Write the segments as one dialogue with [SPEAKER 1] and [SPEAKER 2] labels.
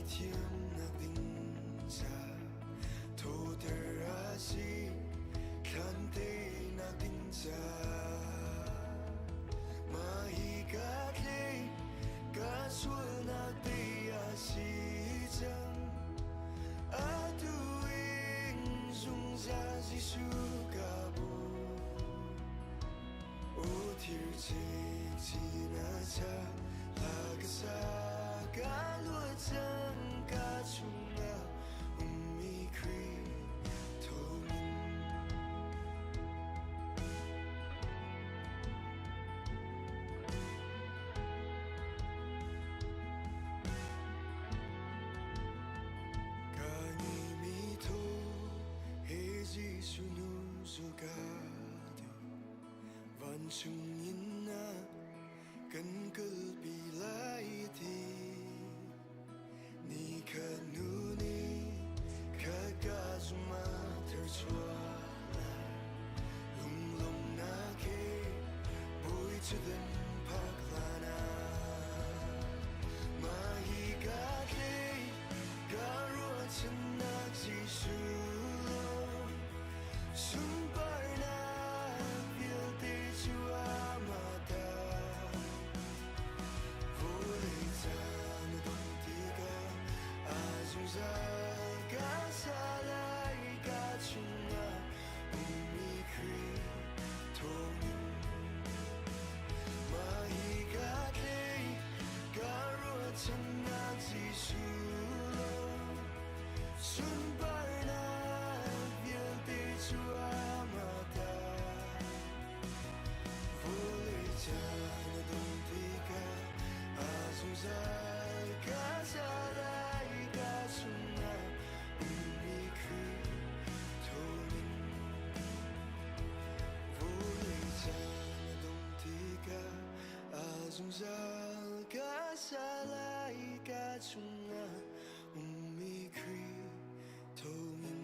[SPEAKER 1] Ngaihthiamnak ding ca thawter a si thlan teinak ding ca. Mah hi ka tlei ka sualnak tei a si cang. Atu in zungzal Jesuh ka bawm. O thir cikcin a cha hla ka sa ka luat cang ka chungah ummi Khrih thawngin. Ka ngeimi thaw he Jesuh nu zu ka duh. Vancung in na kan kalpi lai ti ni khat nu ni khat ka zuma therchuah lai lunglawmhnak he bawi thutdan phak hlan ah mah hi ka tlei ka ruahchannak Jesuh lawng Sunparnak vialte cu amah ta. Vawlei caan a dongh tikah a zungzal ka sa lai ka chungah ummi Khrih thawngin. Mah hi ka tlei ka ruahchannak Jesuh lawng. Sunparnak vialte cu amah ta. Vawlei caan a dongh tikah a zungzal ka za lai ka chungah ummi Khrih thawngin. Vawlei caan a dongh tikah a zungzal ka sa lai ka chungah ummi Khrih thawngin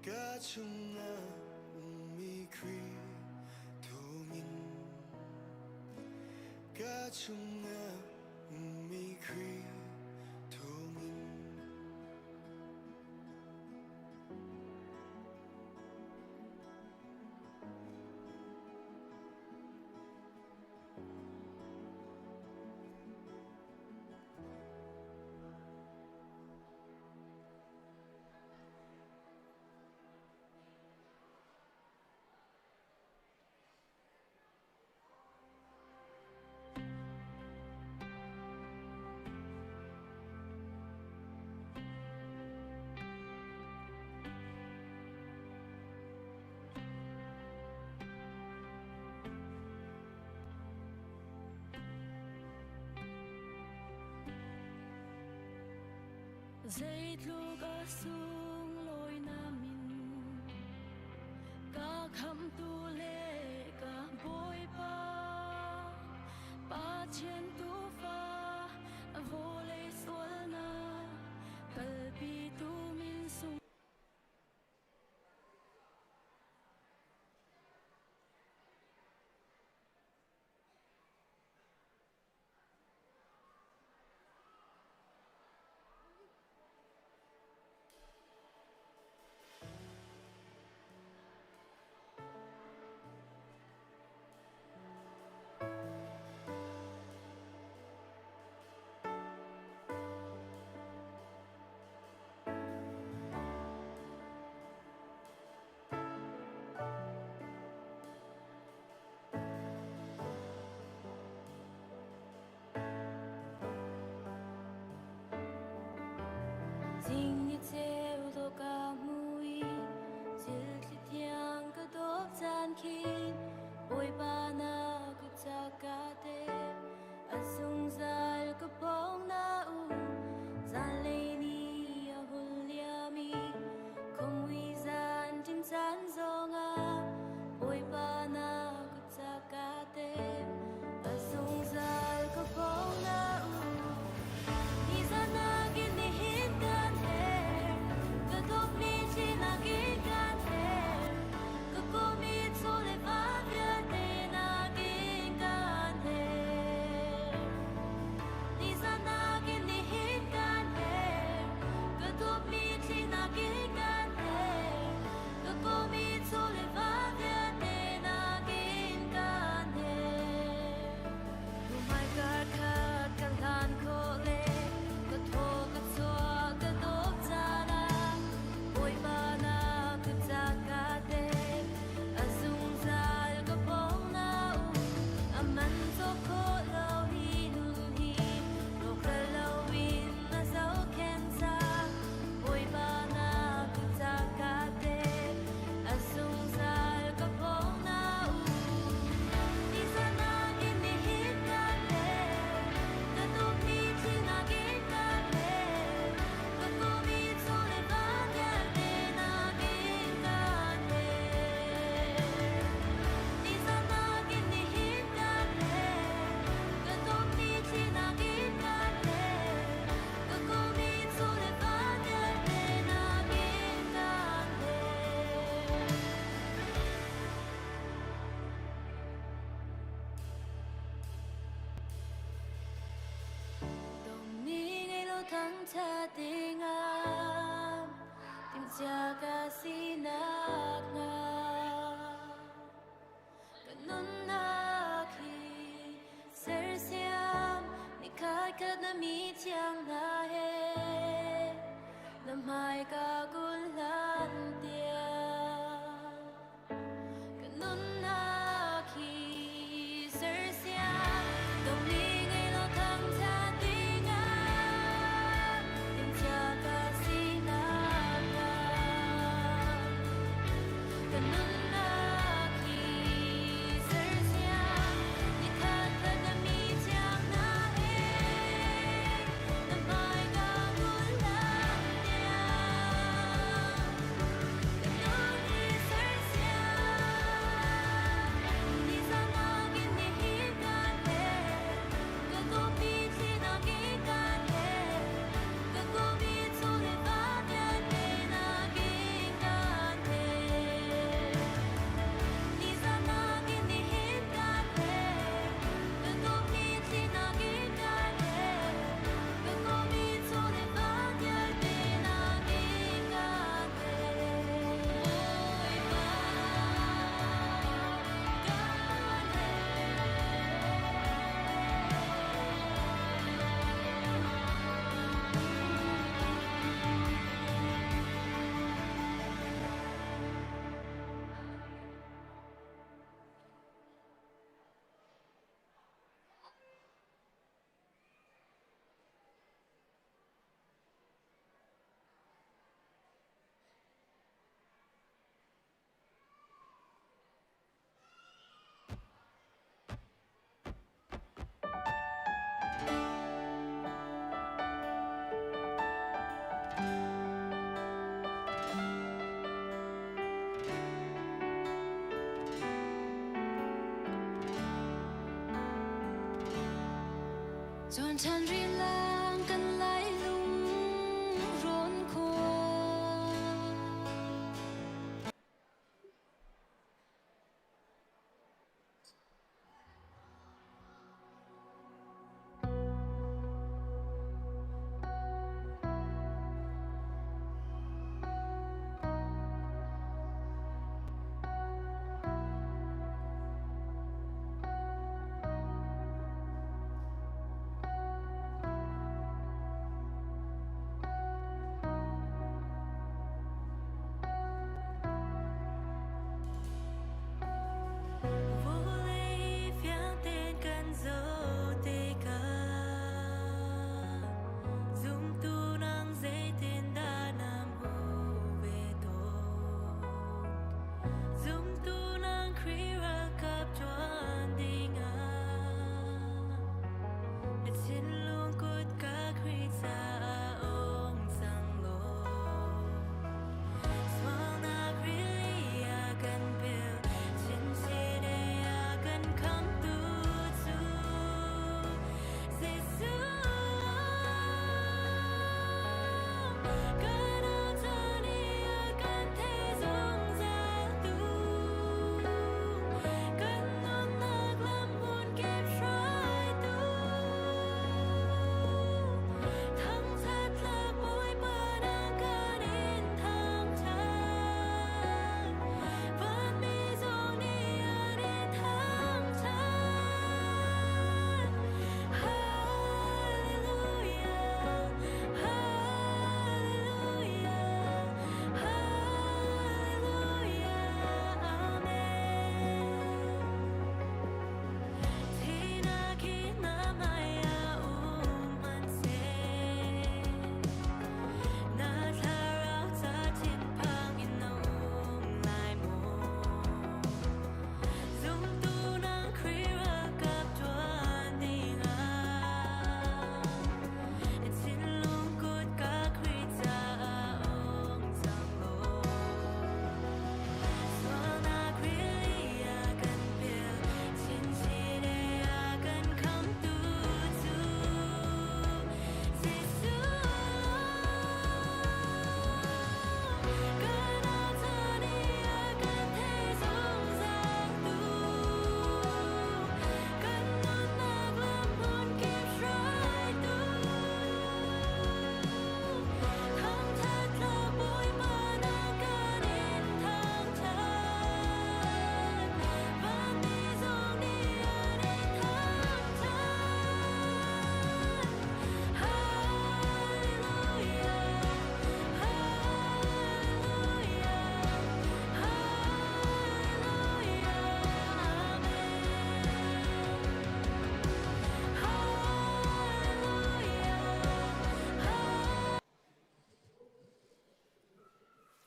[SPEAKER 1] ka chungah ummi Khrih thawngin ka chungah ummi Khrih thawngin.
[SPEAKER 2] Zeitluk a sunglawi na min ka khamhtu le ka Bawipa Pathian tuufa vawlei sualnak kalpitu min sung. Thangṭhat dingah timhcia ka si nakhnga ka nunnak hi sersiam nikhatkhat na mi thiang hna he na hmaika kul hlan tiang. Ka nunnak hi sersiam dawmi ngei lo thangṭhat dingah timhcia ka si nakhnga. Ka nunnak hi sersiam nikhatkhat na mi thiang hna he na hmaika kul hlan tiang. Ka nun hi sersiam nizan in nihin kan he ka kawpi thlinak in kan he ka kawpi chung le va vialte nakin kan he nizan in nihin kan he ka kawpi thlinak in kan he ka kawpi chung le va vialte nakin kan he Bawipa kan he. Chun ṭhan rilang kan lai lung rawn khua.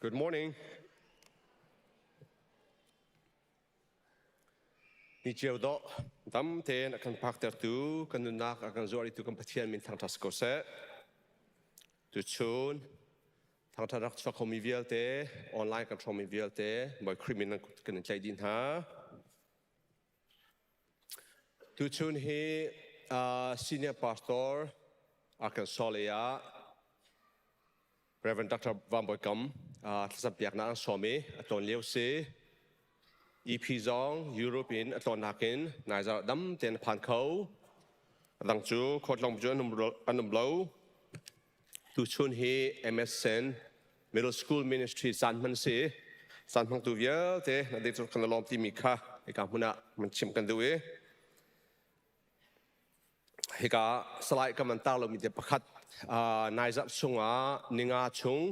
[SPEAKER 3] Good morning. Ni cio dawh dam tein a kan phaktertu kan nunnak a kan zuaritu kan Pathian min thangṭhat si ko seh. Tuchun thangṭhat rak chuak khomi vialte online kan hrawmmi vialte Bawi Khrih min kan in tlaih dih hna. Tuchun hi senior pastor Arkansas lei ah Reverend Dr. Van Bawi Kam thlacam piaknak an sawm i a tlawn lio si. EP zong Europe in a tlawnnak in naizar dam tein a phan kho. A dang cu khuatlawng cu an um lo. Tuchun hi MSN Middle School Ministry caan hman si. Caan hmangtu vialte na dei cu kan lawm timi kha hika hmun ah man chimh kan duh i Hika Salai ka man tar lomi te pakhat nai zarh chungah ninga chung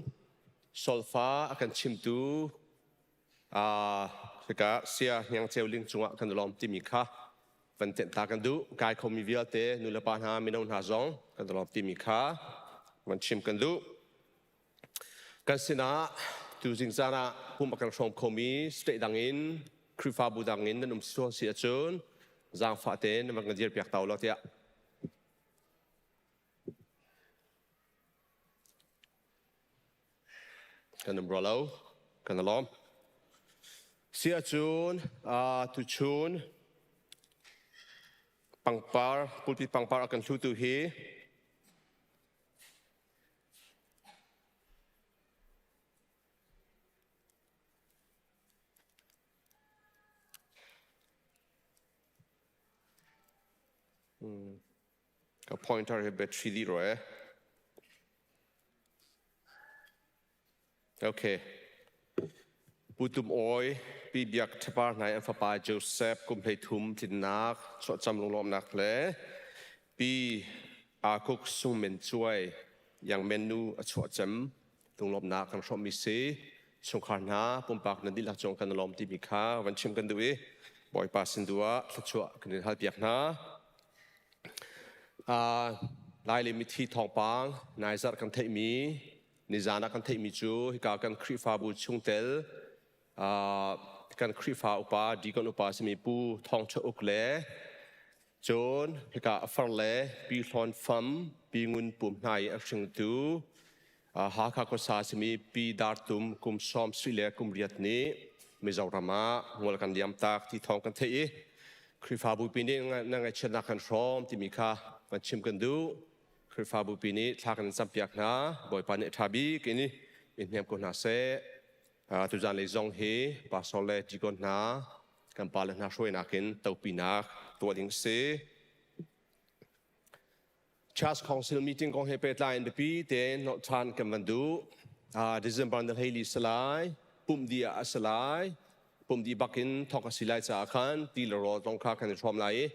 [SPEAKER 3] solfa a kan chimtu hika sia hniang ceu ling cungah kan lawm timi kha van tenh ta kan duh. Kai khomi vialte nulepa hna mino hna zong kan lawm timi kha van chim kan duh. Kan sinah tuzing caan ah pum a kan hrawm khomi state dang in Khrihfabu dang in nan um sual si ahcun zaangfah tein nan van kan dirpiak ta u law tiah kan um rua lo kan i lawm. Si ahcun tuchun pangpar pulpit pangpar a kan hlutu hi Ka pointer hi battery dih rua eh. Okay. Pu Tum Awi, Pi Biak Ṭhapar hna i an fapa Joseph kum 13 tlinnak chuahcam lunglawmhnak le Pi Akuk Sung Men Cuai Yang Men Nu a chuahcam lunglawmhnak kan hrawmhmi si. Chungkhar hna pumpak nan dihlak cung kan i lawm timi kha van chim kan duh i Bawipa sin tu ah thluachuah kan in halpiak hna. Lai le mithi thawngpang nai zarh kan theihmi Nizan ah kan theihmi cu hika kan Khrihfabu chungtel kan Khrihfa upa deacon upa simi Pu Thawng Ṭha Uk le cun hika a far le Pi Hlawn Fam Pi Ngun Pum hna i an hringtu Hakha khuasa simi Pi Dar Tum kum sawm sui le kum riat nih Mizoram ah ngol kan liam tak ti thawng kan theih i Khrihfabu pi nih na ngaihchiatnak kan hrawm timi kha kan chim kan duh. Khrihfabu pi nih thla kan in campiak hna. Bawipa nih a ṭha bik in in hnem ko hna seh. Tuzan lei zong hi pastor le deacon hna kan pale hna hruainak in topinak tuah ding si. Church Council meeting kong he pehtlai in biapi tein nolh ṭhan kan van duh. December ni 14 si lai, pumh dih ah a si lai. Pumh dih bak in thawk a si lai caah khan ti le rawl zong kha kan i hrawm lai i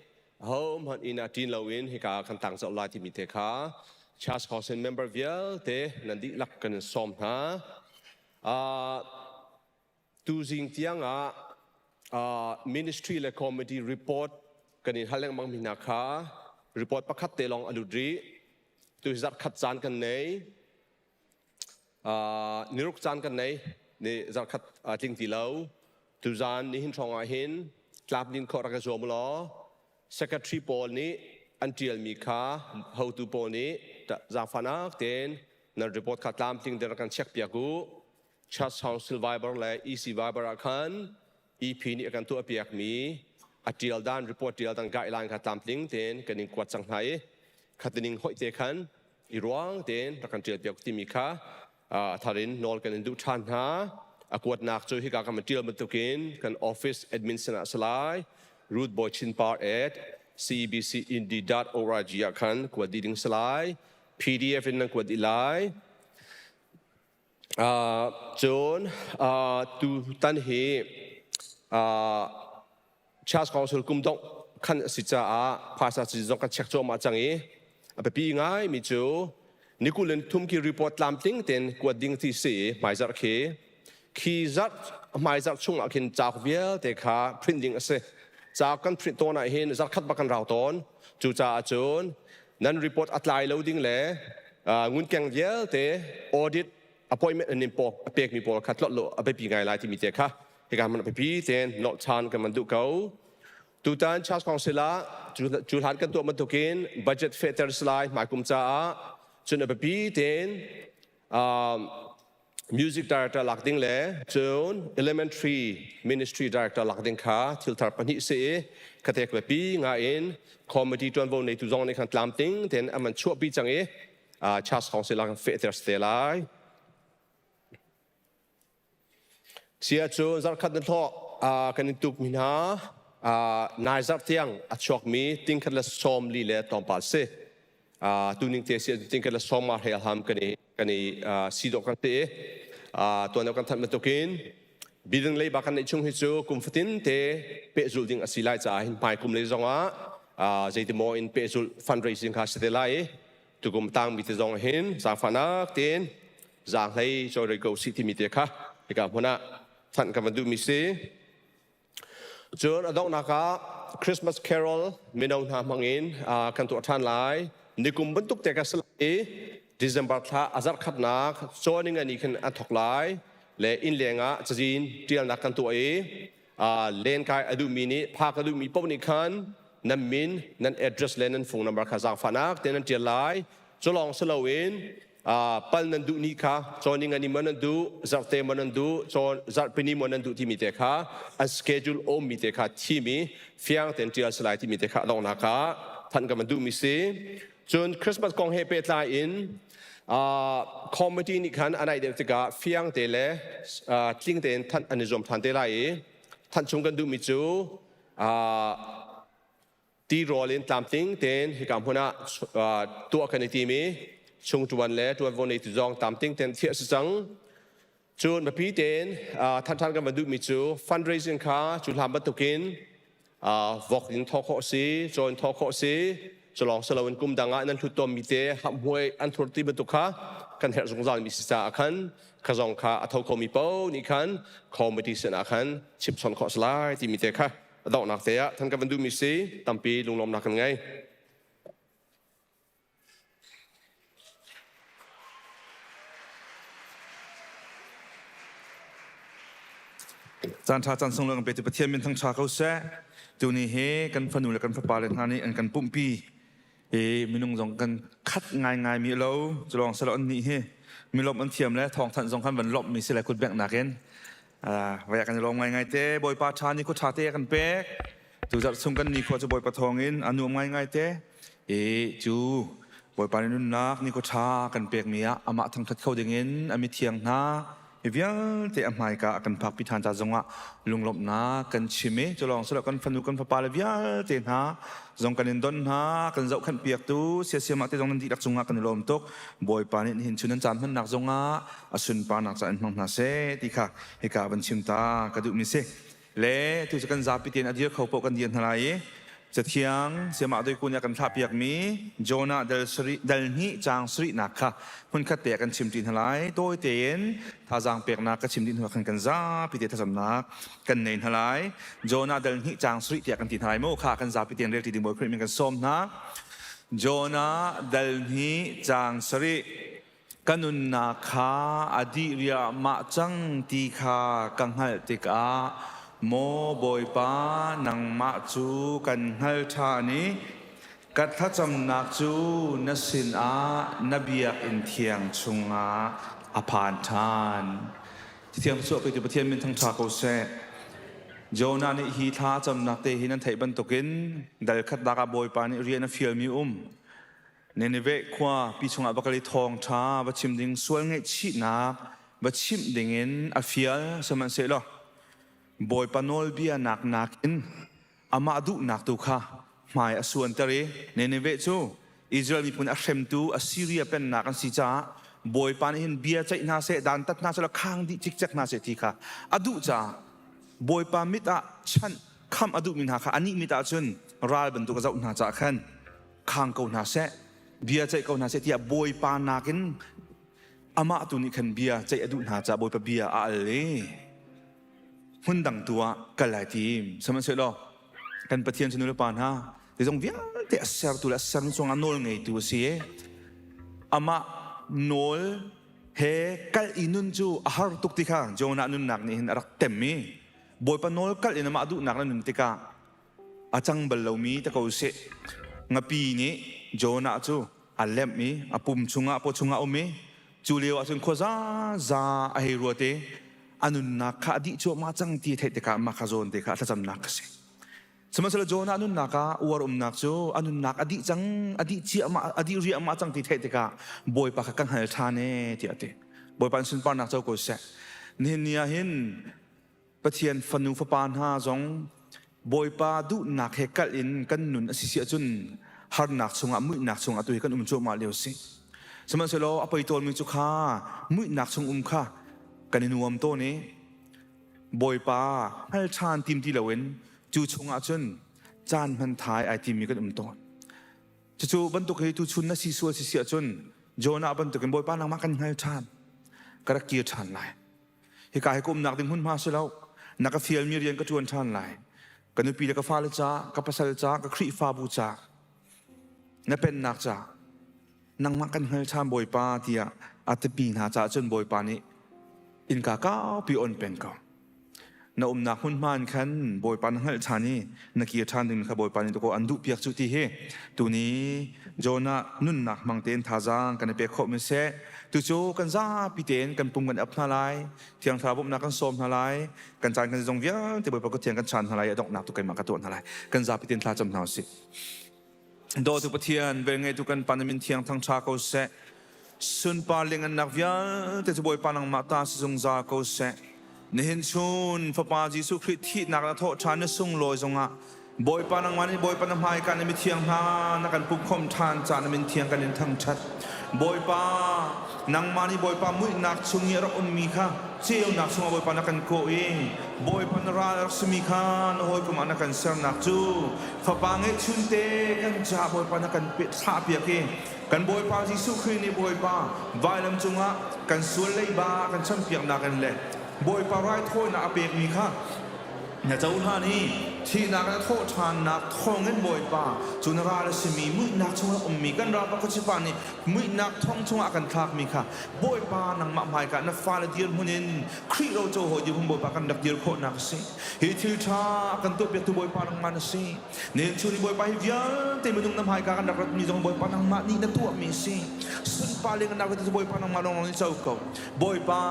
[SPEAKER 3] ahohmanh inn ah ṭin loin hika ah kan tang zau lai timi te kha Church Council member vialte nan dihlak kan in sawm hna. Tuzing tiang ah ministry le committee report kan in hal lengmang mi hna kha report pakhat te lawng a lut rih. Tu hi zarh khat caan kan nei. Niruk caan kan nei. Ni zarh khat tling ti lo. Tuzaan nihin hrawng ah hin tlap nin khawh rak i zuam law secretary pawl nih an ṭialmi kha hotu pawl nih zaangfahnak tein nan report kha tlamtling tein rak kan check piak u. Church Council Viber le EC Viber ah khan EP nih a kan tuahpiakmi a ṭial dan report ṭial dan guideline kha tlamtling tein kan in kuat cang hna i khatining hoih te khan i ruang tein rak kan ṭial piak timi kha a thar in nawl kan in duh ṭhan hna. A kuatnak cu hika kan ṭial bantukin kan office admin sinah a si lai. Ruth Boy Chin Par at cebcindy.org ah khan kuat dih ding si lai. PDF in nan kuat dih lai. Cun tutan hi Church Council kum dongh khan a si caah phaisa cazin zong kan check cuahmah cang i a biapi ngaimi cu ni 23 khi report tlamtling tein kuat ding ti si i hmaizarh khi khi zarh hmaizarh chungah khin cauk vialte kha print ding a si. Cauk kan print tawn ah hin zarh khat bak kan rau tawn. Cucaah cun nan report a tlai lo ding le ngunkeng vialte audit. appointment an in pok pekmi pawl kha tlolh lo a biapi ngai lai timi te kha hika hmun a biapi tein nolh ṭhan kan van duh ko. Tutan Church Council ah cu hlan kan tuah bantukin budget fehter si lai hmaikum caah cun a biapi tein music director lak ding le cun elementary ministry director lak ding kha thil thar pahnih si i khatek biapi ngai in committee ṭuanvo neitu zong nih khan tlamtling tein an van chuahpi cang i Church Council ah kan fehter si te lai. Sia cu zarkhat na hlawh kan in tuk mi hna nai zarh tiang a chuakmi tingkhat le 40 le tlawmpal si. Tuning te si tingkhat le sawma hlei ham kan i kan i si dawh kan ti i tuan kan thanh bantukin building lei ba kan neih chung hi cu kum fatin te pehzulh ding a si lai caah hin hmai kum lei zongah zeitimaw in pehzulh fundraising kha si te lai i tukum tangmi te zong hin zaangfahnak tein zaanghlei cawi ko sih timi te kha hika hmun ah thanh kan van duhmi si. Cun a donghnak ah Christmas carol mino hna hmangin kan tuah ṭhan lai. Nikum bantuk te ka si lai i December thla a zarh khatnak cawning ani khin an thok lai le inn leng ah cazin ṭialnak kan tuah i lenkai a duhmi nih phak a duhmi paoh nih khan nan min nan address le nan phone number kha zaangfahnak te nan ṭial lai. Cu lawng si loin pal nan duh ni kha cawn ni maw nan duh zarhte maw nan duh cawn zarhpini maw nan duh timi te kha an schedule ummi te kha thim i fiang tein ṭial si lai timi te kha a donghnak ah thanh ka van duhmi si. Cun Christmas kong he pehtlai in committee nih khan a naih deuh tikah fiang te le tling tein thanh an i zuam ṭhan te lai i thanh chung kan duhmi cu tirawl in tlamtling tein hika hmun ah tuah kan i tim i chungṭuan le ṭuanvo neitu zong tlamtling tein thiah si cang. Cun biapi tein than ṭhan kan van duhmi cu fundraising kha cu hlan bantukin vok in thawk khawh si, caw in thawk khawh si, culawng si loin kum dang ah nan hlut tawnmi te hamhmuai an thur ti bantuk kha kan herh zungzal mi si caah khan kha zong kha a tho khomi paoh nih khan committee sin ah khan chimchawn khawh si lai timi te kha a donghnak te ah than ka van duhmi si tampi lunglawmnak kan ngei.
[SPEAKER 4] Caan ṭha caan sunglawi kan pe tu Pathian min thangṭha ko seh. Tuni hi kan fanu le kan fapa le hna nih an kan pumhpi. I minung zong kan khat ngaingai mi lo culawng selo an nih hi milawmh an thiam le thawngthanh zong kan van lawmh mi si le kut bengh nakin vai kan i lawm ngaingai te. Bawipa ṭha ni khua ṭha te a kan pek. Tuzarh chung kan nikhua cu Bawipa thawngin a nuam ngaingai te. I cu Bawipa nih nunnak nikhua ṭha kan pekmi ah amah thangṭhat kho dingin a mithiang hna hi vialte a hmaika a kan phakpi ṭhan ca zongah lunglawmhnak kan chim i cu lawng silo kan fanu kan fapa le vialte hna zong kan in don hna kan zohkhenh piaktu siasiamah te zong nan dihlak cungah kan i lawm tuk. Bawipa nih nihin chun nan caan hmannak zongah a sunparnak ca in hmang hna seh ti kha hika van chim ta ka duhmi si. Le tu cu kan zapi tein a dir kho paoh kan dir hna lai i Cathiang Siamah Doikun nih a kan thlahpiakmi Jonah dal sarih dal hnih caang sarihnak kha hmunkhat te ah kan chim ṭi hna lai. Tawi tein thazaang peknak ka chim dih hnu ah khan kan zapi te thlacamnak kan nei hna lai. Jonah dal hnih caang sarih tiah kan ti hna lai mu kha kan zapi tein rel ṭi ding Bawi Khrih min kan sawm hna. Jonah dal hnih caang sarih. Ka nunnak kha a dih riahmah cang ti kha ka hngalh tikah maw Bawipa nangmah cu kan hngal ṭhan i ka thlacamnak cu na sinah na biakinn thiang chungah a phan ṭhan. Thiang chuah petu Pathian min thangṭha ko seh. Jonah nih hi thla camnak te hi nan theih bantukin dal khatnak ah Bawipa nih rian a fialmi um. Nineveh khua pi chungah va kal i thawngṭha va chim ding sual ngaihchihnak va chimh dingin a fial sihmanhsehlaw Bawipa nawlbia nak nakin amah duhnak tu kha hmai a suanter i Nineveh cu Israel miphun a hremtu Assyria pennak an si caah Bawipa nih hin bia ceih hna seh dantat hna seh law khang dih cikcek hna seh ti kha a duh caah Bawipa mit ah chanh khamh a duhmi hna kha anih mit ah cun ral bantuk a zoh hna caah khan khang ko hna seh bia ceih ko hna seh tiah Bawipa nakin amah tu nih khan bia ceih a duh hna caah Bawipa bia a al i hmun dang tu ah kal ai tim. Sihmanhsehlaw kan Pathian cu nu le pa hna zeizong vialte a sertu le a sermi cungah nawl ngeitu a si i amah nawl. he kal i nun cu a har tuk ti kha Jonah nunnak nih hin a rak tem i Bawipa nawl kalh in amah duhnak na nun tikah a cang bal lomi te ko sih. Ngapi nih Jonah cu a lemh i a pum chungah paw chungah um i cu lio ah cun khuaza za a hei ruat i a nunnak kha a dih cuahmah cang ti theih tikah mah kha zawn te kha thlacamnak ka si. Sihmanhsehlaw Jonah nunnak ah uar umnak cu a nunnak a dih cang, a dih ciahmah, a dih riahmah cang ti theih tikah Bawipa kha ka hngal ṭhan ee tiah a ti. Bawipa in sunparnak co ko seh. Nihin ni ah hin Pathian fanu fapa hna zong Bawipa duhnak he kalh in kan nun a si si ahcun harnak chungah muihnak chungah tu hi kan um cuahmah lio si. Sihmanhsehlaw a poi tawnmi cu kha muihnak chung um kha kan i nuam tawn i Bawipa hngal ṭhan tim ti loin cu chungah cun caan hman thai ai timi kan um tawn. Cucu bantuk hi tuchun na si sual si si ahcun Jonah bantukin Bawipa nangmah kan hngal ṭhan ka rak kir ṭhan lai. Hika hi ka umnak ding hmunhma si lo. Na ka fialmi rian ka ṭuan ṭhan lai. Ka nupi le ka fale ca, ka pasal ca, ka Khrihfabu ca, na pennak ca, nangmah kan hngal ṭhan Bawipa tiah a timi hna caah cun Bawipa nih innka kaupi on peng ko. Na umnak hmunhma in khan Bawipa na hngalh ṭhan i na kir ṭhan ding kha Bawipa nih dakaw an duhpiak cu ti hi tuni Jonah nunnak hmang tein thazaang kan i pek khawh mi seh. Tucu kan zapi tein kan pum kan ap hna lai, Thiang Thlarau bawmhnak kan sawm hna lai, kan caan kan zong vialte Bawipa kut thiang kan chaan hna lai i a donghnak tu keimah ka tuah hna lai. Kan zapi tein thla cam hna usih. Dawtu Pathian, velngeitu kan Pa na min thiang thangṭha ko seh. Sunpar lengannak vialte cu Bawipa nangmah ta si zungzal ko seh. Nihin chun Fapa Jesuh Khrih thihnak na thawh ṭhan na sunglawi zongah Bawipa nangmah nih Bawipa na hmaika na mithiang hna na kan pumhkhawm ṭhan caah na min thiang kan in thangṭhat. Bawipa, nangmah nih Bawipa muihnak chung i a rak ummi kha ceunak chungah Bawipa na kan kawh i Bawipa na ral a rak simi kha na hawikom ah na kan sernak cu Fapa ngeihchunte kan caah Bawipa na kan thlahpiak i kan Bawipa Jesuh Khrih nih Bawipa vailam cungah kan sual leiba kan champiaknak in le Bawipa raithawinak a pekmi kha na cohlan i thihnak na thawh ṭhannak thawngin Bawipa cu na ral a simi muihnak chungah ummi kan ralpa khuachipa nih muihnak thong chungah a kan thlakmi kha Bawipa nangmah hmaika na fale dirhmun in Khrih roco hawi dirhmun Bawipa kan rak dir khawhnak a si. Hi thil ṭha a kan tuahpiaktu Bawipa nangmah na si. Nihin chun i Bawipa hi vialte minung na hmaika kan rak ratmi zong Bawipa nangmah nih na tuahmi a si. Sunpar le ngannak vialte cu Bawipa nangmah lawnglawng nih co ko. Bawipa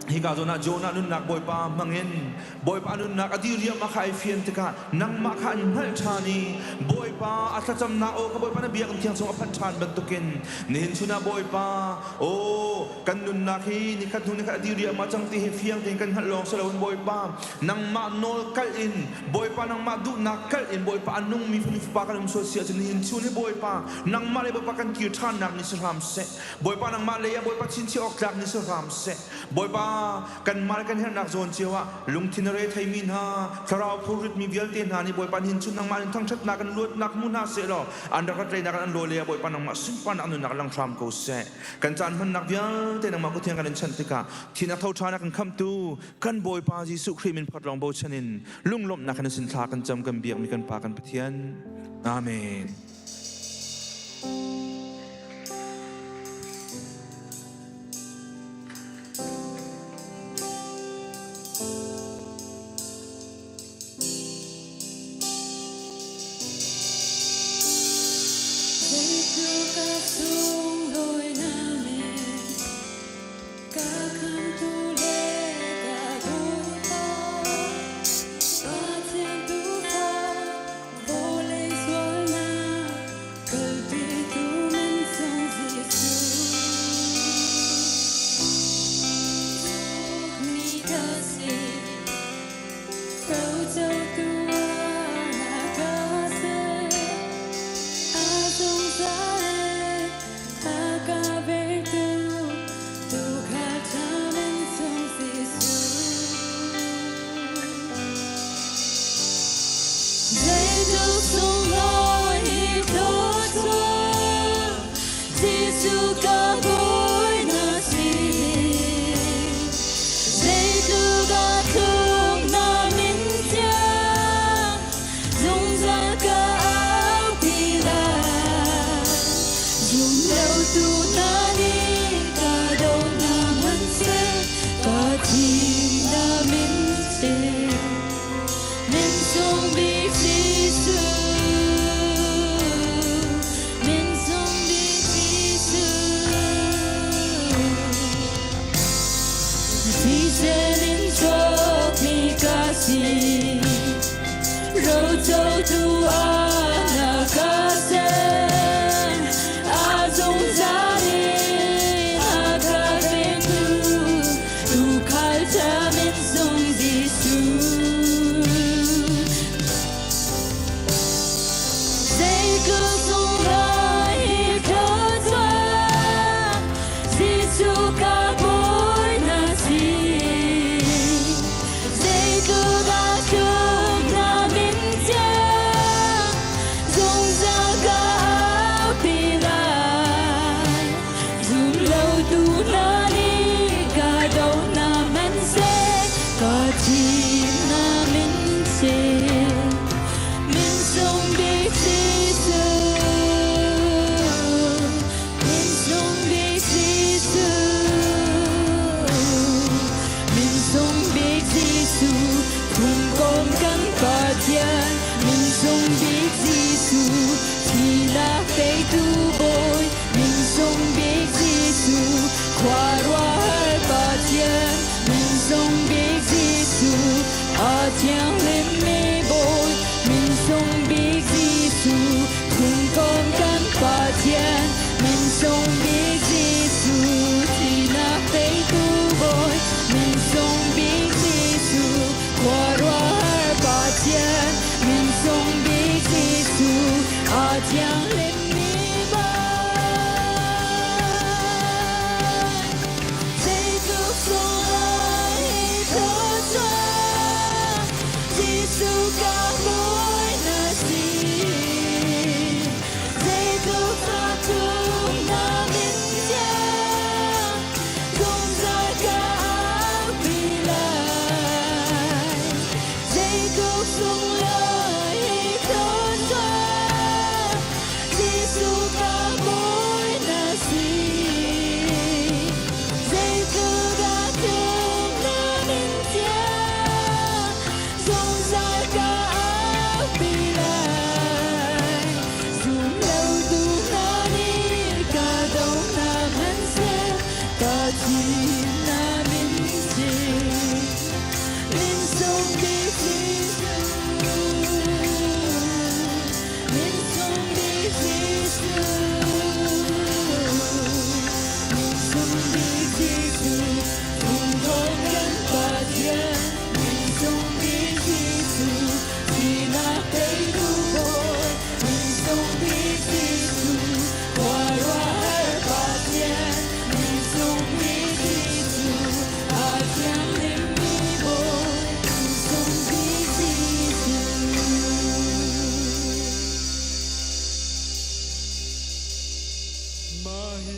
[SPEAKER 4] hika zawn ah Jonah nunnak Bawipa hmangin Bawipa nunnak a diriam a kha ai fian tikah nangmah kha an hngalh ṭhan i Bawipa a thlacamnak aw ka Bawipa na biakinn thiang chung a phanh ṭhan bantukin nihin chun ah Bawipa aw kan nunnak hi nikhat hnu nikhat a dir riahmah cang ti hi fiang tein kan hngalh lawng si loin Bawipa nangmah nawl kalh in Bawipa nangmah duhnak kalh in Bawipa a nungmi fanu fapa kan um sual si ahcun nihin chun hi Bawipa nangmah le Bawipa kan kir ṭhannak ni si hram seh Bawipa nangmah lei ah Bawipa chinchin awk tlak ni si hram seh Bawipa kanmah le kan herhnak zawn cio ah lungthin a re theimi hna thlarau phurritmi vialte hna nih Bawipa nihin chun nangmah in thangṭhatnak in luatnak hmu hna seh law an rak rat leinak in an law lei ah Bawipa nangmah sunparnak nunnak lang hram ko seh Kan caan hmannak vialte nangmah kuthiang kan in chanh tikah thinak tho ṭhan a kan khamhtu kan Bawipa Jesuh Khrih min phot lawng bochan in lunglawmhnak in sin thla kan cam kan biakmi kan Pa kan Pathian. Amen.
[SPEAKER 2] Zeitluk a sunglawi na min, ka khamhtu le ka Bawipa. Pathian Tuufa, vawlei sualnak kalpitu.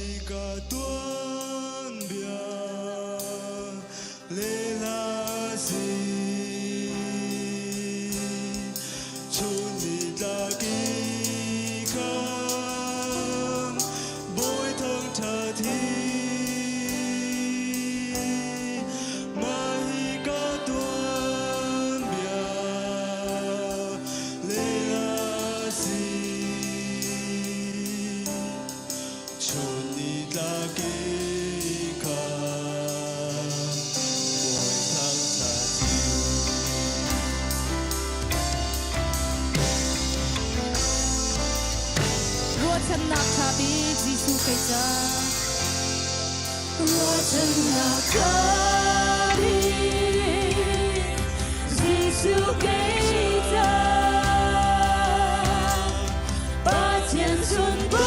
[SPEAKER 1] Mahika tuanbia lehla si chun nitlak i kham bawi thangṭha thi Mahika tuanbia lehla si chun nitlak i kham bawi thangṭhat hi.
[SPEAKER 2] Ruahchannak ṭha bik Jesuh kei ca. Ruahchannak ṭha bik Jesuh kei ca. Pathian sunparnak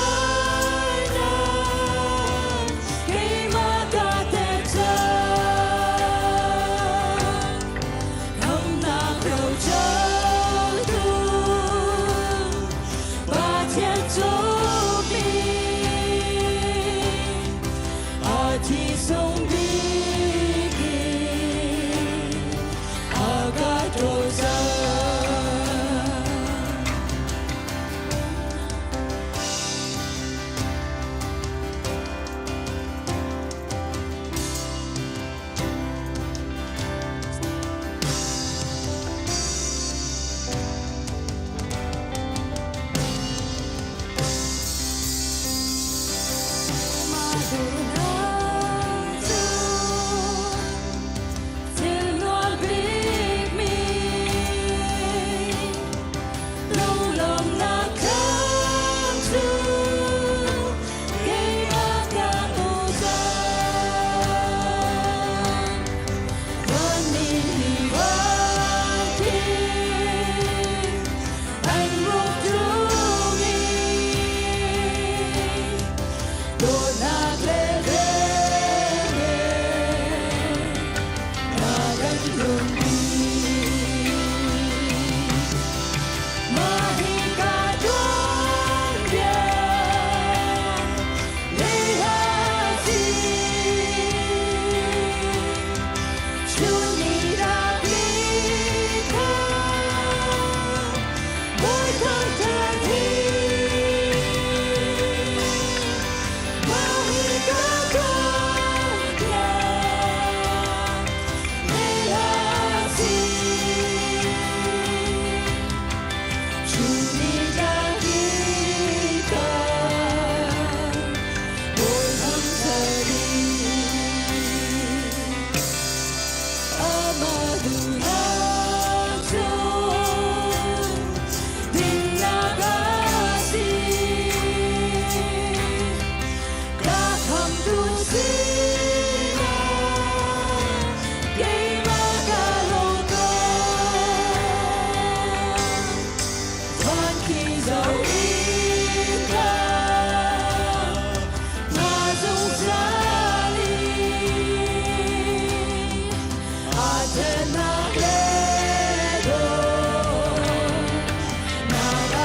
[SPEAKER 2] keimah ka tek cang. Khamnak rocotu Pathian cawmi a thi sung bik in a ka ṭawl cang. Mah duhnak cu thil nuam bikmi lunglawmhnak khan cu keimah ka hmu cang. Vanmi nih van an rung ṭum i dawtnak le velngeih na kan tlunpi. Mah hi ka tuanbia lei si. Chun ni rak kha bawi thangṭhat hi. Mah hi ka tuanbia lei si. Chun ni rak kha bawi thangṭhat hi. Amah duhnak cu dinnak a si. Ka khamtu sinah keimah ka lawm ko. Van khi zoh in ka na zungzal i aa thennak le dawtnak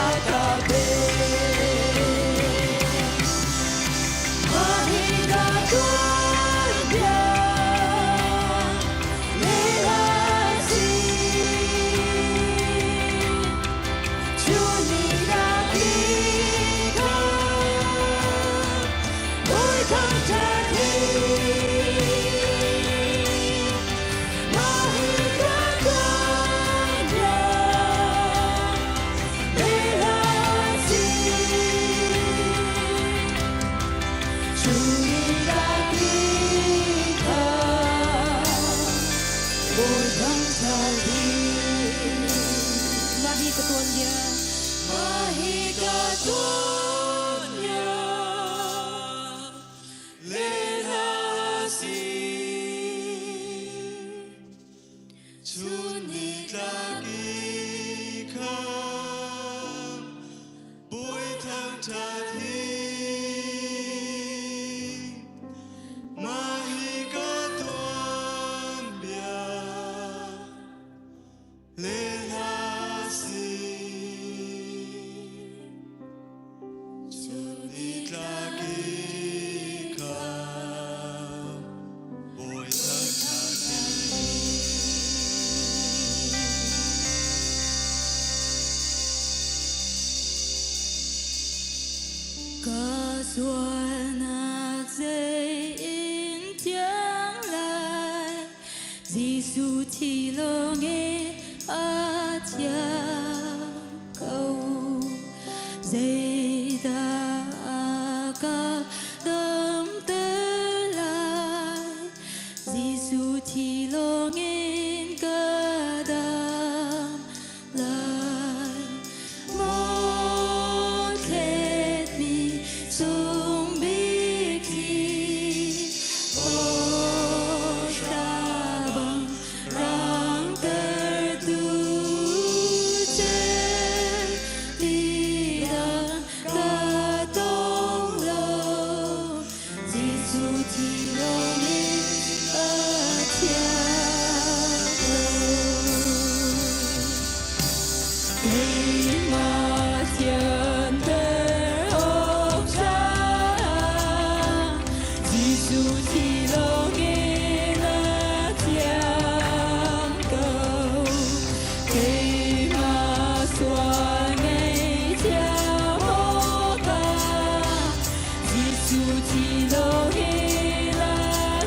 [SPEAKER 2] a ka pek. Mah hi ka tuanbia lehla si. Chun ni rak i kha bawi thangṭhat hi. Mah hi ka tuanbia lehla si. Chun ni rak i kha bawi thangṭhat hi. Mah hi ka tuanbia. Mah hi ka tuanbia
[SPEAKER 1] lehla si. Chun nitlak i kham bawi thangṭhat hi. Mah hi ka tuanbia lehla si. Chun nitlak i
[SPEAKER 2] Jesuh thi lawngin a thiang ko. Zeidah a ka damter lai? Jesuh thi lawngin ka dam lai. Maw thletmi sung bik thi, Aw bang rangtertu ceu tidang ka tong lo. Jesuh thi lawngin a thiang ko. Keimah thianter awk caah Jesuh thi lawngin a thiang ko. Keimah sual ngaihthiam awkah Jesuh thi lawngin a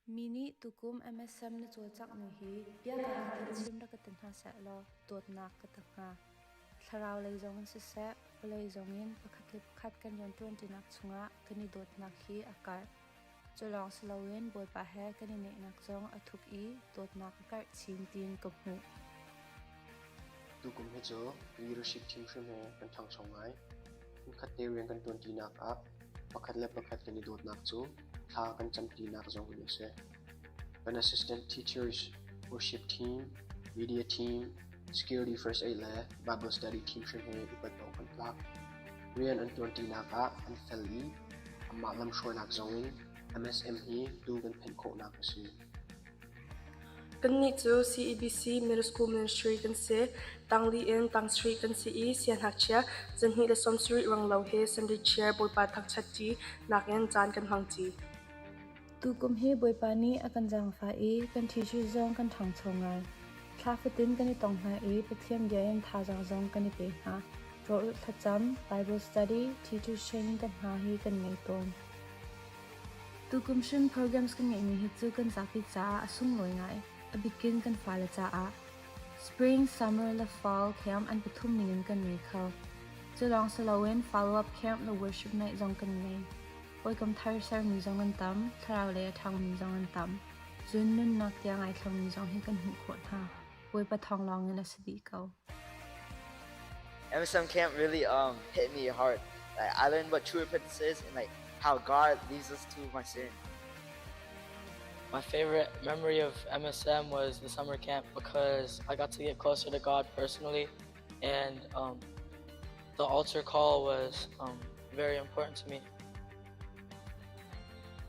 [SPEAKER 5] Mi nih tukum MSM na cawlcanghmi hi biaknak in chim rak ka ti hna sehlaw dawtnak ka ti hnga. Thlarau lei zongin siseh, vawlei zongin pakhat le pakhat kan rianṭuanṭinak chungah kan i dawtnak hi a karh. Cu lawng si loin Bawipa he kan i nehnak zong a thuk i dawtnak a karh chin tiin ka hmuh.
[SPEAKER 6] Tukum hi cu leadership team hrim he kan ṭhangcho ngai. Hmunkhat te rian kan ṭuanṭinak ah pakhat le pakhat kan i dawtnak cu thla kan camṭinak zong in a si. Kan assistant teachers, worship team, media team, security first aid le Bible study team hrim he upat awk kan tlak. Rian an ṭuanṭinak ah an fel i anmah lamhruainak zong in MSM hi tu kan phenh khawhnak a si.
[SPEAKER 7] Kannih cu CEBC Middle School Ministry kan si. Tangli in tangsarih kan si i siangngakchia 270 renglo he Sunday Chair Bawipa thangṭhat ṭi nakin caan kan hmang ṭi.
[SPEAKER 5] Tukum hi Bawipa nih a kan zaangfah i kan ṭhiṭhu zong kan ṭhangcho ngai. Thla fatin kan i tong hna i Pathian bia in thazaang zong kan i pe hna. Rawlulh thlacam, Bible study, teachers training kan hna hi kan ngei tawn. Tukum hrim programs kan ngeihmi hi cu kan zapi caah a sunglawi ngai, a bikin kan fale caah. Spring, summer le fall camp an pathum ningin kan ngei kho. Cu lawng si loin follow-up camp le worship night zong kan ngei. Hawikom thar sermi zong an tam, thlarau lei a ṭhangmi zong an tam. Cun nunnak tiang ai thlangmi zong hi kan hmuh khawh hna. Bawipa thawng lawng in a si dih ko.
[SPEAKER 8] MSM camp really hit me hard. Like, I learned what true repentance is and like how God leads us to my sin.
[SPEAKER 9] My favorite memory of MSM was the summer camp because I got to get closer to God personally, and the altar call was very important to me.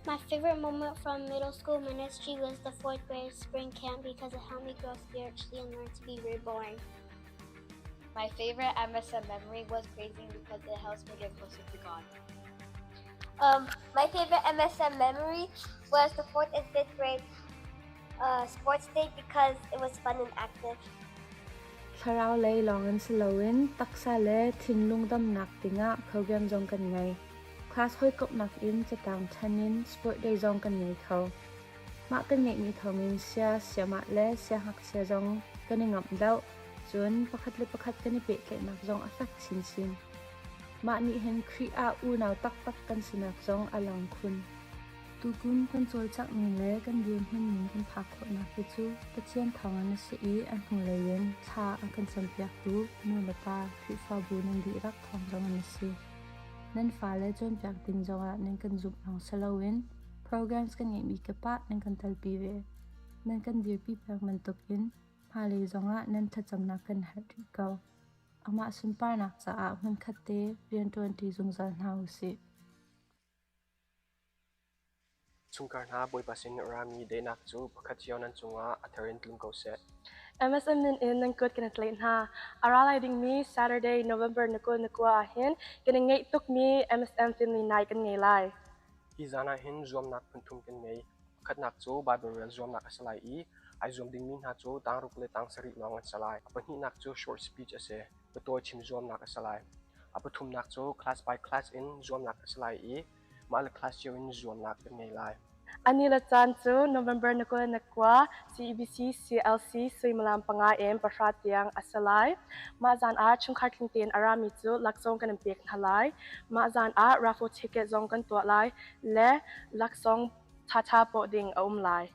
[SPEAKER 10] My favorite moment from middle school ministry was the fourth grade spring camp because it helped me grow spiritually and learn to be reborn.
[SPEAKER 11] My favorite MSM memory was praising because it helps me get closer to God.
[SPEAKER 10] My favorite MSM memory was the fourth and fifth grade sports day because it was fun and active.
[SPEAKER 5] Thlarau lei lawngin si loin taksa le thinlung damnak dingah program zong kan ngei. Class hawikomhnak in catang ṭhan in sport day zong kan ngei kho. Mah kan ngeihmi thawngin sia, siamah le siangngakchia zong kan i ngamh deuh. Cun pakhat le pakhat kan i pehtlaihnak zong a fek chinchin. Mah nih hin Khrih ah unau taktak kan sinak zong a lang khun. Tukum kan cawlcanghning le kan dirhmun ning kan phak khawhnak hi cu Pathian thawngin a si i a hnulei in thla a kan campiaktu nu le pa Khrihfabu nan dihlak thawng zongin a si. Nan fale cawnpiak ding zongah nan kan zumh lawng si loin programs kan ngeihmi kip ah nan kan telpi ve. Nan kan dirpi peng bantukin hmailei zongah nan thlacamnak kan herh rih ko. Amah sunparnak caah hmunkhat te rianṭuanṭi zungzal hna u sih.
[SPEAKER 6] Chungkhar hna Bawipa sin a rami daihnak cu pakhat cio nan cungah a thar in tlung ko seh.
[SPEAKER 7] MSM nin in nan kut kan i tlaih hna. A ra lai dingmi Saturday, November 29 ahhin kan i ngeih tukmi MSM Family Night kan ngei lai.
[SPEAKER 6] Hi zan ah hin zuamnak phunthum kan ngei. Pakhatnak cu Bible rel zuamnak a si lai i ai zuam dingmi hna cu tangruk le tangsarih lawng an si lai. A pahnihnak cu short speech a si. Patawi chim zuamnak a si lai. A pathumnak cu class by class in zuamnak a si lai i mah le class cio in zuamnak kan ngei lai.
[SPEAKER 7] A ni le caan cu November 29 CEBC CLC suimilam 5 in 10 tiang a si lai. Mah zan ah chungkhar tling tein a rami cu laksawng kan in pek hna lai. Mah zan ah raffle ticket zong kan tuah lai le laksawng ṭhaṭha pawh ding a um lai.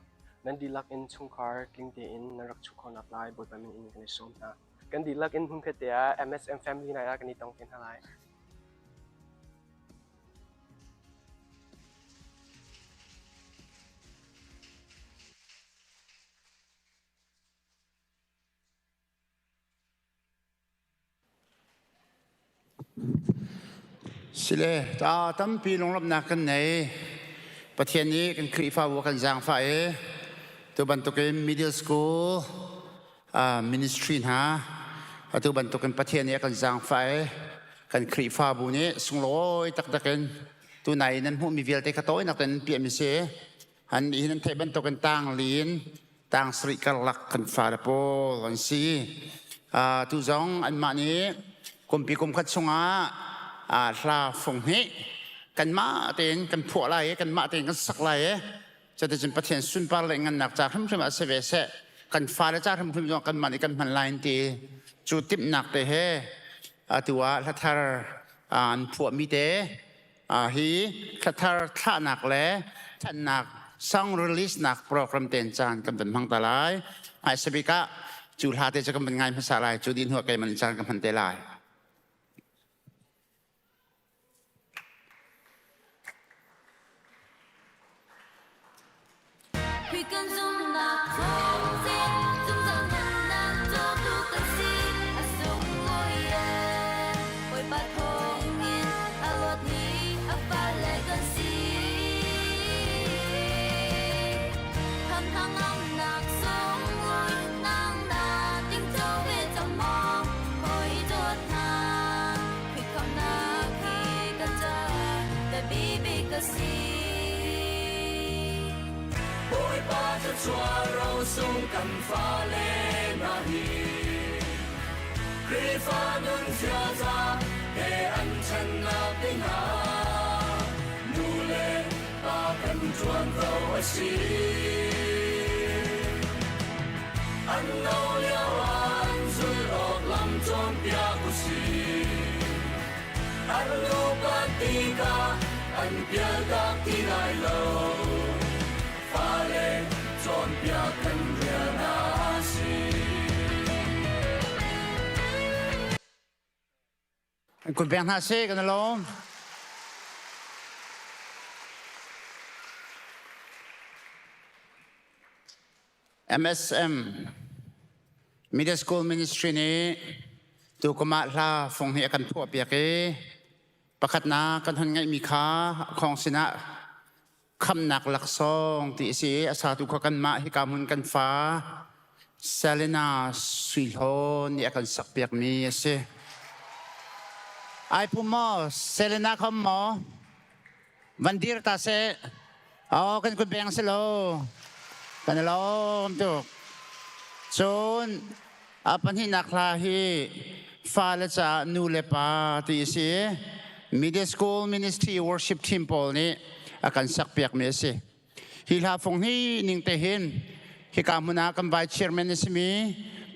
[SPEAKER 6] Nan dihlak in chungkhar tling tein nan rak chuah khawhnak lai Bawipa min in kan i sawm hna. Kan dihlak in hmunkhat te ah MSM Family Night ah kan i tong te hna lai.
[SPEAKER 12] Sile, ta tampi lunglawmhnak kan nei. Pathian nih kan Khrihfabu kan zaangfah i tu bantukin middle school ministry hna atu bantukin Pathian nih a kan zaangfah i kan Khrihfabu nih sunglawi taktak in tunai nan hmuhmi vialte kha tawinak tein nan piahmi si. An nih hin an theih bantukin tang li in tang sarih karlak kan fale pawl an si. Tu zong anmah nih kumpi kum khat chungah hla fung hnih kanmah tein kan phuah lai i kanmah tein kan sak lai i. Cuticun Pathian sunpar le ngannak ca hrimhrim ah si ve seh, kan fale ca hrimhrim zong kanmah nih kan hman lai ti cu timhnak te he atu ah hlathar an phuahmi te hi hlathar thlahnak le thannak song release nak program ten caan kan van hmang ta lai. Hmaisabik ah cu hla te cu kan van ngai hmasa lai. Cu dih hnu ah keimah nih caan ka hman te lai.
[SPEAKER 1] Bawipa thluachuah rosung kan fale hna hi Khrihfa nun ziaza he an ṭhannak dingah nu le pa kan ṭuanvo a si. An no lio ah an zulh awk lam cawnpiak u sih. An nupa tikah an pialtak ti lai lo. Fale cawnpiak kan rian a si.
[SPEAKER 12] An kun pek hna seh kan i lawm. MSM Middle School Ministry nih tukum ah hla fung hi a kan phuahpiak i pakhatnak kan hun ngeihmi kha khong sinah khamnak laksawng ti a si i a satu kha kanmah hika hmun kan fa Selena Suihlawn nih a kan sakpiakmi a si. Ai pum maw Selena khom maw van dir ta seh. Oh, kan kun peng si lo. Kan i lawm tuk. Cun a pahnihnak hla hi fale caah nu le pa ti a si. Media School Ministry Worship Team pawl nih a kan sakpiakmi a si. Hi hla fung hi ning te hin hika hmun ah kan vice chairman a simi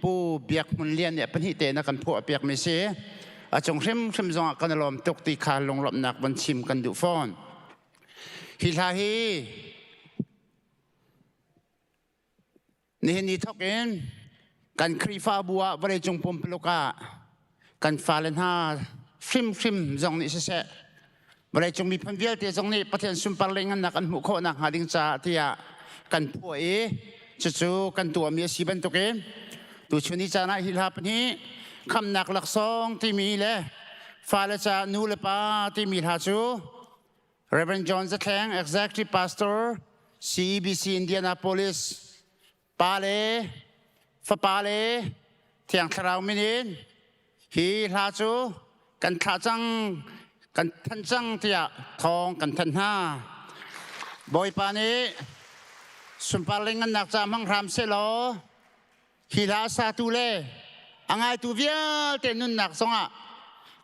[SPEAKER 12] Pu Biak Hmun Lian nih a pahnih te na kan phuah piakmi si. A cung hrimhrim zongah kan i lawm tuk ti kha lunglawmhnak von chim kan duh fawn. Hi hla hi nihin ni thawk in kan Khrihfabu ah vawleicung pumpuluk ah kan fale hna hrimhrim zong nih siseh vawleicung miphun vialte zong nih Pathian sunpar le ngannak an hmuh khawh nakhnga ding caah tiah kan phuah i cucu kan tuahmi a si bantukin tuchun ni caan ah hi hla pahnih khamnak laksawng timi le fale caah nu le pa timi hla cu Reverend John Zathleng, Executive Pastor, CEBC Indianapolis, pa le fapa le Thiang Thlarau min in hi hla cu kan thlah cang, kan thanh cang tiah thawng kan thanh hna. Bawipa nih sunpar le ngannak ca hmang hram sehlaw Hi hla a satu le a ngaitu vialte nunnak zongah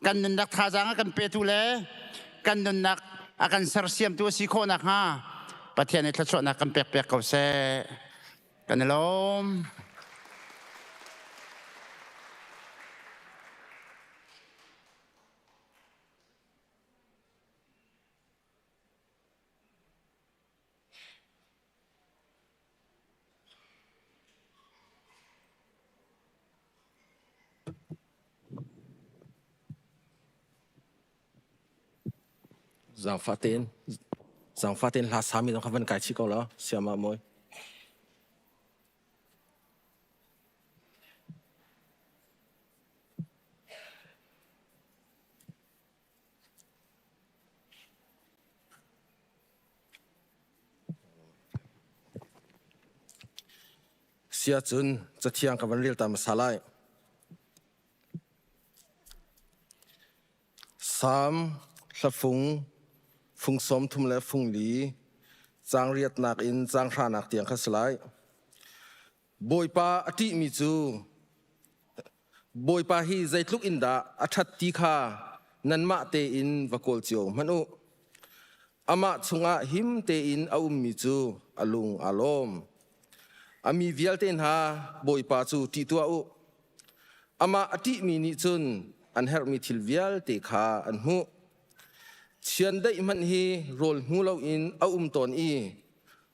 [SPEAKER 12] kan nunnak thazaang a kan petu le kan nunnak a kan sersiamtu a si khawh nakhnga Pathian nih thluachuahnak kan pek piak ko seh. Kan i lawm.
[SPEAKER 13] Zaangfah tein zaangfah tein hla sami zong kha van kai chih ko law siama mawi. Siahcun Cathiang ka van rel ta hmasa lai. Salm hlafung fung 30 le fung li caang riatnak in caang hranak tiang kha si lai. Bawipa a ṭihmi cu Bawipa hi zeitluk in dah a ṭhat ti kha nanmah tein va kawl cio hmanh u. Amah chungah him tein a ummi cu a lung aa lawm. A mi vialte hna Bawipa cu ṭih tuah u. Amah a ṭihmi nih cun an herhmi thil vialte kha an hmuh. Chiandeih hmanh hi rawl hmu loin a um tawn i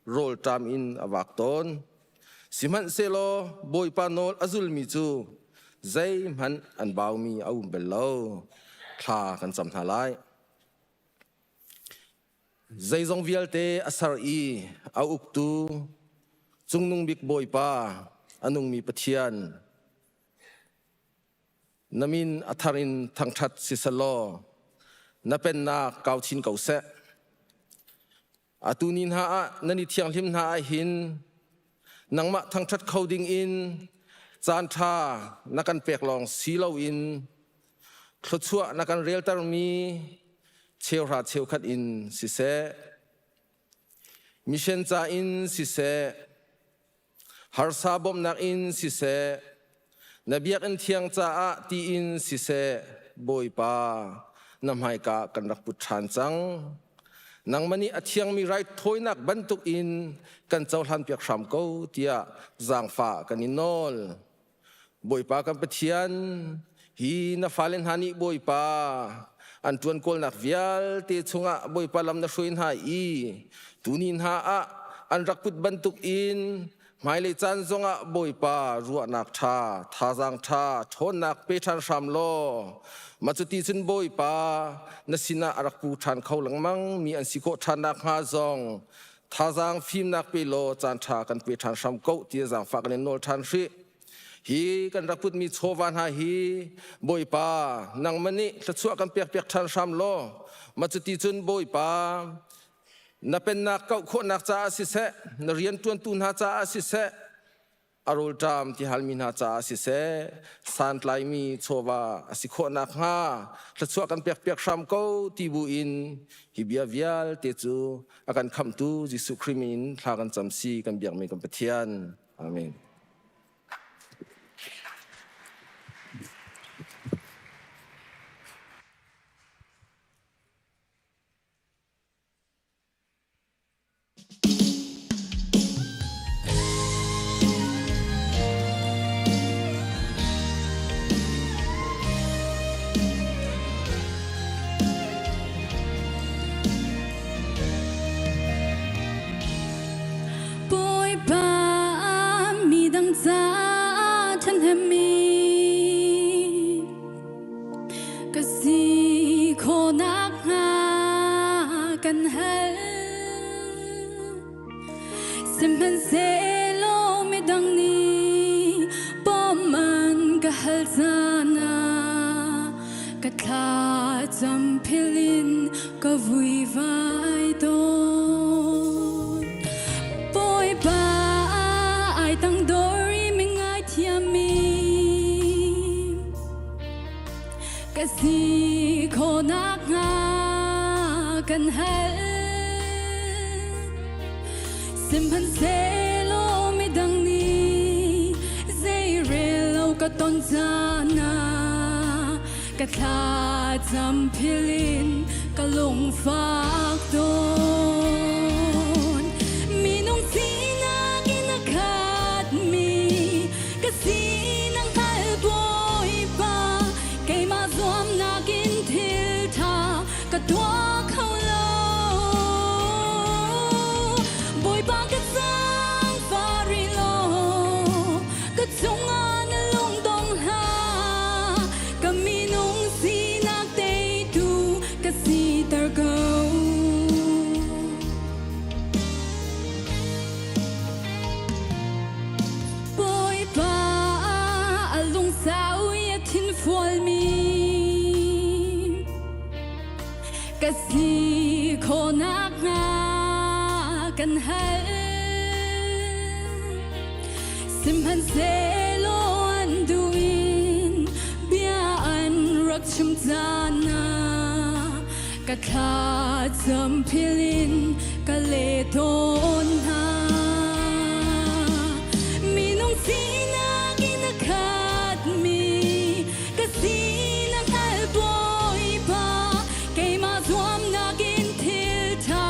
[SPEAKER 13] rawlṭam in a vak tawn. Sihmanhsehlaw Bawipa nawl a zulmi cu zeihmanh an baumi a um bal lo. Thla kan cam hna lai. Zeizong vialte a ser i a uktu Cungnung Bik Bawipa, a nungmi Pathian, na min a thar in thangṭhat si selaw na pennak kau chin ko seh. Atu ni hna ah nan i thianghlim hna ah hin nangmah thangṭhat kho ding in caan ṭha na kan pek lawng si loin thluachuah na kan reltermi cheuhra cheukhat in siseh, mission ca in siseh, harsa bawmhnak in siseh, na biakinn thiang caah tiin siseh, Bawipa, na hmaika kan rak put ṭhan cang. Nangmah nih a thiangmi raithawinak bantuk in kan cohlanpiak hram ko tiah zaangfah kan in nawl. Bawipa kan Pathian, hi na fale hna nih Bawipa an ṭuan kawlnak vialte chungah Bawipa lam na hruai hna i tuni hna ah an rak put bantuk in hmailei caan zongah Bawipa ruahnak ṭha, thazaang ṭha, ṭhawnnak pe ṭhan hram law mah cuti cun Bawipa na sinah a rak pu ṭhan kho lengmang mi an si khawh ṭhan nakhnga zong thazaang fimnak pe law caan ṭha kan pe ṭhan hram ko ti zaangfah kan in nawl ṭhan hrih. Hi kan rak putmi chawva hna hi Bawipa nangmah nih thluachuah kan pek piak ṭhan hram law mah cuti cun Bawipa na pennak kauh khawhnak caah siseh na rianṭuantu hna caah siseh a rawlṭam ti halmi hna caah siseh santlaimi chawva a si khawh nakhnga thluachuah kan pek piak hram ko ti bu in hi bia vialte cu a kan khamhtu Jesuh Khrih min thla kan cam si kan biakmi kan Pathian. Amen.
[SPEAKER 2] Bawipa midang ca ṭhahnemmi ka si khawh nakhnga kan hal. Sihmanhsehlaw midang nih bawm an ka hal caan ah ka thlacam philh in ka vuivai tawn. Bawipa ai tangdor i mi ngaithiammi ka si khawh nakhnga kan hal. Sihmanhsehlaw midang nih zeirel lo ka ton caan ah ka thlacam philh in ka lungfak tawn. Minung sinak in a khatmi ka sinak hngal Bawipa keimah zuamnak in thil ṭha ka tuah kho lo. Bawipa ka zaangfah rih law ka cungah na lungdong hlah. Ka minung sinak teitu ka siter ko. Bawipa a lungsau i a thin fualmi ka si khawh nakhnga kan hal. Sihmanhsehlaw an duh in bia an rak chim caan ah ka thlacam philh in ka leh tawn hna. Minung sinak in a khatmi ka sinak hngal Bawipa keimah zuamnak in thil ṭha.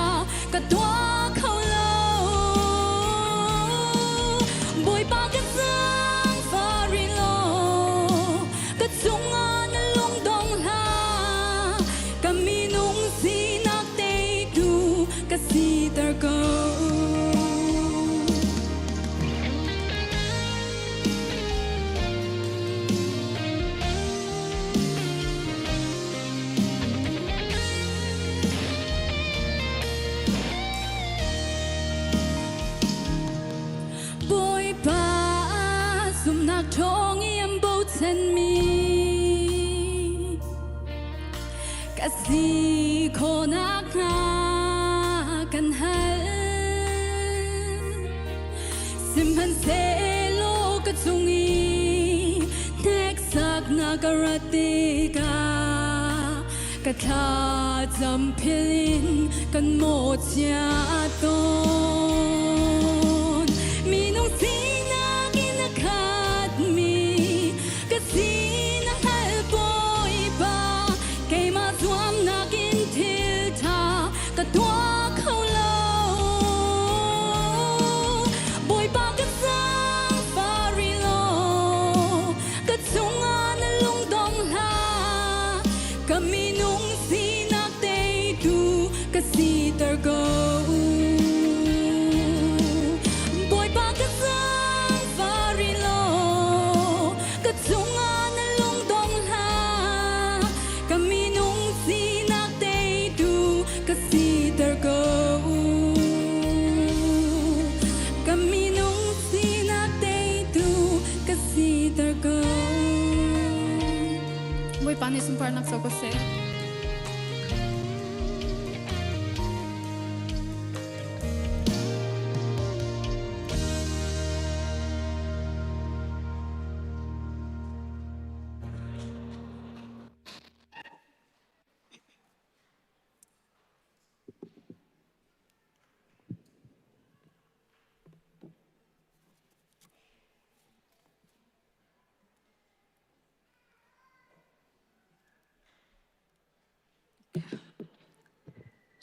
[SPEAKER 2] si khawhnak hnga kan hal. Sihmanhsehlaw ka cung i hneksaknak a rat tikah ka thlacam philh in kan mawhchiat tawn. Minung sinak in a khatmi ka sin a hngal Bawipa, keimah zuamnak in thil ṭha ka tuah kho lo. Bawipa ka zaangfah rih law ka cungah na lungdong hlah. Ka minung sinak teitu ka siter ko. Bawipa ka zaangfah rih law ka cungah na lungdong hlah. Ka minung sinak teitu ka siter ko. Ka minung sinak teitu ka siter ko.
[SPEAKER 14] Bawipa nih sunparnak co ko seh.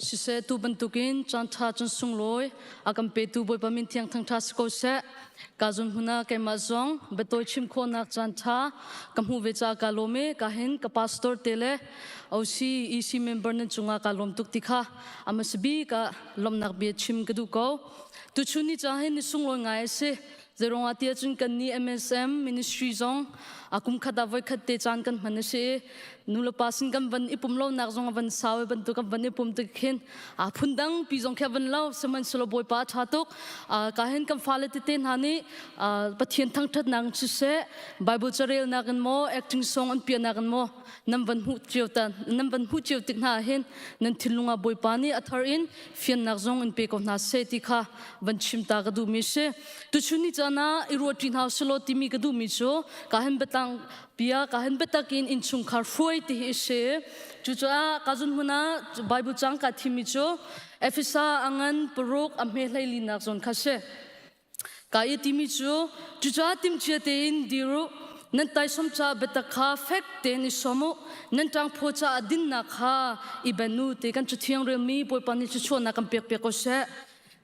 [SPEAKER 15] Siseh tu bantukin caan ṭha cun sunglawi a kan petu Bawipa min thiang thangṭha si ko seh. Ka zun hmun ah keimah zong biatawi chim khawhnak caan ṭha ka hmuh ve caah kaa lawm i ka hin ka pastor te le OC EC member nan cungah kaa lawm tuk ti kha a hmasa bik ah lawmhnak bia chim ka duh ko. Tuchun ni caan hin ni sunglawi ngai a si. Zeiruangah tiah cun kan nih MSM ministry zong a kum khat ah voikhat te caan kan hman a si i nulepa sin kan van i pum lonak zong a van sau i bantuk kan van i pum tik khin a phundang pi zong khi a van lo sihmanhsehlaw Bawipa a ṭha tuk ka hin kan fale tete hna nih Pathian thangṭhatnak in siseh Bible carelnak in maw acting song an piahnak in maw nan van hmuh cio ta nan van hmuh cio tik hna ah hin nan thinlung ah Bawipa nih a thar in fiannak zong in pe ko hna seh ti kha van chim ta ka duhmi si tuchun ni caan ah i ruahṭi hna usih timi ka duhmi cu ka hin biatlang bia ka hin biatak in innchungkhar hruai ti hi a si cucaah ka zun hmun ah Bible cang ka thimmi cu Efesa a ngan paruk a hme hleilinak zawn kha si ka i timi cu cucaah timhcia tein dir u nan taisom caah biatak kha fek tein i som u nan ṭangphaw caah dinnak kha i ben u ti kan cathiang relmi Bawipa nih thluachuahnak kan pek piak ko seh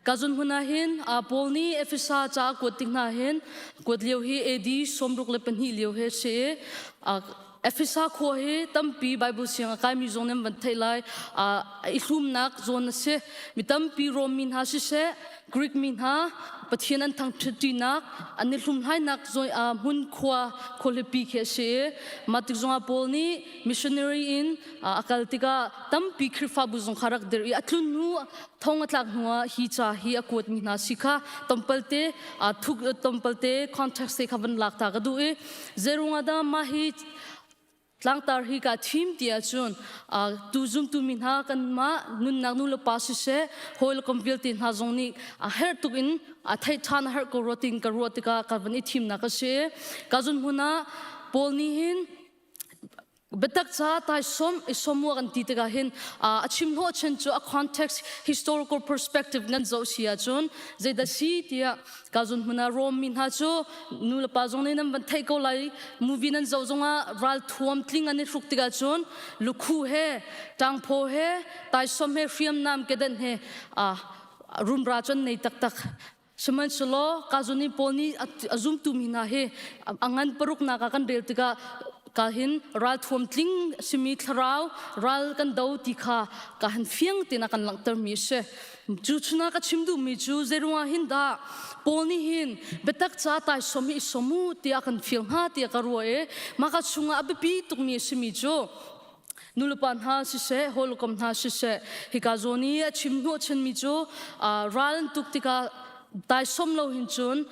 [SPEAKER 15] Ka zun hmun ah hin Paul nih Efesa ca a kuat tik hna hin kuat lio hi AD 62 lio he si i Efesa khua hi tampi Bible siang a kaimi zong nan van theih lai i hlumnak zawn a si mi tampi Rom mi hna siseh Greek mi hna Pathian an thangṭhatṭinak an i hlumhlainak hmun khua khualipi khi a si i mah tik zongah Paul nih missionary in a kal tikah tampi Khrihfabu zong kha rak dirh i a tlun hnu thong a tlak hnuah hi ca hi a kuatmi hna si kha tompalte thuk tompalte context te kha van lak ta ka duh i zeirungah dah mah hi tlangtar hi ka thim ti ahcun tu zumtu mi hna kanmah nunnak nu le pa siseh hawi le kom vialte hna zong nih a herh tuk in a theih ṭhan a herh ko rua tin ka ruah tikah ka van i thimnak a si ka zun hmun ah Paul nih hin biatak ca taisom i somua kan ti tikah hin a chim hnawh chen cu a context historical perspective nan zoh si ahcun zeidah si tiah ka zun hmun ah Rom mi hna cu nu le pa zong nih nan van theih ko lai movie nan zoh zongah ral thuam tling an i hruk tikah cun lukhu he ṭangphaw he taisom he hriamnam kedan he rumra cun nei taktak Sihmanhsehlaw Kazuni pawl nih a zumtu mi hna hi a ngan paruknak ah kan rel tikah ka hin ralthuam tling simi thlarau ral kan do ti kha ka han fiang tein a kan langhter mi a si. Cu chuna ka chim duhmi cu zeiruangah hin dah Paul nih hin biatak ca taisom hi i som u tiah kan fial hnga tiah ka ruah i mah ka chungah a biapi tukmi a simi cu nulepa hna siseh hawikom hna siseh hika zawn i a chim hnawhchanmi cu ral an tuk tikah. Taisom lo hin cun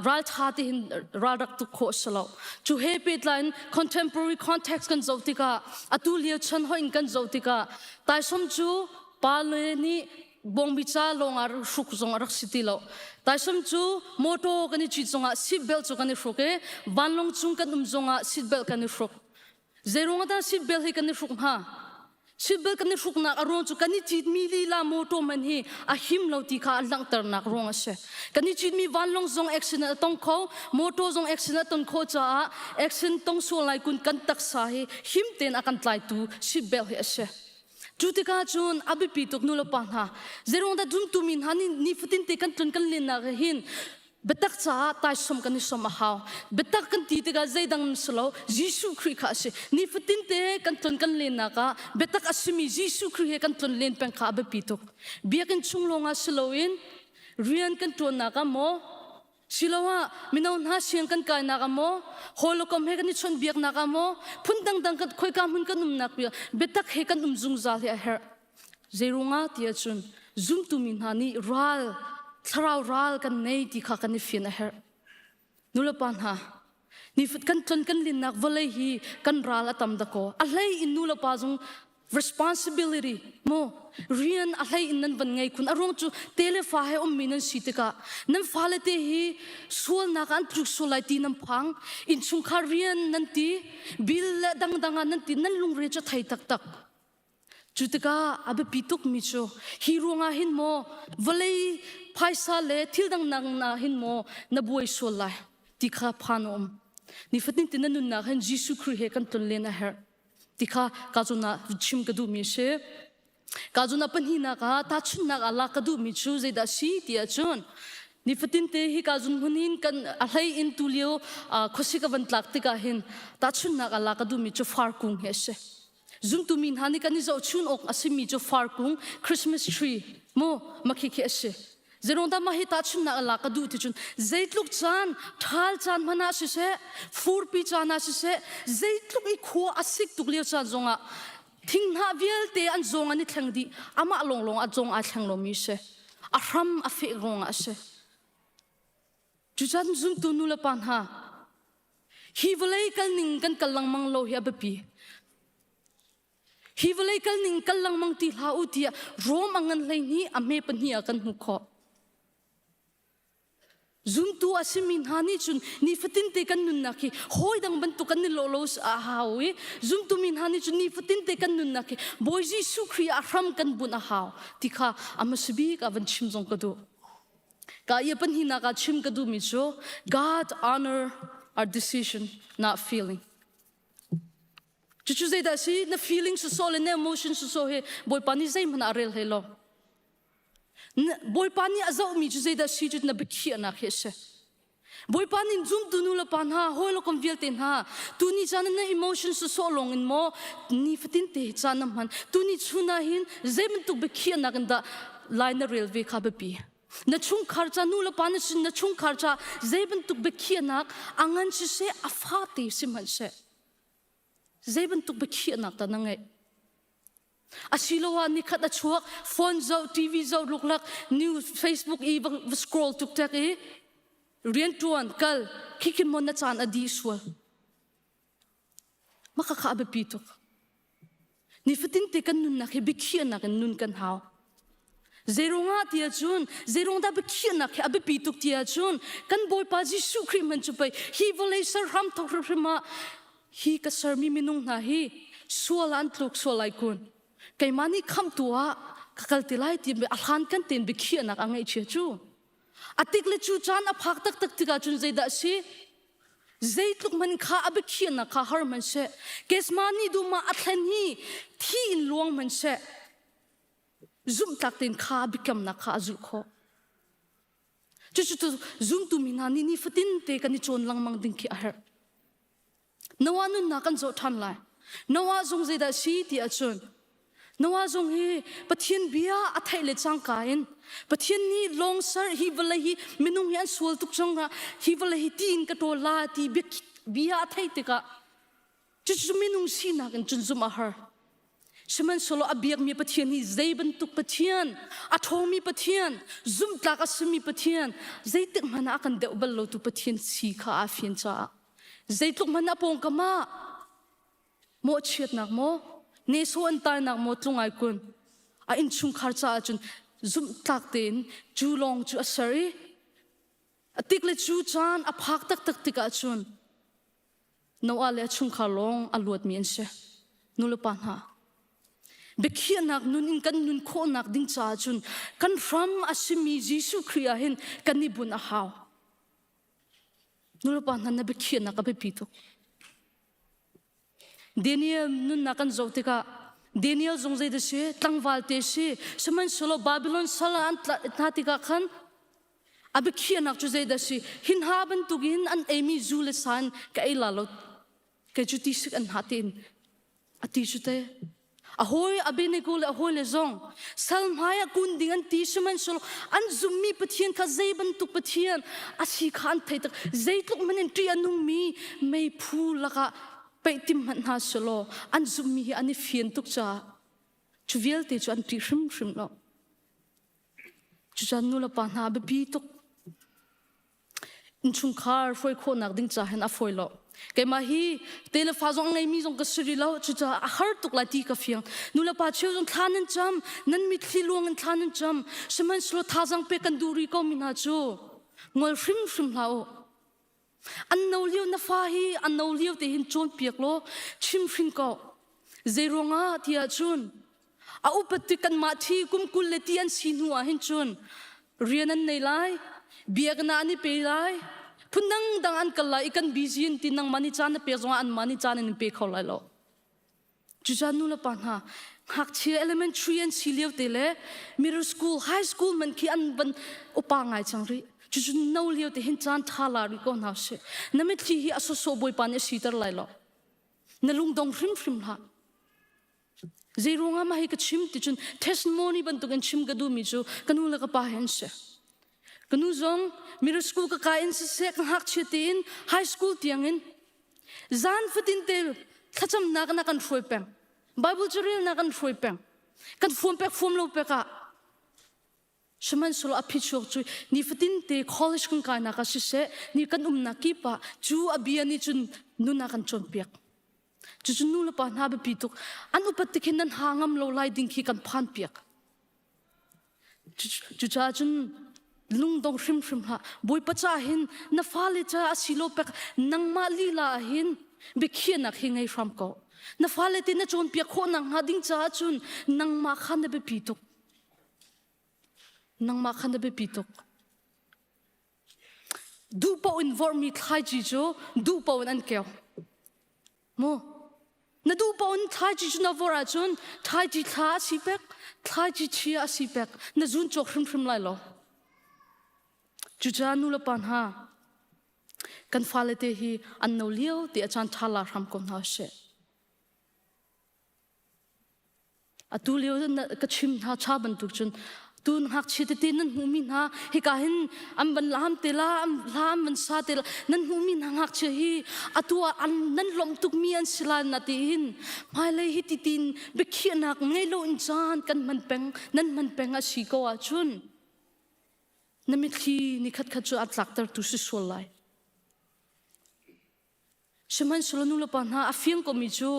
[SPEAKER 15] raltha te hin ral rak tuk khawh si lo. Cu he pehtlai in contemporary context kan zoh tikah atu lio chan hoih in kan zoh tikah taisom cu pa le nih bawngbi ca lawng ah hruk zong a rak si ti lo. Taisom cu motor kan i cit zongah seat belt cu kan i hruk i vanlawng cung kan um zongah seat belt kan i hruk. Zeiruang ah dah seat belt hi kan i hruk hnga? Seat belt kan i hruknak a ruang cu kan i citmi lila motor man hi a him lo ti kha a langhternak ruang a si. Kan i citmi vanlawng zong accident a tong kho, motor zong accident a ton khawh caah accident tong sual lai kun kan taksa hi him tein a kan tlaitu seat belt hi a si. Cu tikah cun a biapi tuk nu le pa hna zeiruang dah zumtu mi hna nih nifatin te kan tlun kan lennak hin biatak caah taisawm kan i som a hau. Biatak kan ti tikah zeidang si lo Jesuh Khrih kha a si. Nifatin te kan tlun kan lennak ah biatak a simi Jesuh Khrih he kan tlun len peng kha a biapi tuk. Biakinn chung lawngah si loin rian kan ṭuannak ah maw siloah mino hna siang kan kainak ah maw holokom he kan i chawnhbiaknak ah maw phun dangdang kan khoika hmun kan umnak biatak he kan um zungzal hi a herh. Zeirungah ti ahcun zumtu mi hna nih ral, thlarau ral kan nei ti kha kan i fian a herh. Nulepa hna, nifat kan tlon kan linnak vawlei hi kan ral a tam dakaw. A hlei in nulepa zong responsibility mu rian a hlei in nan van ngei khun. A ruang cu te le fa he ummi nan si tikah nan fale te hi sualnak ah an tluk sual lai ti nan phang. Innchungkhar rian nan ti, bill le dangdang ah nan ti, nan lungre cu thei taktak. Cu tikah a biapi tukmi cu hi ruangah hin maw vawlei phaisa le thil dang na hin maw na buai sual lai ti kha phan a um. Nifatin te na nunnak hin Jesuh Khrih he kan tlon len a herh ti kha ka zun ah chim ka duhmi a si. Ka zun ah pahnihnak ah tahchunhnak ah lak ka duhmi cu zeidah a si ti ahcun nifatin te hi ka zun hmun hin kan a hlei in tu lio khuasik a van tlak tikah hin tahchunhnak ah lak ka duhmi cu far kung hi a si. Zumtu mi hna nih kan i zohchun awk a simi cu farkung Christmas tree mu makhi khi a si. Zeirong dah mah hi tahchunhnak a lak ka duh ti cun zeitluk caan ṭhal caan hmanh ah siseh furpi caan ah siseh zeitluk i khua a sik tuk lio caan zongah thinghnah vialte an zawng an i thleng dih amah lawnglawng a zawng aa thleng lomi si a hram a feh ruangah a si cucaan zumtu nu le pa hna Hi vawlei kal ning kan kal lengmang lo hi a biapi. Hi vawlei kal ning kal lengmang ti hlah u tiah Rom a ngan hlei hnih a hme pahnih ah kan hmuh khawh. Zumtu a simi hna nih cun nifatin te kan nunnak hi hawi dang bantuk kan i lawh lo a hau i zumtu mi hna nih cun nifatin te kan nunnak hi Bawi Jesuh Khrih ah hram kan bunh a hau ti kha a hmasa bik ah van chim zong ka duh. Ka i pahnihnak ah chim ka duhmi cu God honor our decision, not feeling. Cucu zeidah si na feeling sawsawh le na emotion sawsawh hi Bawipa nih zeihmanh ah a rel hlei lo. Bawipa nih a zohmi cu zeidah si cu na biakhiahnak hi a si. Bawipa nih zumtu nu le pa hna hawi le kom vialte hna tuni caan na emotion sawsawh lawng in maw nifatin te caan na hman tuni chun ah hin zei bantuk biakhiahnak in dah lai na rel ve kha biapi na chungkhar ca nu le pa na sin na chungkhar ca zei bantuk biakhiahnak a ngan siseh a fate sihmanhseh zei bantuk biakhiahnak dah na ngeih Asiloah nikhat a chuak phone zoh TV zoh luklak news Facebook i va scroll tuk tek i riantuan kal khikhin mon na caan a dih sual maka kha a biapi tuk nifatin te kan nunnak hi biakhiahnak in nun kan hau Zeirungah ti ahcun zeirung dah biakhiahnak hi a biapi tuk ti ahcun kan Bawipa Jesuh Khrih hmanh cu pei hi vawlei ser hram thok hrimhrim ah hi ka sermi minung hna hi sual ah an tluk sual lai kun keimah nih khamhtu ah ka kal ti lai ti a hlan kan tein biakhiahnak a ngeih chia cu a tik le cu caan a phak taktak tikah cun zeidah a si zeitluk man kha a biakhiahnak kha har man seh kesma nih duma a thlen hi thi in luang man seh zumhtlak tein kha biakamnak kha a zulh khawh cucu cu zumtu mi hna nih nifatin te kan i cawn lengmang ding khi a herh Noah nunnak kan zoh ṭhan lai Noah zung zeidah si ti ahcun Noah zung hi Pathian bia a theih le cangka in Pathian nih lawng ser hi vawlei hi minung hi an sual tuk cang hi vawlei hi ti in ka ṭawl la ti bia a theih tikah cucu minung sinak in cun zumh a har. Sihmanhsehlaw a biakmi Pathian hi zei bantuk Pathian, a ṭhawngmi Pathian, zumhtlak a simi Pathian, zeitik hmanh ah a kan deuh bal lotu Pathian si kha aa fian caah zeitluk hmanh a pawngkam ah mawhchiatnak maw, nehsawh an tainak maw tlung ai kun, a innchungkhar caah cun zumhtlak tein cu lawng cu a ser i a tik le cu caan a phak taktak tikah cun Noah le a chungkhar lawng a luatmi an si. Nulepa hna, biakhiahnak nun in kan nun khawhnak ding caah cun kan hram a simi Jesuh Khrih ah hin kan i bunh a hau. Nulepa hna na biakhiahnak a biapi tuk. Daniel nunnak kan zoh tikah Daniel zong zei si tlangval te si sihmanhsehlaw Babylon sal ah an hna tikah khan A biakhiahnak cu zeidah a si? Hi hna bantukin an eimi zu le sa in ka ei la lo. Kei cu tisik an hna tein a ti cu te. A hawi Abednego le a hawile zong sal hmai ah kun ding an ti sihmanhsehlaw an zummi Pathian kha zei bantuk Pathian a si kha an thei tak. Zeitluk hmanh in ṭih a nungmi meiphu lakah peih tim hmanh hna selaw an zummi hi an i fian tuk caah cu vialte cu an ṭih hrimhrim lo. Cucan nulepa hna biapi tuk. Innchungkhar hruai khawhnak ding ca hin a fawi lo. Keimah hi telefa zong a ngeimi zong ka si rih lo. Cucaah a har tuk lai ti ka fiang. Nulepa cheu zong thla nan cam, nan mitthli luang in thla nan cam. Sihmanhsehlaw thazaang pek kan duh rih ko mi hna cu ngol hrimhrim hlah u. An no lio na fa hi an no lio te hin cawnpiak law chimhring ko. Zei ruangah ti ahcun a upat tik kanmah thi kum 20 le ti an si hnu ah hin cun rian an nei lai, biakinn ah an i pe lai, phun dangdang an kal lai i kan busy in ti nangmah nih caan na pek zongah anmah nih caan in pe kho lai lo. Cucaah nulepa hna, ngakchia elementary an si lio te le middle school, high school man khi an van upa ngai cang rih. Cucu no lio te hin caan ṭha la rih ko hna sih. Na mitthli hi a sawsawh Bawipa nih a siter lai lo. Na lungdong hrimhrim hlah. Zei ruangah mah hi ka chim ti cun testimony bantukin chim ka duhmi cu ka nu le ka pa he an si. Ka nu zong middle school ka kai in siseh ka ngakchia tein high school tiangin Zan fatin te thlacamnak na kan hruai peng. Bible cu rel na kan hruai peng. Kan fuam pek fuam lo pek ah sihmanhsehlaw a phichuak cu nifatin te college kan kainak ah siseh ni kan umnak kip ah cu a bia nih cun nun a kan cawnpiak. Cucu nu le pa hna biapi tuk. An upat tik hin nan ha ngam lo lai ding khi kan phan piak. Cucaah cun lungdong hrimhrim hlah. Bawipa ca hin na fale ca a si lo pek nangmah lila ah hin biakhiahnak hi ngei hram ko. Na fale te na cawnpiak khawh nakhnga ding caah cun nangmah kha na biapi tuk. Nangmah kha na biapi tuk. Duh paoh in vorhmi thlaici cu duh paoh in an keu. Mu na duh paoh in thlaici cu na vorh ahcun thlaici thla a si pek, thlaici chia a si pek, na zun cawk hrimhrim lai lo. Cucaah nu le pa hna, kan fale te hi an no lio te a caan ṭha la hram ko hna sih. Atu lio ka chim hna cha bantuk cun tu ngakchia tete nan hmuhmi hna hika hin an van lam te la an hla an van sa te la nan hmuhmi hna ngakchia hi atu ah an nan lawmh tukmi an si lai na ti hin hmailei hi ti tin biakhiahnak ngei lo in caan kan hman peng nan hman peng a si ko ahcun na mitthli ni khat khat cu a tlaktertu si sual lai. Sihmanhsehlaw nulepa hna a fiang komi cu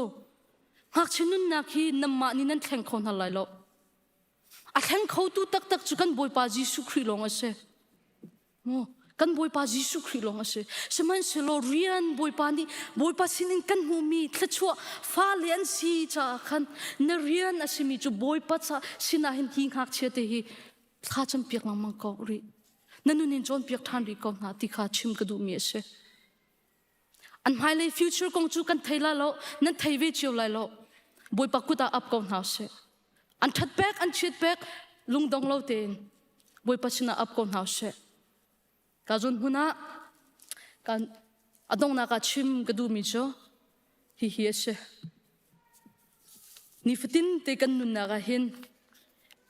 [SPEAKER 15] ngakchia nunnak hi nanmah nih nan thleng kho hna lai lo. A thleng khotu taktak cu kan Bawipa Jesuh Khrih lawng a si. Mu kan Bawipa Jesuh Khrih lawng a si. Sihmanhsehlaw rian Bawipa nih Bawipa sinin kan hmuhmi thluachuah fale an si caah khan na rian a simi cu Bawipa ca sinah hin hi ngakchia te hi thla campiak lengmang ko rih. Na nun in cawnpiak ṭhan rih ko hna ti kha chim ka duhmi a si. An hmailei future kong cu kan thei lai lo, nan thei ve cio lai lo. Bawipa kut ah ap ko hna usih. An ṭhat pek, an chiat pek, lungdong lo tein Bawipa sinah ap ko hna usih. Ka zun hmun ah kan a donghnak ah chim ka duhmi cu hihi a si. Nifatin te kan nunnak ah hin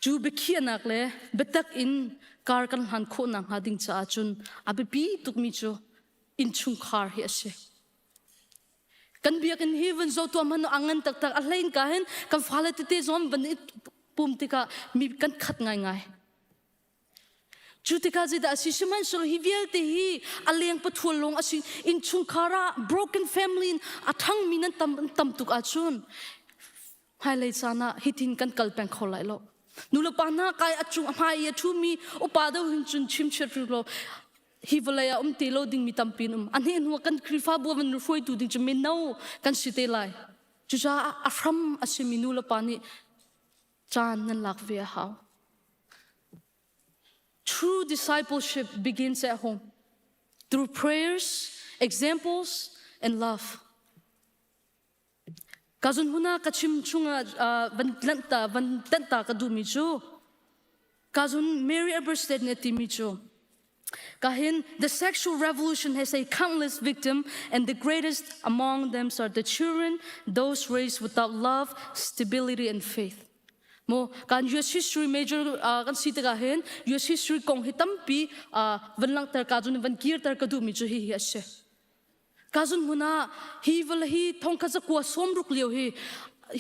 [SPEAKER 15] cu biakhiahnak le biatak in kar kan hlan khawh nakhnga ding caah cun a biapi tukmi cu innchungkhar hi a si. Kan biakinn hi vun zo tuah hmanh a ngan taktak a hlein ka hin kan fale tete zong van i pum tikah mi kan khat ngaingai. Cu tikah zeidah a si sihmanhsehlaw hi vialte hi a leng pathual lawng a si innchungkhar ah broken family in a ṭhangmi nan tam, tam tuk ahcun hmailei caan ah hitin kan kal peng kho lai lo. Nulepa hna kai a cung a hmai i a ṭhumi upa deuh hin cun chimchiat rih lo hi vawlei ah um te lo dingmi tampi an um. A hne hnu ah kan Khrihfabu ah van hruaitu ding cu mino kan si te lai. Cucaah a hram a simi nulepa nih caan nan lak ve a hau. True discipleship begins at home through prayers, examples, and love. Ka zun huna ka chim chungah van lanta van tenta ka duhmi cu ka zun Mary Eberstedt nih a timi cu Kahin, the sexual revolution has a countless victim, and the greatest among them are the children, those raised without love, stability, and faith. Mo kan US history major uh, kan si tikah hin US history kong hi tampi uh, van langhter ka cun van kirter ka duhmi cu hi hi a si. Ka zun hmun ah hi vawlei hi thongkhat zakua sawmruk lio hi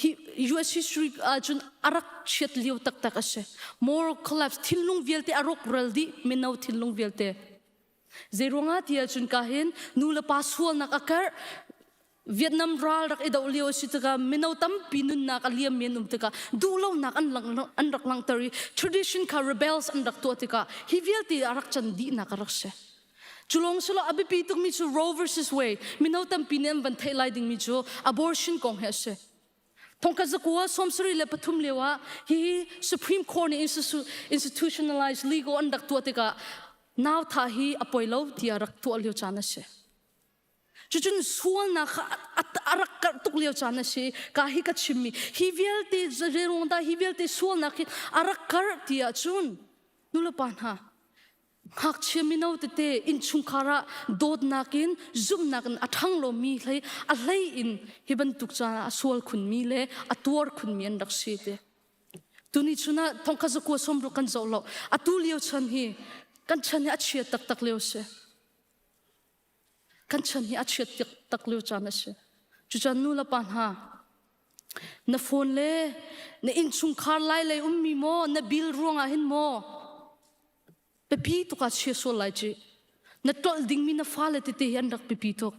[SPEAKER 15] hi US history ahcun a rak chiat lio taktak a si. Moral collapse thinlung vialte a rawk ral dih mino thinlung vialte. Zeiruangah ti ahcun ka hin nu le pa sualnak a karh Vietnam ral rak i doh lio a si tikah mino tampi nunnak a liam mi an um tikah duhlonak an lang, an rak langhter i tradition kha rebels an rak tuah tikah hi vialte a rak can dihnak a rak si. Cu lawng si lo a biapi tukmi cu Roe versus Wade mino tampi nih an van theih lai dingmi cu abortion kong hi a si. Thongkhat zakua sawmsarih le pathum lio ah hi Supreme Court nih institutionalized legal an rak tuah tikah nau thah hi a poi lo tiah rak tuah lio caan a si. Cucun sualnak kha a rak karh tuk lio caan a si. Ka hi ka chimmi hi vialte zeiruang dah hi vialte sualnak hi a rak karh ti ahcun nulepa hna Ngakchia mino tete innchungkhar ah dawtnak in zumhnak in a ṭhang lomi hlei a hlei in hi bantuk caan ah a sual khunmi le a tuar khunmi an rak si te. Tuni chun ah thongkhat zakua sawmruk kan zoh lo. Atu lio chan hi kan chan hi a chia taktak lio si. Kan chan hi a chiat taktak lio caan a si. Cucaan nu le pa hna, na phone le na innchungkhar lai lei ummi maw, na bill ruangah hin maw, biapi tuk ah chia sual lai ci. Na ṭolh dingmi na fale tete hi an rak biapi tuk.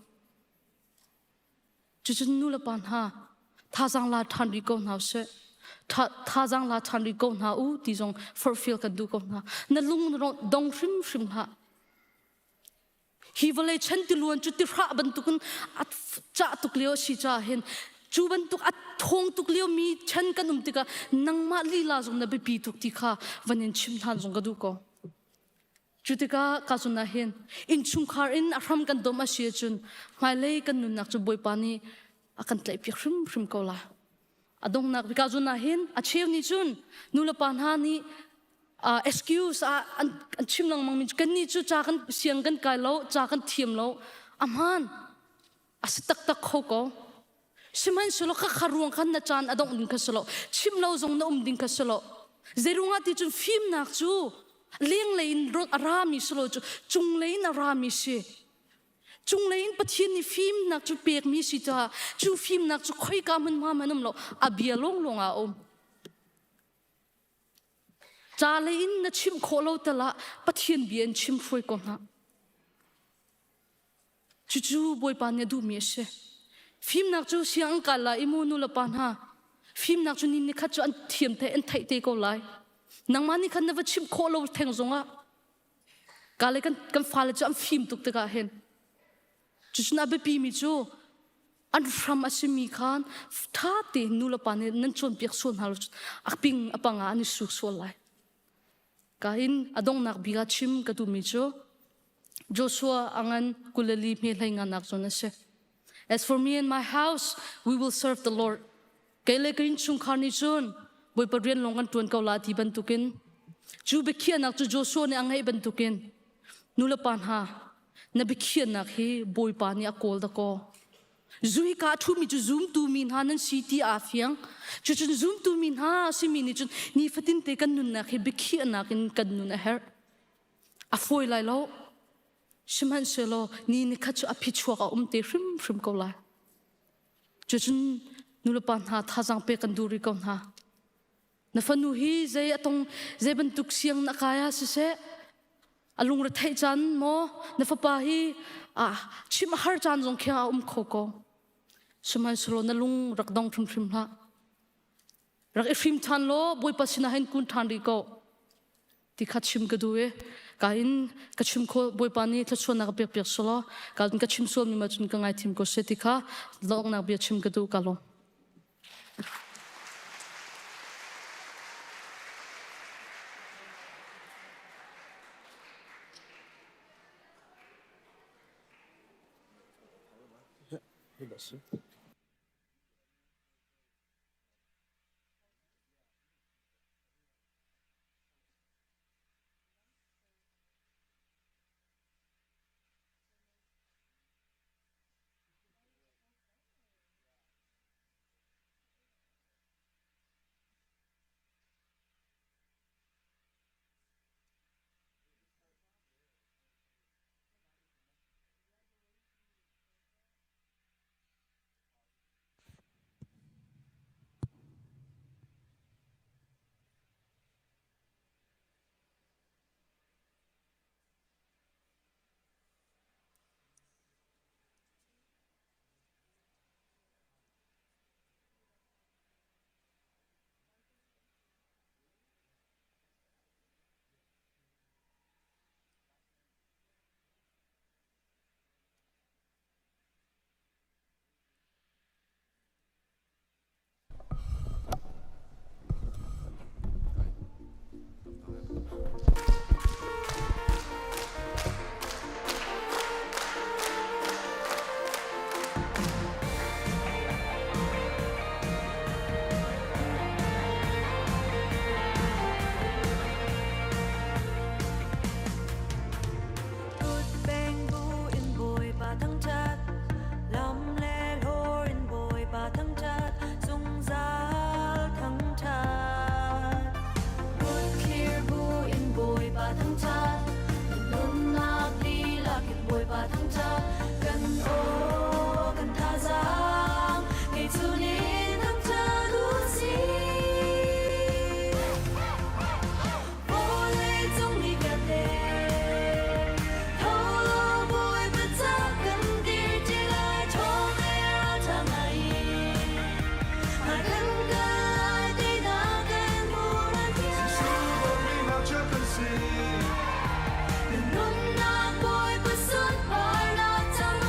[SPEAKER 15] Cucun nu le pa hna, thazaang la ṭhan rih ko hna usih. Thazaang la ṭhan rih ko hna u ti zong forhfial kan duh ko hna. Na lung dong hrimhrim hlah. Hi vawlei chan tiluan cu tihrah bantukin a cah tuk lio a si caah hin cu bantuk a thawng tuk lio mi chan kan um tikah nangmah lila zong na biapi tuk ti kha van in chim hlan zong ka duh ko. Cu tikah ka zun ah hin innchungkhar in a hram kan dom a si ahcun hmailei kan nunnak cu Bawipa nih a kan tlaihpiak hrimhrim ko lai. A donghnak bik ah zun ah hin a cheu nih cun nulepa hna nih uh, excuse ah an, an chim lengmang mi kan nih cu ca kan siang kan kai lo ca kan thiam lo a hmaan a si taktak kho ko sihmanhsehlaw kha kha ruang khan na caan a dongh ding kha si lo chim lo zong na um ding kha si lo zeiruangah ti cun fimnak cu lenglei in a rami si lo cu cunglei in a rami si Cunglei in Pathian nih fimnak cu pekmi si caah cu fimnak cu khoika hmunhma hmanh um lo a bia lawnglawng ah a um. Ca lei in na chimh khawh lo tal ah Pathian bia in chim hruai ko hna. Cucu Bawipa nih a duhmi a si. Fimnak cu siang an kai lai i mu nu le pa hna fimnak cu ni nikhat cu an thiam te an theih te ko lai. Nangmah nih khan na va chimh khawh lo theng zongah Ka le kan, kan fale cu an fim tuk tikah hin cucun a biapimi cu an hram a simi khan ṭha tein nu le pa nih nan cawnpiak sual hna lo a ping a pang ah an i suk sual lai. Ka in a donghnak bik ah chim ka duhmi cu Joshua a ngan kuleli hme hlei nganak zawn a si. As for me and my house, we will serve the Lord. Kei le ka innchungkhar nih cun Bawipa rian lawng kan ṭuan ko la ti bantukin cu biakhiahnak cu Joshua nih a ngeih bantukin nulepa hna na biakhiahnak hi Bawipa nih a kawl dakaw. Zu hika a ṭhumi cu zumtu mi hna nan si ti aa fiang. Cucun zumtu mi hna simi nih cun nifatin te kan nunnak hi biakhiahnak in kan nun a herh. A fawi lai lo. Sihmanhsehlaw ni nikhat cu a phichuak a um te hrimhrim ko lai. Cucun nulepa hna thazaang pek kan duh rih ko hna. Na fanu hi zei a tong zei bantuk siang na kai ah siseh a lungre theih caan maw na fapa hi ah chim a har caan zong khi a um kho ko. Sihmanhsehlaw na lung rak dong hrimhrim hlah. Rak i hrim ṭhan law Bawipa sinah hin kun ṭhan rih ko. Ti kha chim ka duh i ka in ka chim kho Bawipa nih thluachuahnak ka pek piak selaw ka in ka chim sualmi ma cun ka ngaithim ko seh ti kha lawngnak bia chim ka duh ka lawm.
[SPEAKER 2] Kut beng bu in Bawipa thangṭhat, lam le hlawr in Bawipa thangṭhat, zungzal thangṭhat. Kut thlir bu in Bawipa thangṭhat, nunnak dihlak in Bawipa thangṭhat, kan aw kan thazaang, kei cu nin thangṭhat u sih. Vawleicung mi vialte tho law Bawipa ca kan dir ṭi lai ṭhawng le ralṭha ngai hmai kan kal lai teinak kan hmu nan Na nunnak Bawipa sunparnak caah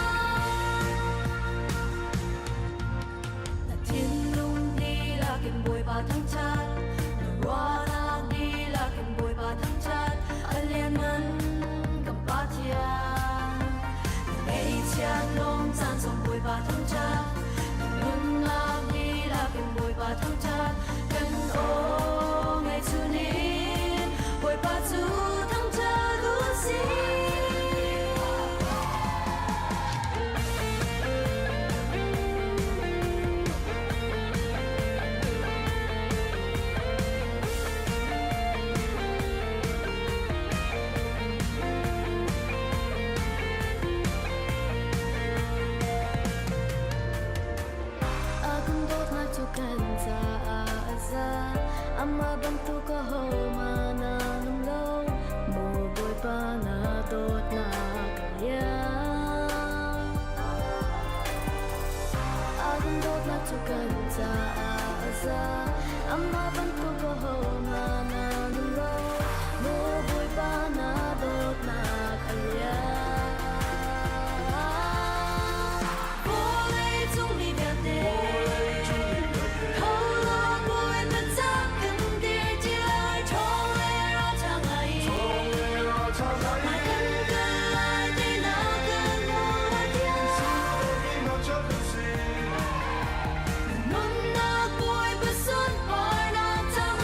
[SPEAKER 2] Na thinlung dihlak in Bawipa thangṭhat, na ruahnak dihlak in Bawipa thangṭhat, a lianngan kan Pathian. Na ngeihchiat lawm caan zong Bawipa thangṭhat, na nunnak dihlak in Bawipa thangṭhat, kan aw ngei chungin Bawipa cu thangṭhat u sih. A kan dawtnak cu kan caah a za. Amah bantuk ahohmanh an um lo. Maw Bawipa na dawtnak a lian. A kan dawtnak cu kan caah a za. Amah bantuk ahohmanh an um lo. Maw Bawipa na dawtnak a lian. Vawleicung mi vialte tho law Bawipa ca kan dir ṭi lai ṭhawng le ralṭha ngai hmai kan kal lai teinak kan hmu lai tiah nunnak Bawipa sunparnak caah.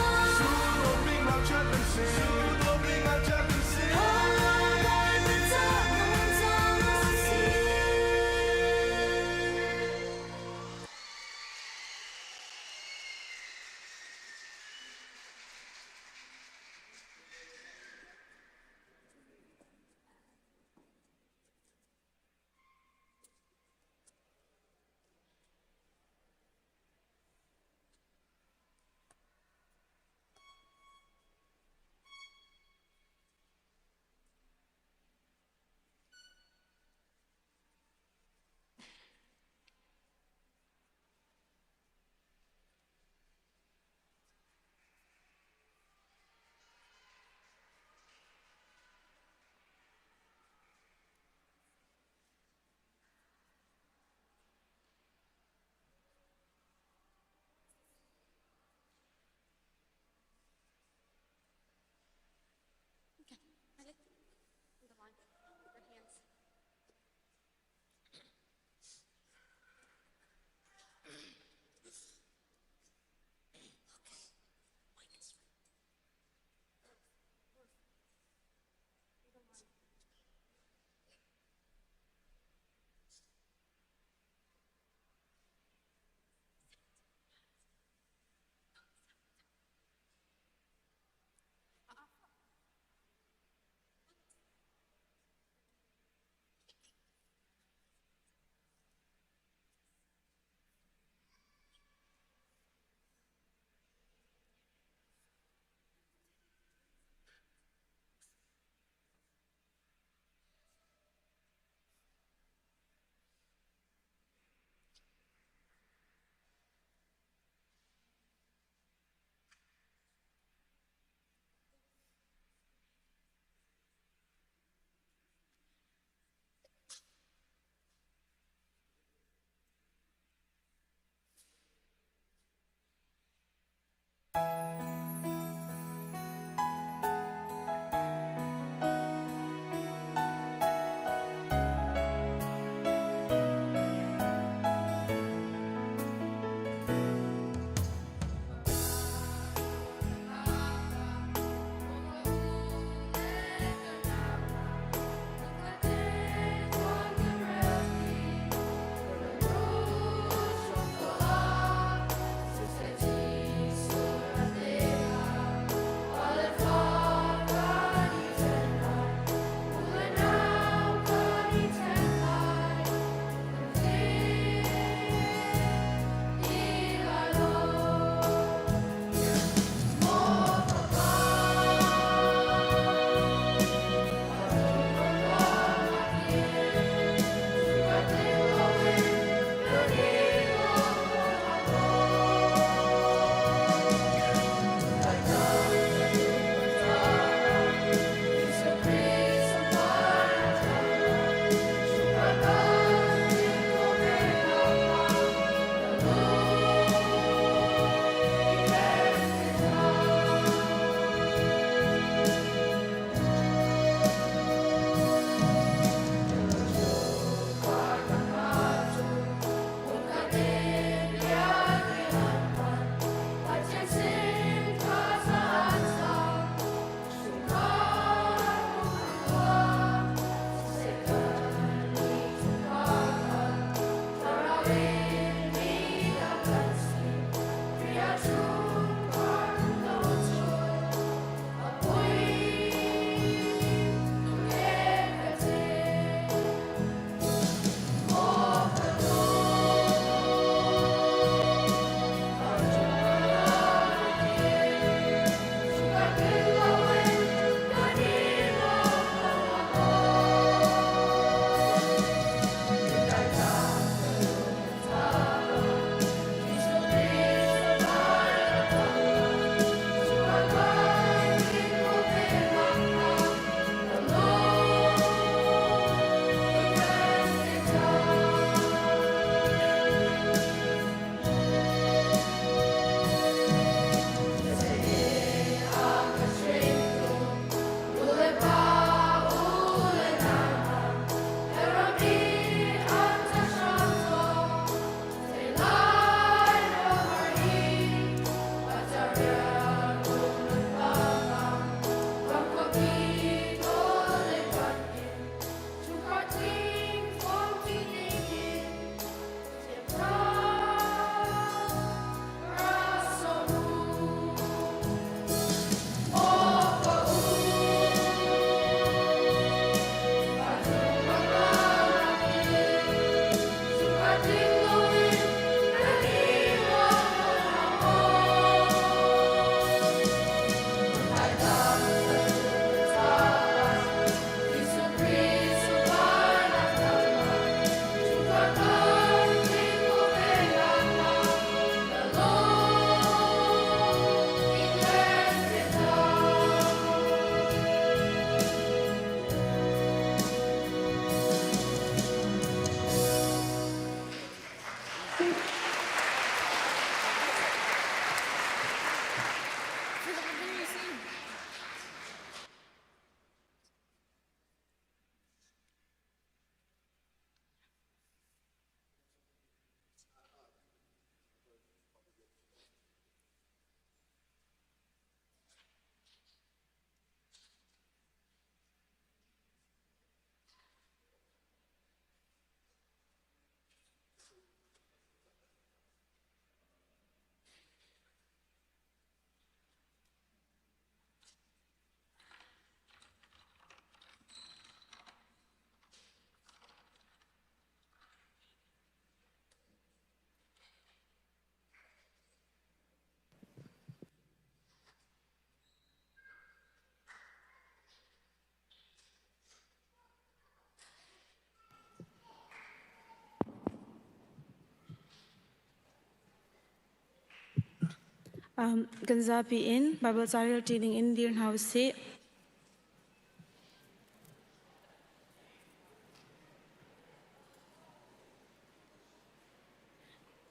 [SPEAKER 14] Kan zapi in Baibal ca rel ṭi ding in dir hna u sih.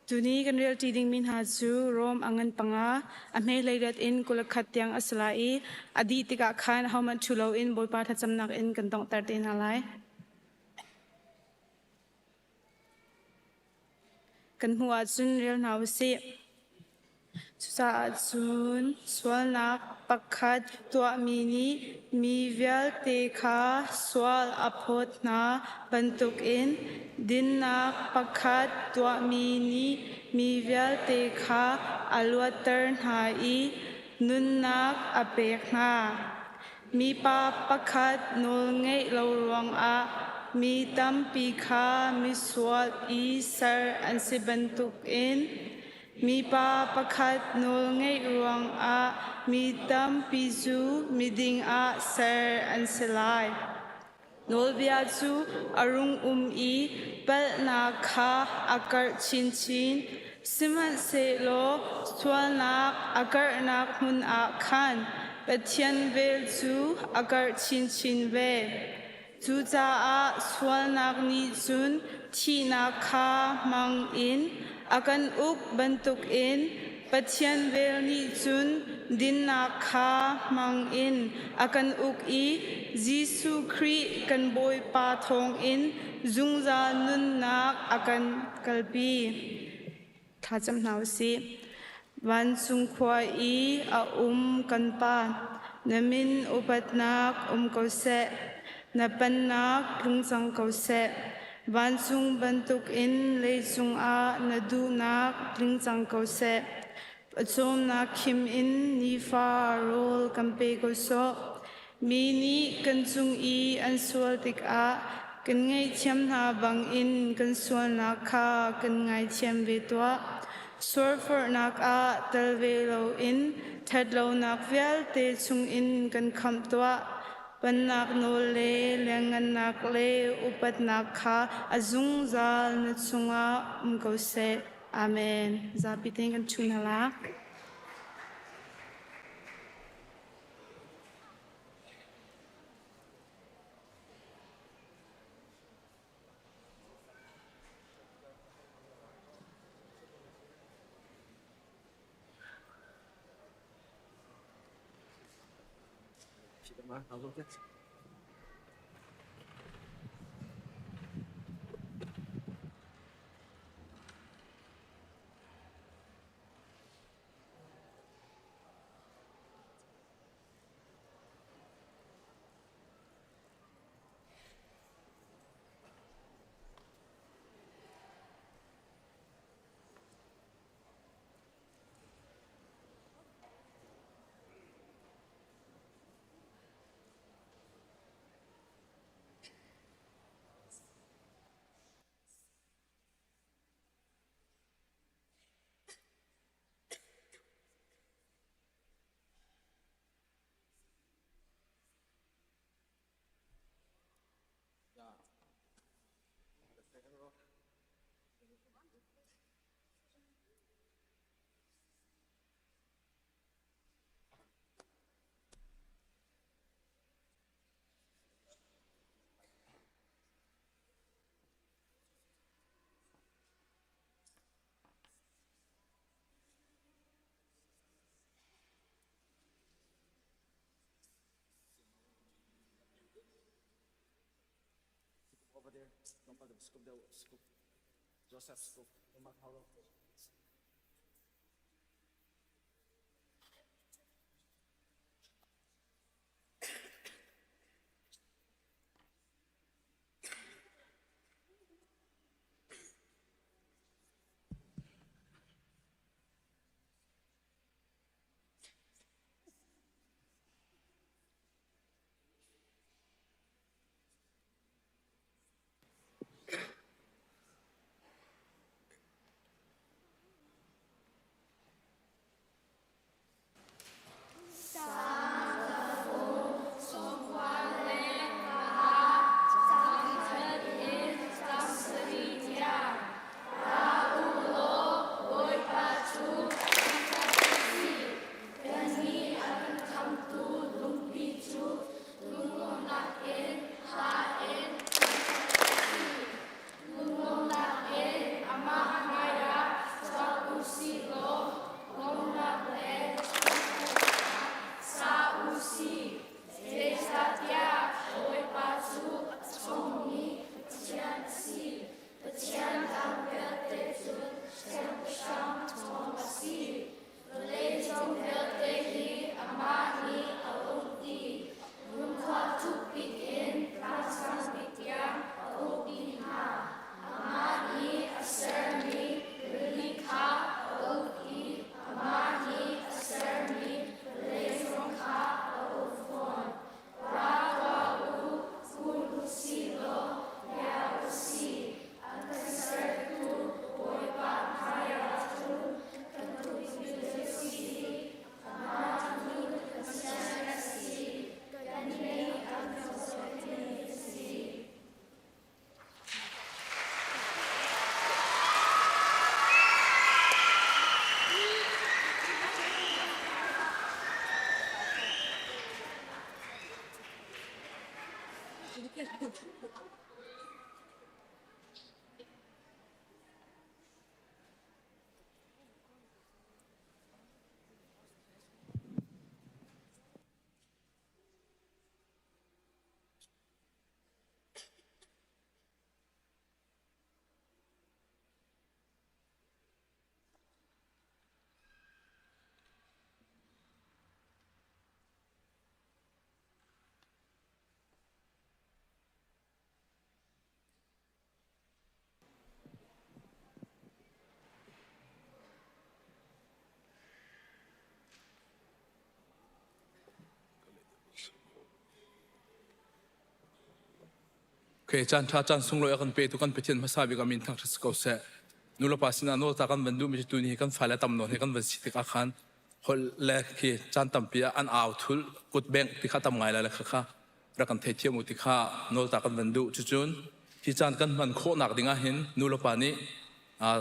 [SPEAKER 14] Tuni kan relṭi dingmi hna cu Rom a ngan panga, a hme hleiriat in 21 tiang a si lai i a dih tikah khan ahohmanh ṭhu loin Bawipa thlacamnak in kan donghter te hna lai. Kan hmuh ahcun rel hna u sih. Cucaah cun sualnak pakhat tuahmi nih mi vialte kha sual a phawt hna bantukin dinnak pakhat tuahmi nih mi vialte kha a luatter hna i nunnak a pek hna. Mipa pakhat nawlngeih lo ruangah mi tampi kha misual i ser an si bantukin Mipa pakhat nawlngeih ruangah mi tampi cu miding ah ser an si lai. Nawlbia cu a rung um i palhnak kha a karh chinchin, sihmanhsehlaw sualnak a karhnak hmun ah khan Pathian vel cu a karh chinchin ve. Cucaah sualnak nih cun thihnak kha hmang in a kan uk bantukin Pathian vel nih cun dinnak kha hmang in a kan uk i Jesuh Khrih kan Bawipa thawngin zungzal nunnak a kan kalpi. Thlacam hna u sih. Vancung khua i a um kan Pa, na min upatnak um ko seh. Na pennak tlung cang ko seh. Vancung bantukin leicung ah na duhnak tling cang ko seh. Pawcawmnak khim in nifa rawl kan pe ko sawh. Mi nih kan cung i an sual tikah kan ngaihthiam hna bangin kan sualnak kha kan ngaithiam ve tuah. Sualforhnak ah tel ve loin ṭhatlonak vialte chungin kan khamh tuah. Pennak nawl le lianngannak le upatnak kha a zungzal na chungah um ko seh. Amen. Zapi tein kan ṭhu hna la.
[SPEAKER 16] Over there. Joseph scoop.
[SPEAKER 4] Okay, caan ṭha caan sunglawi a kan petu kan Pathian hmasa bik a min thangṭhat si ko seh. Nulepa sinah nawl ta kan van duhmi cu tuni hi kan fale tam nawn he kan van si tikah khan holh le khi caan tampi ah an au thul kut bengh ti kha tam ngai lai le kha kha rak kan theithiam u ti kha nawl ta kan van duh. Cucun hi caan kan hman khawhnak dingah hin nulepa nih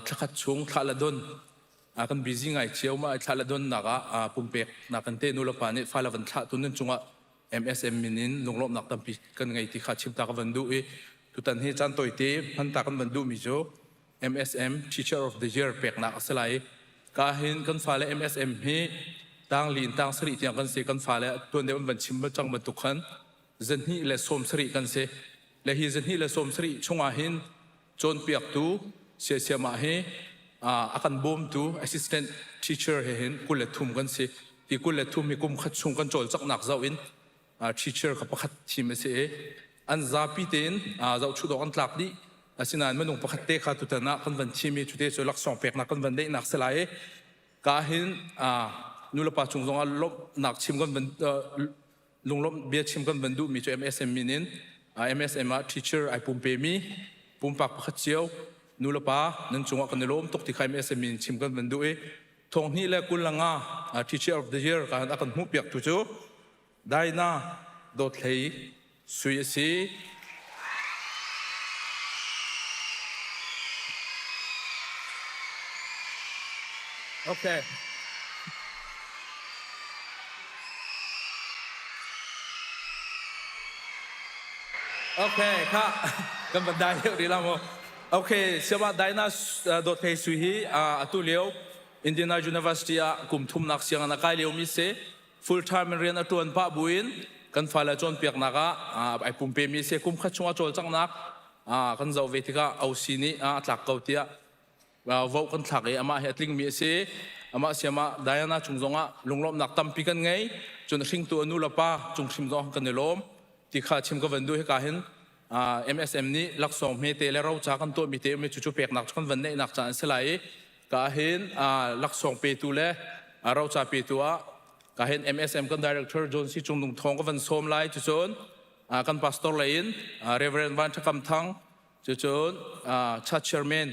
[SPEAKER 4] thlakhat chung thlah le don kan busy ngai cio ma thlah le donnak ah pumpek nak kan te nulepa nih fale van thlah tu nan cungah MSM min in lunglawmhnak tampi kan ngei ti kha chim ta ka van duh i tutan hi caan tawite hman ta kan van duhmi cu MSM Teacher of the Year peknak a si lai. Ka hin kan fale MSM hi tang li in tang sarih tiang kan si kan fale tuan deuh an van chim cang bantuk khan zahnih le sawm sarih kan si. Le hi zahnih le sawm sarih chungah hin cawnpiaktu siasiamah hi a kan bawmtu assistant teacher he hin 23 kan si. Hi 23 hi kum khat chung kan cawlcanghnak zoh in teacher kha pakhat thim a si i an zapi tein zohchuh dawh an tlak dih. Asinain minung pakhat te kha tutan ah kan van thim i cute cu laksawng peknak kan van neihnak si lai i ka hin nulepa cung zongah lawmhnak chim kan van lunglawmh bia chim kan van duhmi cu MSM min in MSM ah teacher ai pumpemi pumpak pakhat cio nulepa nan cungah kan i lawm tuk ti kha MSM min chim kan van duh i thonghnih le 25 teacher of the year ka a kan hmuh piak tu cu Daina Dawthlei Sui a si. Okay. Okay, kha kan van dai deuh rih la mu. Okay, siama Daina Dawthlei Sui hi atu lio Indiana University ah kum thumnak sianginn a kai liomi si. Full time in rian a ṭuan pah buin kan fale cawnpiaknak ah ai pumpemi si. Kum khat chung a cawlcanghnak kan zoh ve tikah OC nih a tlak ko tiah vote kan thlak i amah hi a tlingmi a si. Amah siamah Diana cung zongah lunglawmhnak tampi kan ngei. Cun hringtu a nu le pa cung hrim zong kan i lawm. Ti kha chim ka van duh hika hin MSM nih laksawng hmete le roca kan tuahmi te um i cucu peknak cu kan van neihnak ca an si lai i ka hin laksawng petu le roca petu ah ka hin MSM kan director John C. Cung Nung Thawng ka van sawm lai cucun kan pastor lei in Reverend Van Thakam Thang cucun church chairman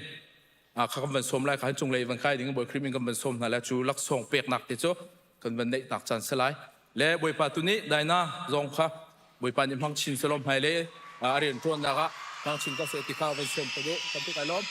[SPEAKER 4] kha kan van sawm lai kha cunglei van kai ding Bawi Khrih min kan van sawm hna le cu laksawng peknak te cu kan van neih tak caan si lai le Bawipa tu nih Daina zong kha Bawipa nih hmang chin selom hmai le a rian ṭuannak ah hmang chin ko seh ti kha van sawm ka duh kan tuk ai lawm.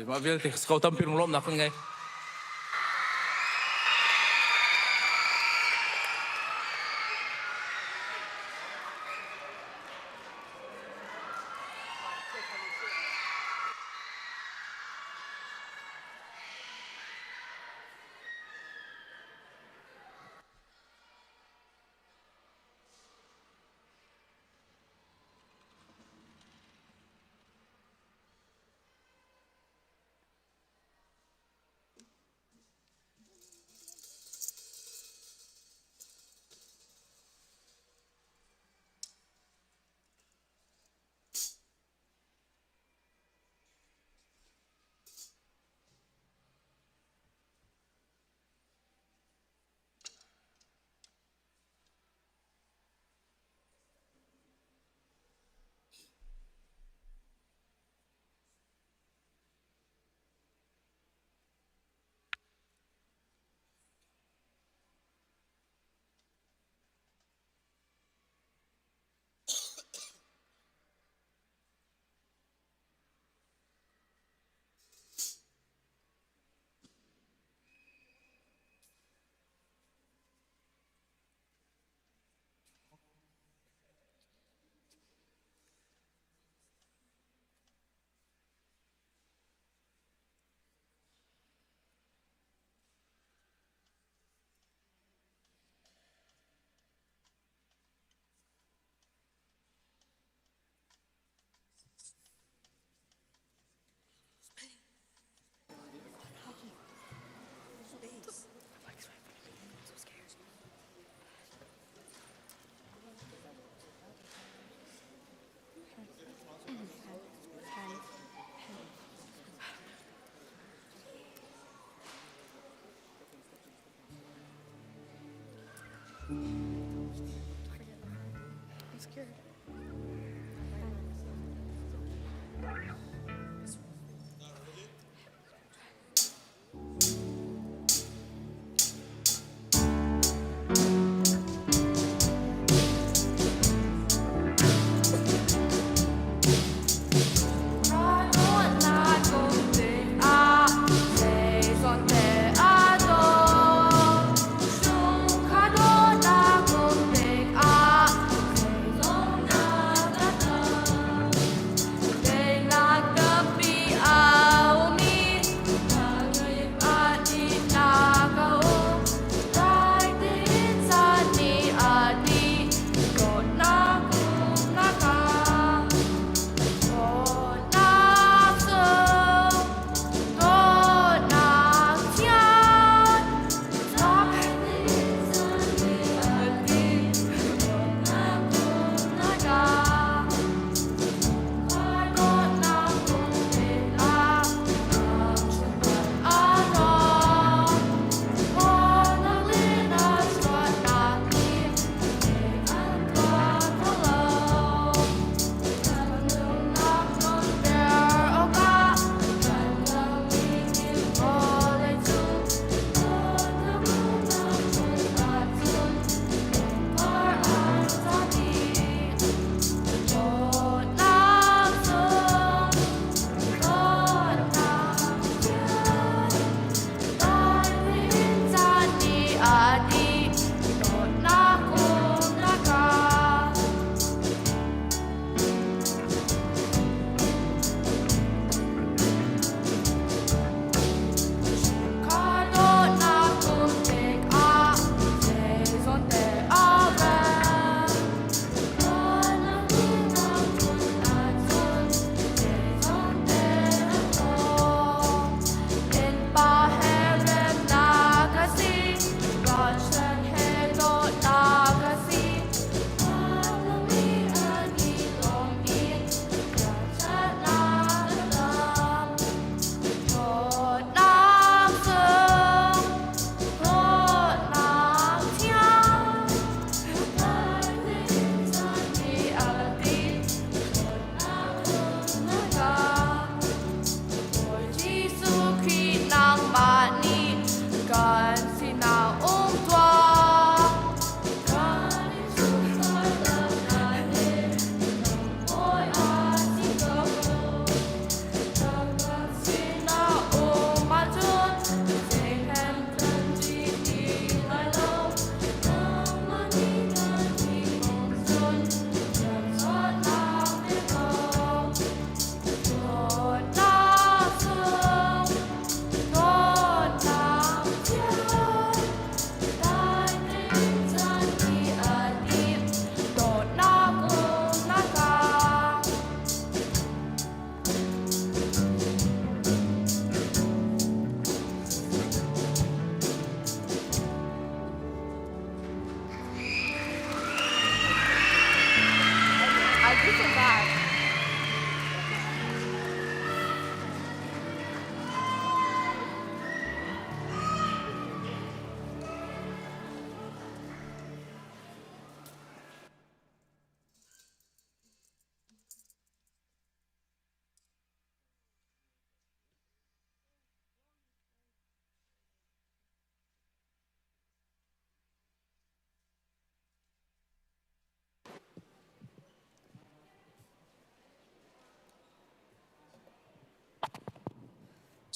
[SPEAKER 4] Mah vialte ko tampi lunglawmhnak kan ngei.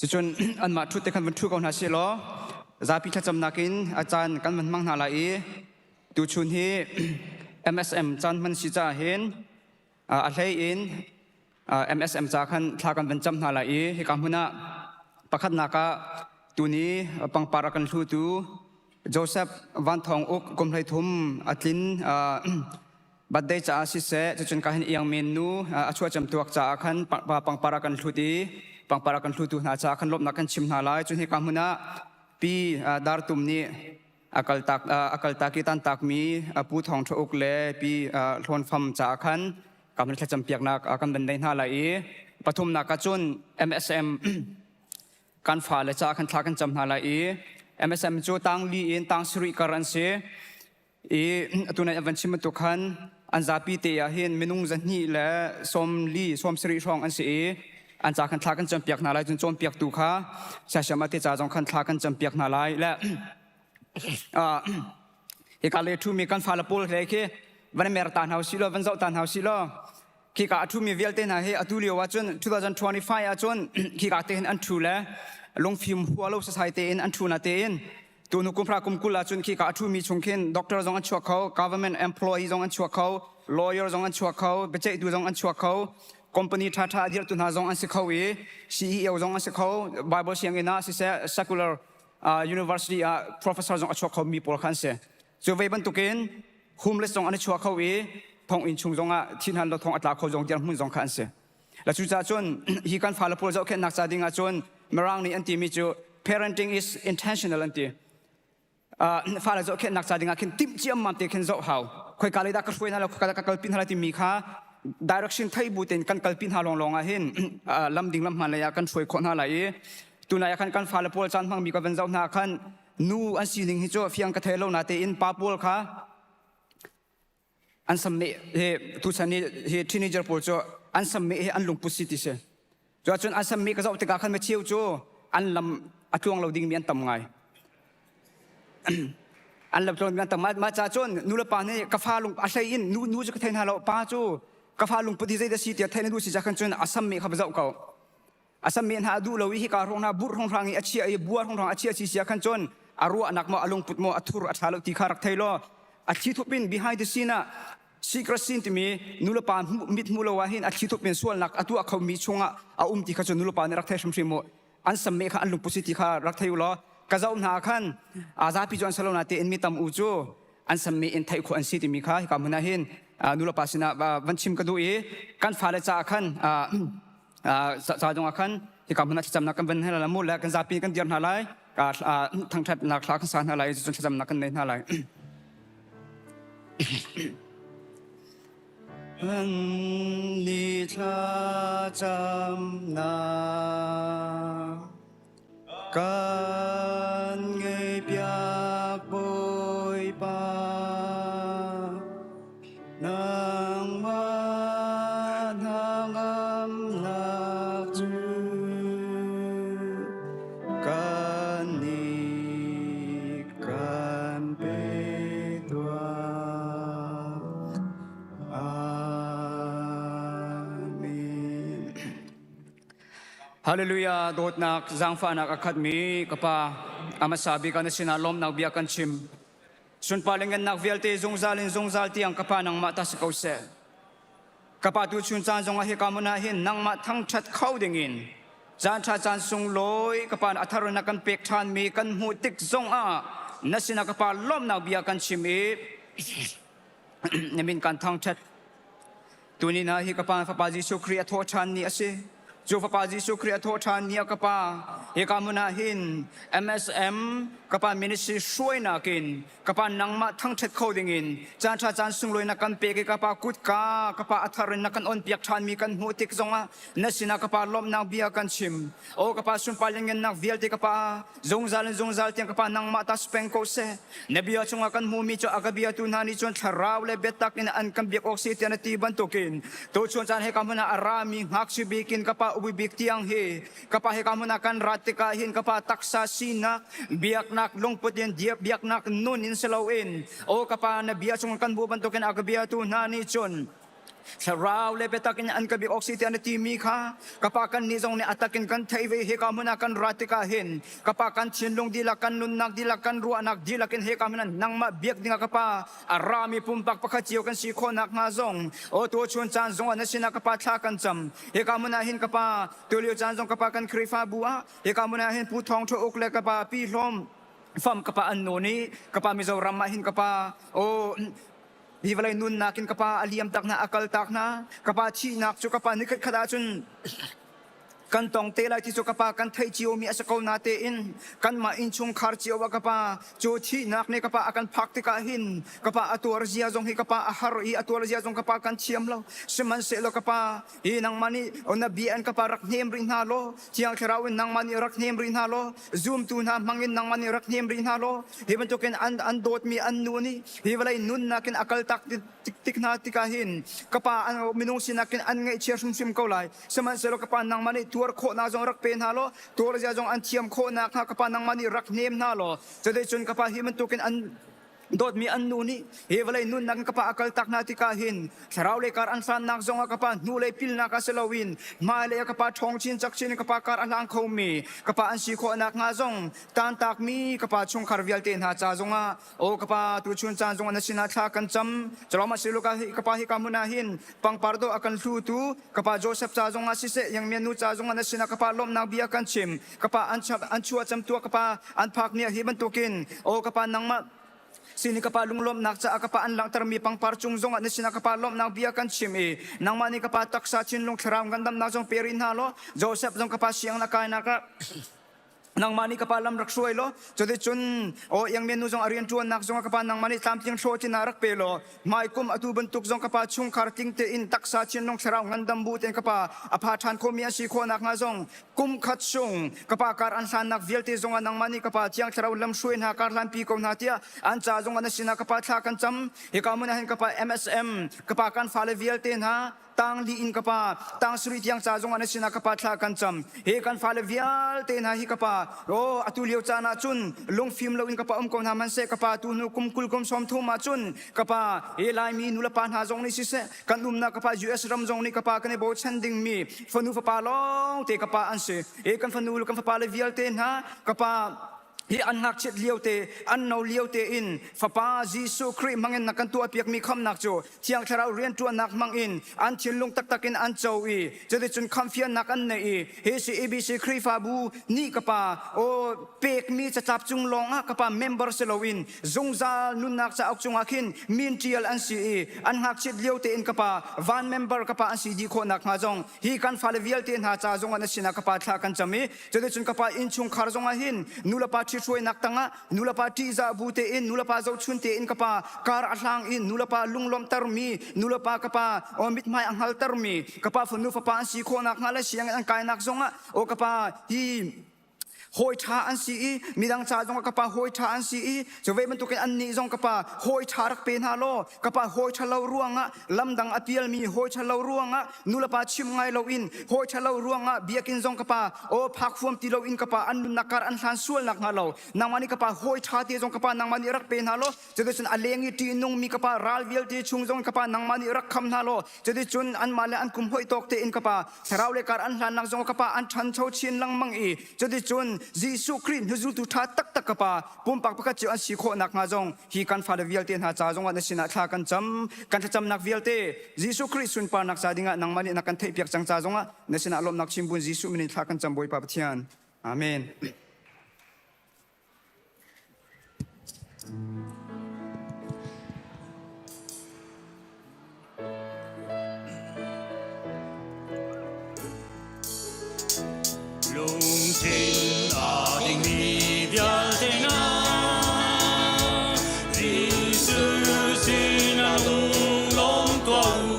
[SPEAKER 16] Cucun anmah ṭhut te khan van ṭhu ko hna sih law zapi thlacamnak in a caan kan van hmang hna lai i tuchun hi MSM caan hman si caah hin a hlei in MSM ca khan thla kan van cam hna lai i hika hmun ah pakhatnak ah tuni pangpar a kan hlutu Joseph Van Thawng Uk kum 13 a tlin birthday caah siseh cucun ka hin iang men nu a chuah cem tuak caah khan pangpar a kan hlut i pangpar a kan hlutu hna caah khan lawmhnak kan chim hna lai. Cun hika hmun ah pi Dartum nih a kaltak a kaltak i tantakmi Pu Thawng Tha Uk le pi Hlawn Fam caah khan kam thlacam piaknak kan van nei hna lai i pathumnak ah cun MSM kan fale caah khan thla kan cam hna lai i MSM cu tang li in tang sarih kar an si i atu nai van chim bantuk khan an zapi te ah hin minung 240 hrawng an si i an ca khan thla kan campiak hna lai. Cun cawnpiaktu kha siasiam te ca zong khan thla kan campiak hna lai le hika le ṭhumi kan fale pawl hle khi van mer ta hna usih law, van zoh ta hna usih law, khika a ṭhumi vialte hna hi atu lio ah cun 2025 ah cun khika te hin an ṭhu le lungfim hua lo sasai tein an ṭhu na tein tu hnu kum hra kum 20 ah cun khika a ṭhumi chung khin doctor zong an chuak kho, government employee zong an chuak kho, lawyer zong an chuak kho, biaceihtu zong an chuak kho, company ṭhaṭha a dirhtu hna zong an si kho i CEO zong an si kho, Bible sianginn ah siseh, secular university ah professor zong a chuak kho mi pawl kha an si. Cu ve bantukin homeless zong an i chuak kho i thonginn chung zongah thinhan lo thong a tla kho zong dirhmun zong kha an si. La cu caah cun hi kan fale pawl zohkhenhnak ca ding ah cun Mirang nih an timi cu parenting is intentional an ti. Fale zohkhenhnak ca ding ah khin timh ciammam te khin zoh hau. Khoika lei dah ka hruai hna lo, khoika dah ka kalpi hna lai timi kha direction thei bu tein kan kalpi hna lawnglawng ah hin lam ding lam hmaan lei ah kan hruai khawh hna lai i tunai ah khan kan fale pawl caan hmangmi ka van zoh hna khan nu an sining hi cu fiang ka thei lo na tein pa pawl kha an sammeh hi tuchan hi hi teenager pawl cu an sammeh hi an lungput si ti si. Cu ahcun an sammeh ka zoh tikah khan micheu cu an lam a tluang lo dingmi an tam ngai, an lam tluang dingmi an tam. Mah ca cun nu le pa nih ka fa lung a hlei in nu nu cu ka thei hna lo, pa cu ka fa lungput hi zeidah si tiah theih na duh si ca khan cun a sammeh kha va zoh ko. A sammeh hna a duh lo i hika hrawng hna burh hrawnghrang i a chiah i bua hrawnghrang a chiah si sia khan cun a ruahnak maw, a lungput maw a thur, a ṭha lo ti kha rak thei law a thli thup in behind the scene ah, secret scene timi nulepa mit hmu lo ah hin a thli thup in sualnak a tuah khomi chungah a um ti kha cu nulepa nih rak thei hrimhrim mu. An sammeh kha an lungput si ti kha rak thei u law ka zoh hna khan a zapi cu an salo na tein mi tam u cu an sammi in theih khawh an si timi kha hika hmun ah hin nulepa sinah van chim ka duh i kan fale caah khan ca zongah khan hika hmun ah thlacamnak kan van hna lai mu le kan zapi kan dir hna lai, thangṭhatnak thla kan sa hna lai, cun thlacamnak kan nei hna lai. Ni thlacamnak kan ngeipiak Bawipa, nangmah hnangamnak cu kan nih kan pe tuah. Amen. Hallelujah. Dawtnak zaangfahnak a khatmi ka pa, a hmasa bik ah na sinah lawmnak bia kan chim. Sunpar le ngannak vialte zungzal in zungzal tiang ka pa nangmah ta si ko seh. Ka pa, tu chun caan zongah hika hmun ah hin nangmah thangṭhat kho dingin caan ṭha caan sunglawi ka pa a thar na kan pek ṭhanmi kan hmuh tik zongah na sinah ka pa lawmnak bia kan chim i na min kan thangṭhat. Tuni na hi ka pa Fapa Jesuh Khrih a thawh ṭhan ni a si. Cu Fapa Jesuh Khrih a thawh ṭhan ni ah ka pa hika hmun ah hin MSM ka pa ministry hruainak in ka pa nangmah thangṭhat kho dingin caan ṭha caan sunglawi na kan pek i ka pa kutka ka pa a thar in na kan on piak ṭhanmi kan hmuh tik zongah na sinah ka pa lawmhnak bia kan chim. Aw ka pa, sunpar lianngannak vialte ka pa zungzal in zungzal tiang ka pa nangmah ta si peng ko seh. Na bia chungah kan hmuhmi cu a ka biatu hna nih cun thlarau le biatak in an kan biak awk si tiah na ti bantukin tuchun caan hika hmun ah a rami ngakchia bik in ka pa upi bik tiang hi ka pa hika hmun ah kan rat tikah hin ka pa taksa sinak biaknak lungput in biaknak nun in si loin, aw ka pa, na bia chungah kan hmuh bantukin a ka biatu hna nih cun. Thlarau le biatak in an ka biak awk si tiah na timi kha ka pa kan nih zong nih a tak in kan theih ve. Hika hmun ah kan rat tikah hin ka pa kan thinlung dihlak, kan nunnak dihlak, kan ruahnak dihlak in hika hmun ah nangmah biak dingah ka pa a rami pumpak pakhat cio kan si khawh nakhnga zong aw tuchun caan zong ah na sinah ka pa thla kan cam. Hika hmun ah hin ka pa tulio caan zong ka pa kan Khrihfabu ah hika hmun ah hin Pu Thawng Ṭha Uk le ka pa Pi Hlawm Fam ka pa an nu nih ka pa Mizoram ah hin ka pa aw hi vawlei nunnak in ka pa a liam tak hna, a kal tak hna. Ka pa thihnak cu ka pa nikhat khat ahcun kan tong te lai ti cu ka pa kan theih cio mi a si ko na tein kanmah innchungkhar cio ah ka pa cu thihnak nih ka pa a kan phak tikah hin ka pa a tuar zia zong hi ka pa a har i a tuar zia zong ka pa kan thiam lo. Sihmanhsehlaw ka pa hi nangmah nih na bia in ka pa rak hnem rih hna law, Thiang Thlarau in nangmah nih rak hnem rih hna law, zumtu hna hmang in nangmah nih rak hnem rih hna law, hi bantukin an dawtmi an nu nih hi vawlei nunnak in a kaltak tik hna tikah hin ka pa minung sinak in an ngaihchia hrimhrim ko lai. Sihmanhsehlaw ka pa nangmah nih tuar khawhnak zong rak pe hna law, tuar zia zong an thiam khawh nakhnga ka pa nangmah nih rak hnem hna law, cuticun ka pa hi bantukin an dawtmi an nu nih hi vawlei nunnak in ka pa a kaltak hna tikah hin thlarau lei kar an hlannak zongah ka pa hnulei pilnak ah si loin hmailei ah ka pa ṭhawng chin cak chin in ka pa kar a hlang khomi ka pa an si khawh nakhnga zong tantakmi ka pa chungkhar vialte hna ca zongah aw ka pa tuchun caan zongah na sinah thla kan cam. Culawmah si luka ka pa hika hmun ah hin pangpar dawh a kan hlutu ka pa Joseph ca zongah siseh Yangmian nu ca zongah na sinah ka pa lawmhnak bia kan chim. Ka pa an chuah camtuah ka pa an phak ni ah hi bantukin aw ka pa nangmah sini ka pa lunglawmhnak caah ka pa an langhtermi pangpar cung zongah na sinah ka pa lawmhnak bia kan chim i nangmah nih ka pa taksa thinlung thlarau ngandamnak zong pe rih hna law, Joseph zong ka pa siang na kainak ah nangmah nih ka pa lam rak hruai law, cuticun aw iangmian nu zong a rian ṭuannak zongah ka pa nangmah nih tlamtling hlawhtlin ah rak pe law, hmaikum atu bantuk zong ka pa chungkhar tling tein taksa thinlung thlarau ngandam bu tein ka pa a pha ṭhan khomi an si khawh nakhnga zong kum khat chung ka pa kar an hlannak vialte zongah nangmah nih ka pa Thiang Thlarau lamhruai hna kar hlanpi ko hna tiah an ca zongah na sinah ka pa thla kan cam. Hika hmun ah hin ka pa MSM ka pa kan fale vialte hna tang li in ka pa tang sarih tiang ca zongah na sinah ka pa thla kan cam. Hi kan fale vialte hna hi ka pa o atu lio caan ah cun lungfim lo in ka pa um ko hna hmanhseh, ka pa tu hnu kum 20 kum 30 ah cun ka pa hi Laimi nulepa hna zong nih siseh, kan umnak ka pa US ram zong nih ka pa kan i bochan dingmi fanu fapa lawng te ka pa an si. Hi kan fanu kan fapa le vialte hna ka pa hi an ngakchiat lio te, an no lio te in Fapa Jesuh Khrih hmangin na kan tuahpiakmi khamnak cu Thiang Thlarau rianṭuannak hmangin an thinlung taktak in an co i cuticun khamhfiannak an nei i hi CEBC Khrihfabu nih ka pa aw pekmi catlap cung lawngah ka pa member si loin zungzal nunnak cauk cungah khin min ṭial an si i an ngakchiat lio tein ka pa van member ka pa an si dih khawh nakhnga zong hi kan fale vialte hna ca zongah na sinah ka pa thla kan cam i cuticun ka pa innchungkhar zongah hin nulepa ṭhithruainak tangah nulepa ṭihzah bu tein, nulepa zohchun tein ka pa kar a hlang in nulepa lunglawmhtermi, nulepa ka pa aw mithmai a hngaltermi ka pa fanu fapa an si khawh nakhnga le sianginn an kainak zongah aw ka pa hi hawi ṭha an si i midang ca zongah ka pa hawi ṭha an si i cu ve bantukin annih zong ka pa hawi ṭha rak pe hna law, ka pa hawi ṭha lo ruangah lamdang a pialmi, hawi ṭha lo ruangah nulepa chim ngai loin, hawi ṭha lo ruangah biakinn zong ka pa aw phak huam ti loin ka pa an nunnak kar an hlan sual nakhnga lo nangmah nih ka pa hawi ṭha te zong ka pa nangmah nih rak pe hna law, cuticun a leng i ṭihnungmi ka pa ral vialte chung zong ka pa nangmah nih rak kham hna law, cuticun anmah le an kum hoih tawk tein ka pa thlarau le kar an hlannak zong ka pa an ṭhancho chin lengmang i cuticun Jesuh Khrih hnuzultu ṭha taktak ka pa pumpak pakhat cio an si khawh nakhnga zong hi kan fale vialte hna ca zongah na sinah thla kan cam. Kan thlacamnak vialte Jesuh Khrih sunparnak ca dingah nangmah nih na kan theihpiak cang ca zongah na sinah lawmhnak chim buin Jesuh min in thla kan cam, Bawipa Pathian. Amen.
[SPEAKER 1] Lungthin aa dingmi vialte hna, Jesuh sinah lunglawm tuah u.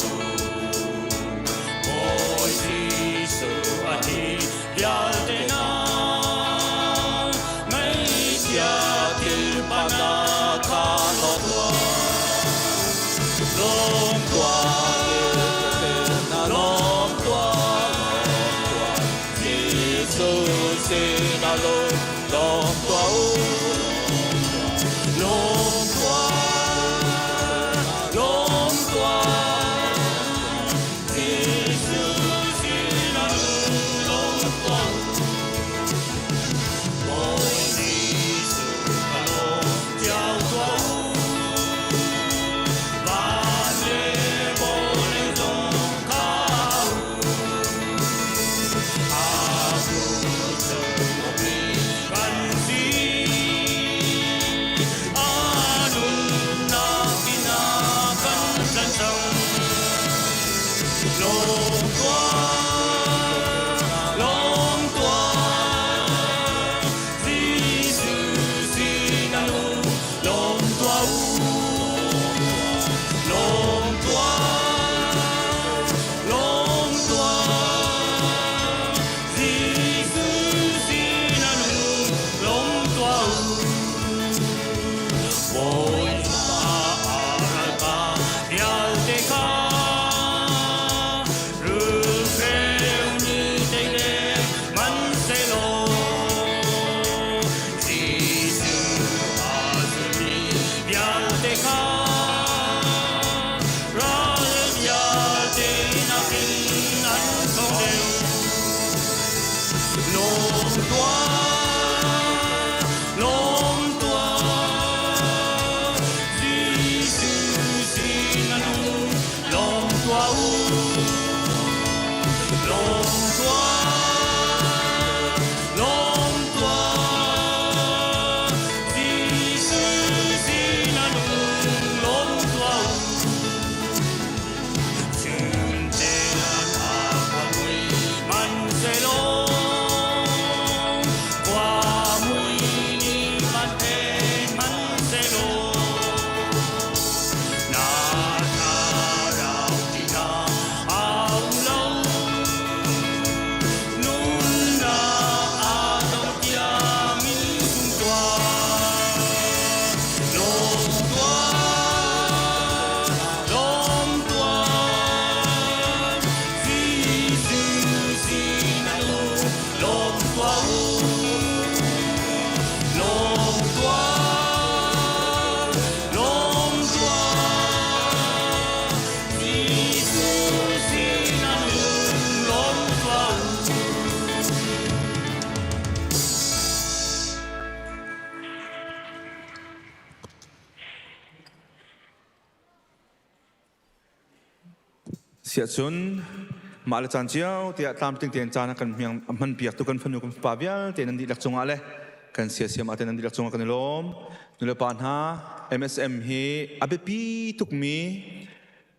[SPEAKER 1] Bawi Jesuh a thi vialte hna, ngaihchia thilphannak kha hlawt tuah. Lawm tuah, lawm tuah, Jesuh sinah lawm tuah u. Lawm tuah, lawm tuah.
[SPEAKER 4] Siahcun mah le caan cio tiah tlamtling tein caan a kan hman piak tu kan fanu kan fapa vialte nan dihlak cungah le kan siasiam ate nan dihlak cungah kan i lawm. Nulepa hna MSM hi a biapi tukmi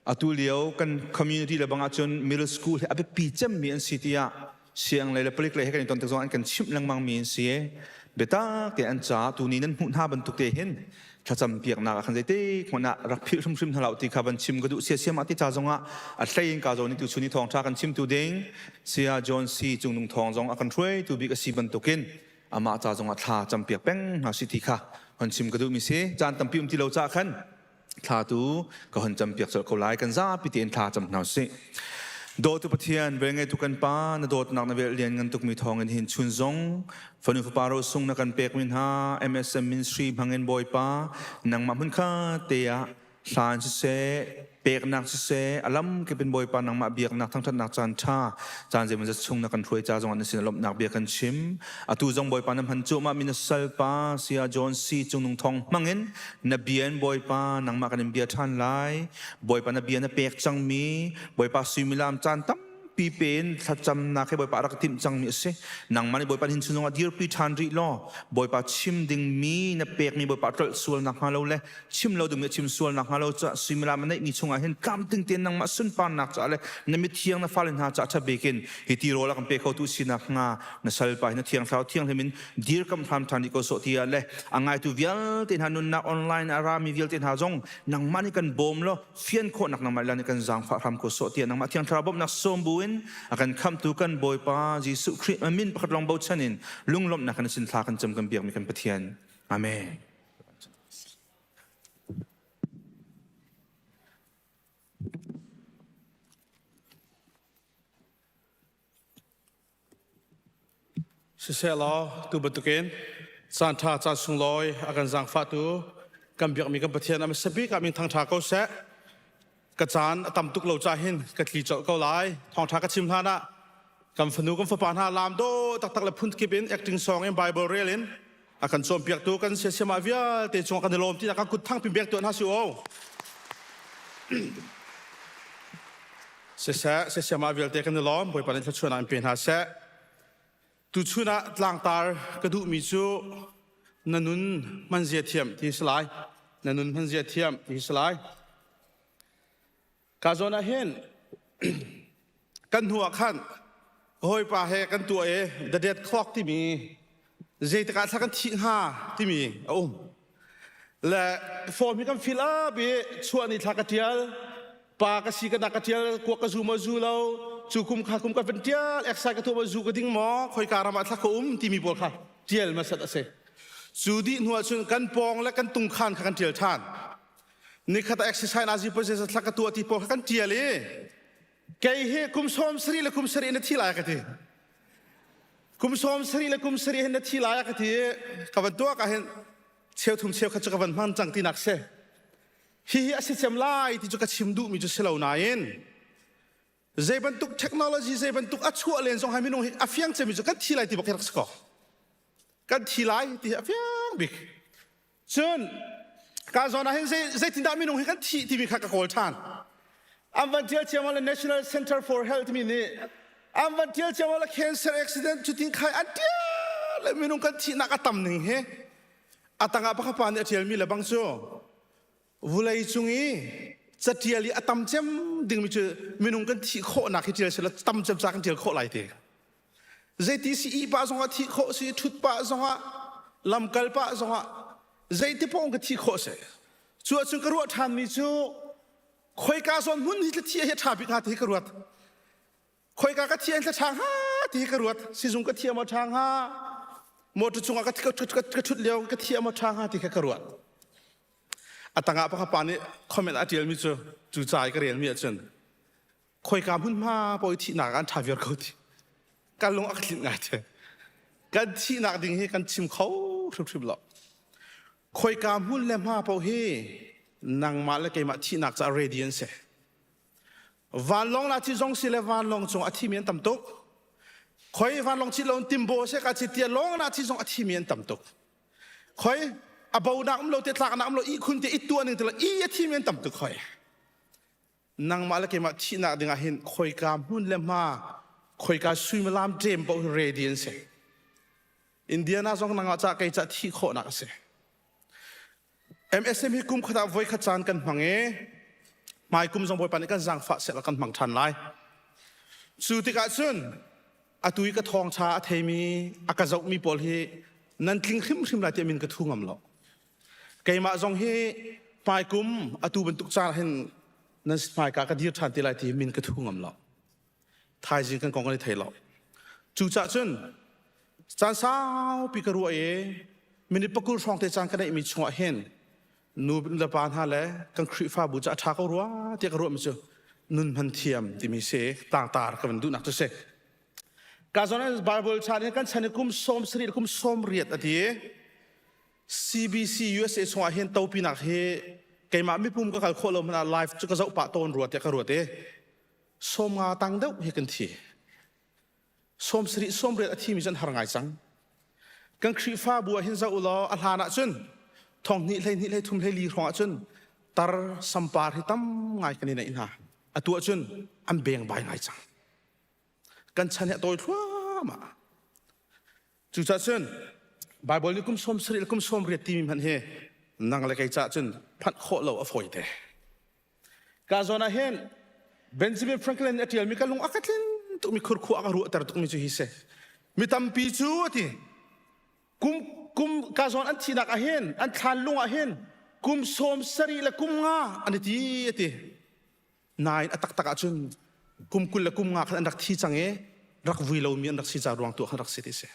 [SPEAKER 4] atu lio kan community le bang ahcun middle school hi a biapi cemmi an si tiah siang lei le palik lei he kan i ton tik zong an kan chimh lengmang mi an si. Biatak te an ca tuni nan hmuh hna bantuk te hin thlacam piaknak ah khan zeite hmanh ah rak philh hrimhrim hna lo ti kha van chim ka duh siasiam ah ti ca zongah a hlei in ka zawn i tuchun i thawngṭha kan chimtu ding Saya John C Cungnung Thawng zong a kan hruaitu bik a si bantukin amah ca zongah thla campiak peng hna si ti kha hon chim ka duhmi si caan tampi um ti lo caah khan thla tu ka hon campiak colh ko lai kan zapi tein thla cam hna usih Dawtu Pathian, velngeitu kan Pa, na dawtnak na velh lian ngan tukmi thawngin hin chun zong fanu fapa rosung na kan pekmi hna MSM Ministry hmangin Bawipa nangmah hmun kha te ah hlan siseh peknak siseh alam kipin Bawipa nangmah biaknak thangthatnak caan tha caan zeimawzat chung na kan hruai ca zong ah na sin lawmhnak bia kan chim atu zong Bawipa na hman cuahmah mi na salpa Saya John C Cungnung Thawng hmangin na bia in Bawipa nangmah kan in bia ṭhan lai Bawipa na bia na pek cangmi Bawipa suimilam caan tampi pe in thlacamnak he Bawipa rak timh cangmi a si nangmah nih Bawipa hin chung ah dirpi ṭhan rih law Bawipa chim dingmi na pekmi Bawipa tlolh sual nak hnga lo le chim lo dingmi chim sual nak hnga lo ca suimilam a neihmi chungah hin tlamtling tein nangmah sunparnak caah le na mithiang na fale hna caah ṭha bik in hi tirawl a kan pe khotu sinak hnga na salpa hi na thiang thlarau thianghlim in dirkamh hram ṭhan rih ko sawh tiah le a ngaitu vialte hna nunnak online a rami vialte hna zong nangmah nih kan bawm law fian khawhnak nangmah nih kan zaangfah hram ko sawh tiah nangmah thiang thlarau bawmhnak sawm buin a kan khamhtu kan Bawipa Jesuh Khrih min pakhat lawng bochan in lunglawmhnak kan sin thla kan cam kan biakmi kan Pathian. Amen.
[SPEAKER 17] Siseh tu bantukin caan ṭha caan sunglawi a kan zaangfahtu kan biakmi kan Pathian a hmasa bik ah min thangṭha ko seh. Ka caan a tam tuk lo cah hin ka tli colh ko lai. Thawngṭha ka chim hlan ah kan fanu kan fapa hna laam dawh taktak le phunkip in acting song in Bible rel in a kan cawnpiaktu kan siasiamah vialte cungah kan i lawm ti kan kut thang pin bek tuah hna si o. Siseh, siasiamah vialte kan i lawm. Bawipa nih thluachuahnak in pe hna seh. Tuchun ah tlangtar ka duhmi cu na nun hmanzia thiam ti si lai. Na nun hmanzia thiam ti si lai. Ka zawn ah hin kan hnu ah khan ka hawipa he kan tuah i the dead clock timi zeitik ah thla kan thih hnga timi a um. Le form hi kan fill up i chuah ni thla ka tial pa ka si ka nak ka tial kuak ka zu maw zu lo cu kum kha kum ka van tial exercise ka tuah maw zu ka ding maw khoika ram ah thla ka um timi pawl kha tial hmasat a si. Cu dih hnu ah cun kan pawng le kan tungkhan kha kan tial than. Nikhat ah exercise na zi poi thla ka tuah ti pawl kha kan tial i kei hi kum sawm sarih le kum sarih na thi lai ka ti. Kum sawm sarih le kum sarih hin na thi lai ka ti ka van tuak ah hin cheu thum cheu khat cu ka van hman cang tinak si. Hihi a si cem lai ti cu ka chim duhmi cu si lo nain zei bantuk technology zei bantuk a chuah len zong hai minung hi a fiang cemmi cu kan thi lai ti bak hi rak si ko. Kan thi lai ti hi a fiang bik. Cun ka zawn ah hin zeitindah minung hi kan thih timi kha ka kawl ṭhan. An van ṭial ciammam le National Center for Health mi nih an van ṭial ciammam le cancer accident cutin khai an ṭial le minung kan thihnak a tam ning hi a tangah pakhat pa nih a ṭialmi le bang cu vulei cung i caṭial i a tam cem dingmi cu minung kan thih khawhnak hi ṭial sila tam cem ca kan ṭial khawh lai ti. Zeiti si ih pah zongah thih khawh si, ṭhut pah zongah, lamkal pah zongah, zeiti paoh ka thih khawh si. Cu ahcun ka ruah ṭhanmi cu khoika zawn hmun hi thli hi a ṭha bik hnga ti hi ka ruat. Khoika ka thi an thla ṭha hnga ti hi ka ruat. Sizung ka thi a maw ṭha hnga, motor cungah ka ṭhut lio ka thi a maw ṭha hnga ti kha ka ruat. A tangah pakhat pa nih comment a ṭialmi cu cu ca i ka relmi ahcun khoika hmunhma paoh i thihnak an ṭha viar ko ti kan lung a ka tlinh ngai te kan thihnak ding hi kan chim kho hrimhrim lo khoika hmun le hma paoh hi nangmah le keimah thihnak caah ready an si vanlawng la thi zong si le vanlawng cung a thimi an tam tuk khoi vanlawng chit lo timbo se ka chi tia lawng na thi zong a thimi an tam tuk khoi a bo nak um lo te tlak nak um lo i khun te i tuah ning te lo i a thimi an tam tuk khoi. Nangmah le keimah thihnak dingah hin khoika hmun le hma khoika suimilam ṭem paoh hi ready an si. Indiana zong nangmah ca kei ca thih khawhnak a si. MSM hi kum khat ah voi khat caan kan hmang i hmai kum zong Bawipa nih kan zaangfah sehla kan hmang ṭhan lai. Cu tikah cun atu i ka thawngṭha a theimi a ka zohmi pawl hi nan tling hrimhrim lai tiah min ka thu ngam lo. Keimah zong hi hmaikum atu bantuk caan hin nan hmaika ka dir ṭhan te lai ti min ka thu ngam lo. Thaizing kan kong kan i thei lo. Cucah cun caan saupi ka ruah i minute pakul hrawng te caan ka neihmi chungah hin nu le pa hna le kan Khrihfabu cu a ṭha ko rua tiah ka ruahmi cu nun hman thiam timi si tlangtar ka van duhnak cu si. Ka zawn Bible chan in kan chan i kum sawm sarih kum sawm riat a ti CBC USA chungah hin topinak hi keimah mipum ka kal khawh lo hmanh ah live cu ka zoh pah tawn rua tiah ka ruat i 50 tang deuh hi kan thi. 70 sawmriat a thimi cu an har ngai cang. Kan Khrihfabu ah hin zoh u law a hlan ah cun thong hnih hlei hnih hlei thum hlei li hrawng ah cun tar sampar hi tam ngai kan i neih hna. Atu ah cun an bengbai ngai cang. Kan chan hi a tawi thluahmah. Cucaah cun Baibal nih kum 70 le kum 80 timi hmanh hi nang le kei caah cun phanh khawh lo a fawi te. Ka zawn ah hin Benjamin Franklin a ṭialmi ka lung a ka tlin tukmi khurkhua a ka ruahter tukmi cu hi si. Mi tampi cu a ti kum kum ka zawn an thihnak ah hin an thlan lung ah hin kum 70 le kum nga an i ti a ti. Nain a taktak ahcun kum 20 le kum nga khan an rak thi cang i rak vui lomi an rak si ca ruang tu ah khan rak si ti si.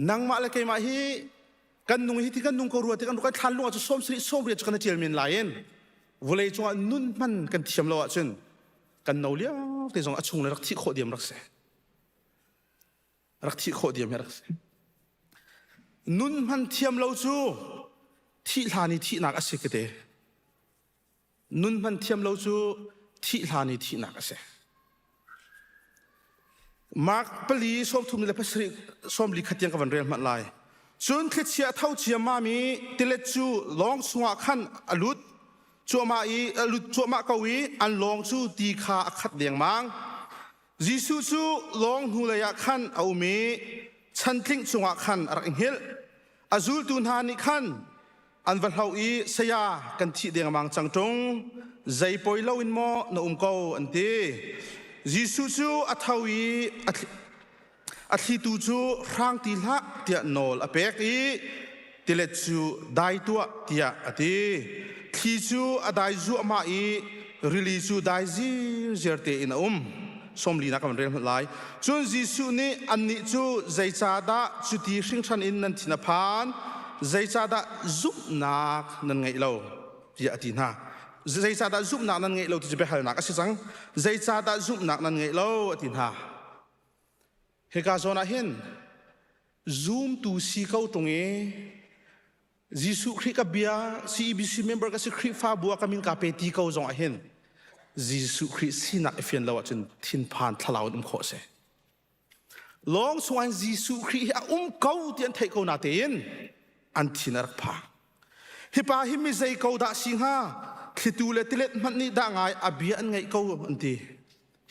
[SPEAKER 17] Nangmah le keimah hi kan nung hi ti kan nung ko rua ti kan kan thlan lung ah cu 70 80 cu kan tial men lai in vawlei cungah nun hman kan thiam lo ahcun kan no lio te zong a chung le rak thih khawh diam rak si rak thih khawh diam hi rak si nun hman thiam lo cu thih hlan i thihnak a si ka te Nun hman thiam lo cu thih hlan i thihnak a si. Mark pali 30 le pasarih sawmli khat tiang ka van rel hmanh lai. Cun thlichia a tho ciammam i tilet cu lawng chungah khan a lut cuahmah i a lut cuahmah ko i an lawng cu ti kha a khat dengmang. Jesuh cu lawng hnulei ah khan a um i chantling cungah khan a rak i hngilh. A zultu hna nih khan an va hloh i saya kan thih dengmang cang ṭung zei poi loin maw na um ko an ti Jesuh cu a tho i a thlitu cu hrang ti hlah tiah nawl a pek i tilet cu dai tuah tiah a ti thli cu a dai zuahmah i rili cu dai zirziar tein a um 40 nak kan rel hmanh lai. Cun Jesuh nih annih cu zeicahdah cuti hringhran in nan thin a phan? Zeicahdah zumhnak nan ngeih lo? tiah a ti hna. Zeicahdah zumhnak nan ngeih lo ti cu biahalnak a si cang. Zeicahdah zumhnak nan ngeih lo a ti hna. Hika zawn ah hin zumtu si ko ṭung i Jesuh Khrih ka bia CEBC member ka si Khrihfabu ah ka min ka pe ti ko zong ah hin Jesuh Khrih sinak i fian lo ahcun thinphan thlalau in um khawh a si. Lawng chungah Jesuh Khrih hi a um ko ti an theih ko na tein an thin a rak phang. Hi pa hi mi zei ko dah si hnga thlitu le tilet hmanh nih dah ngai a bia an ngaih ko an ti.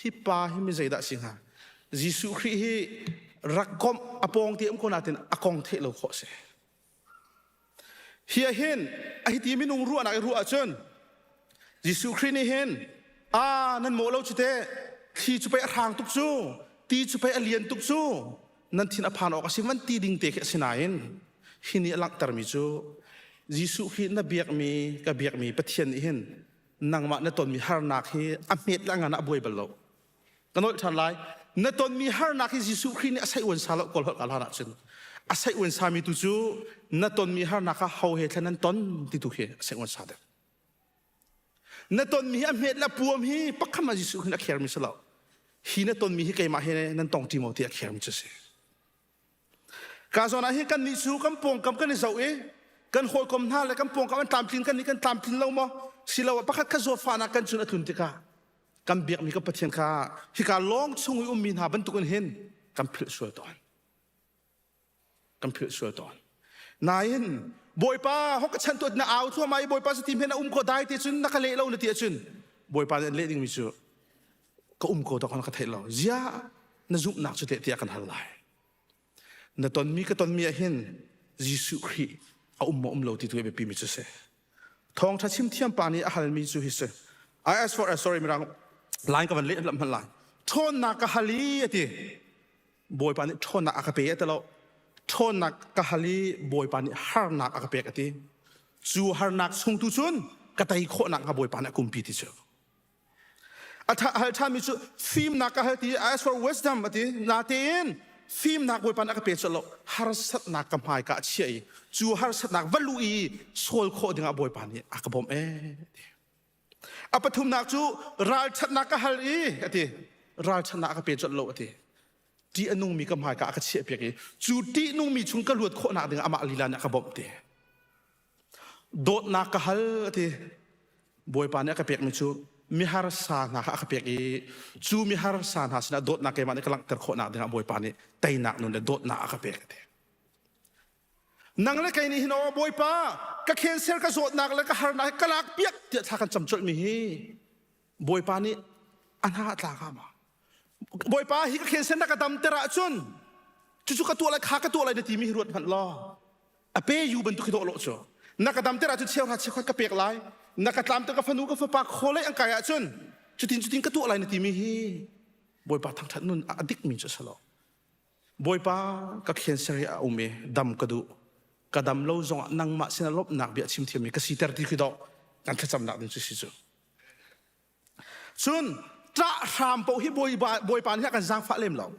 [SPEAKER 17] Hi pa hi mi zei dah si hnga? Jesuh Khrih hi rak komh a pawng te um ko natin a kong theih lo khawh a si. Hi ah hin a hiti minung ruahnak i ruah ahcun Jesuh Khrih nih hin a nan mawh lo cu teh thli cu pei a hrang tuk cu ti cu pei a lian tuk cu nan thin a phan awk a si van ti ding te khi a si nain hi nih a langhtermi cu Jesuh Khrih na biakmi ka biakmi Pathian nih hin nangmah na tonmi harnak hi a hmet le a ngan ah a buai bal lo Ka nolh ṭhan lai. Na tonmi harnak hi Jesuh Khrih nih a saih uan sa lo kawl holh ka hlan ahcun a saih uan sami tu cu na tonmi harnak kha ho he thlen nan ton ti tu khi a saih uan sa deuh. Na tonmi hi a hmet le puam hi pakham ah Jesuh Khrih a khermi si lo. Hi na tonmi hi keimah he nan tong ṭi maw ti a khermi cu si. Ka zawn ah hin kan nih cu kan pawngkam kan i zoh i kan hawikom hna le kan pawngkam an tlamtlin kan nih kan tlamtlin lo maw siloah pakhat kha zawtfahnak kan cun a tlun tikah kan biakmi kan Pathian kha hika lawng chung i ummi hna bantukin hin kan philh sual tawn. Kan philh sual tawn. Nain Bawipa hok ka chan tuat na au thluahmah i Bawipa cu ti hmen a um ko dai te cun na ka leh lo na ti ahcun. Bawipa nih an leh dingmi cu ka um ko dok ka theih lo. Ziah na zumhnak cu teh tiah kan hal lai. Na tonmi ka tonmi ah hin Jesuh Khrih a um maw um lo ti tu hi biapi mi cu si. Thawngṭha chim thiam pa nih a halmi cu hi si. I ask for a sorry mirang line ka van leh hman lai. Ṭhawnnak ka hal i a ti. Bawipa nih ṭhawnnak a ka pe a ti lo. Ṭhawnnak ka hal i Bawipa nih harnak a ka pek a ti. Cu harnak chung tu cun ka tei khawhnak hnga Bawipa nih a kumpi ti cu. A hal ṭhanmi cu fimnak ka hal ti I ask for wisdom a ti. Natein fimnak Bawipa nih a ka pe colh lo. Harsatnak ka hmai ka a chiah i cu harsatnak va luh i sawl khawh dingah Bawipa nih a ka bawmh ee ti. A pathumnak cu ralṭhatnak ka hal i a ti. Ralṭhatnak a ka pe colh lo a ti. Ṭih a nungmi ka hmaika a ka chiahpiak i cu ṭih nungmi chung ka luat khawhnak ding amah lila nih a ka bawmh ti. Dawtnak ka hal a ti. Bawipa nih a ka pekmi cu miharsa hna kha a ka pek i cu miharsa hna sinah dawtnak keimah nih ka langhter khawhnak dingah Bawipa nih teinak nun le dawtnak a ka pek a ti. Nang le kei nih hin aw Bawipa ka cancer ka zawtnak le ka harnak hi ka lak piak tiah thla kan cam colh mi hi Bawipa nih a hna a tla hnga ma? Bawipa hi ka cancer na ka damter ahcun cucu ka tuah lai kha ka tuah lai na timi hi ruat hmanh law a pe yu bantuk hi dawh lo cu na ka damter ahcun cheuhra cheukhat ka pek lai na ka tlamter ka fanu ka fapa khawlei an kai ahcun cutin cutin ka tuah lai na timi hi Bawipa thangṭhat nun a dikmi cu a si lo. Bawipa ka cancer hi a um i dam ka duh. Ka dam lo zongah nangmah sinah lawmhnak bia chim thiammi ka siter ti khi dawh kan thlacamnak ding cu si cu. Cun ṭah hram paoh hi Bawipa, Bawipa nih a kan zaangfah lem lo.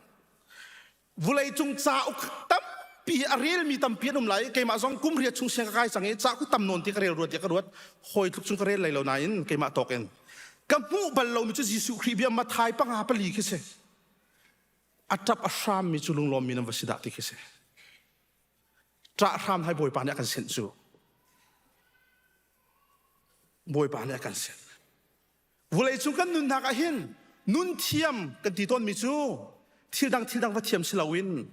[SPEAKER 17] Vulei cung cauk tampi a relmi tampi an um lai. Keimah zong kum riat chung siang ka kai cang i cauk tam nawn ti ka rel ruat ti ka ruat. Hawi tluk cun ka rel lai lo nain keimah tawk in. Ka hmuh bal lomi cu Jesuh Khrih bia Mathai panga pali khi si. A ṭap a hrammi cu lunglawmmi nan va si dah ti khi si. Ṭah hram hai Bawipa nih a kan senh cu. Bawipa nih a kan senh. Vawleicung kan nunnak ah hin nun thiam kan ti tawnmi cu thil dang thil dang va thiam si loin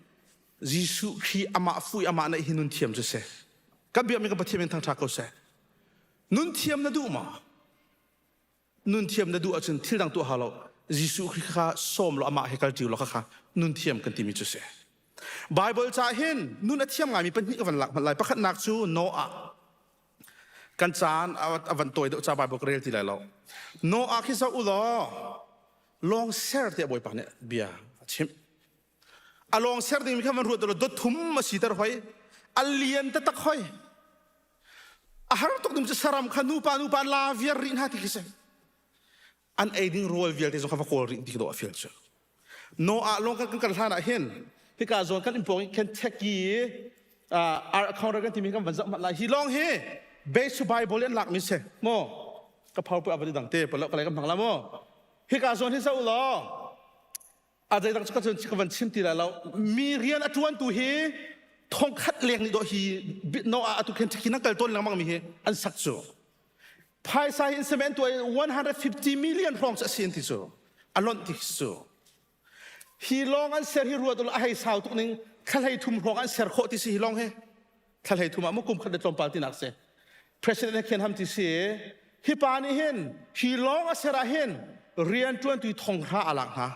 [SPEAKER 17] Jesuh Khrih amah fuh i amah naih hi nun thiam cu si. Kan biakmi kan Pathian min thangṭha ko seh. Nun thiam na duh maw? Nun thiam na duh ahcun thil dang tuah hau lo. Jesuh Khrih kha sawm law amah he kal ṭi law khakha nun thiam kan timi cu si. Bible ca hin nun a thiam ngaimi pahnih ka van lak hmanh lai. Pakhatnak cu Noah. Kan caan a van tawi deuh ca Bible ka rel ti lai lo. Noah khi zoh u law lawng ser tiah Bawipa nih bia a chimh. A lawng ser dingmi kha van ruat u law dot thum a siter hoi. A lian taktak hoi. A har tuk ding cu saram kha nupa nupa la viar rih hna ti khi si. An ei ding rawl vialte zong kha va kawl rih ti dawh a fial cu. Noah lawng kan kan hlan ah hin hika zawn kan in pawng i Kentucky uh, ar counter kan timi kan van zoh hmanh lai. Hi lawng hi base to Bible in an lakmi si. Mo ka PowerPoint a van i dang te palo ka lei kan hmang la mo. Hika zawn hi zoh law a zeidang cu ka cun ka van chim ti lai lo mi rian a ṭuantu hi thongkhat leng nih dawh hi Noah atu Kentucky nan kal tawn lengmang mi hi an sak cu phaisa hi in cement tuah 150 million hrawng cu a si an ti cu a lonh ti cu hi lawng an ser hi ruat a hei sau tuk ning thla thum hrawng an ser khawh ti si hi lawng hi thla thum ah mu kum khat le tlawmpal tinak si president he khen ham ti si hi pa nih hin hi lawng a ser ah hin rian ṭuantu thonghra a lak hna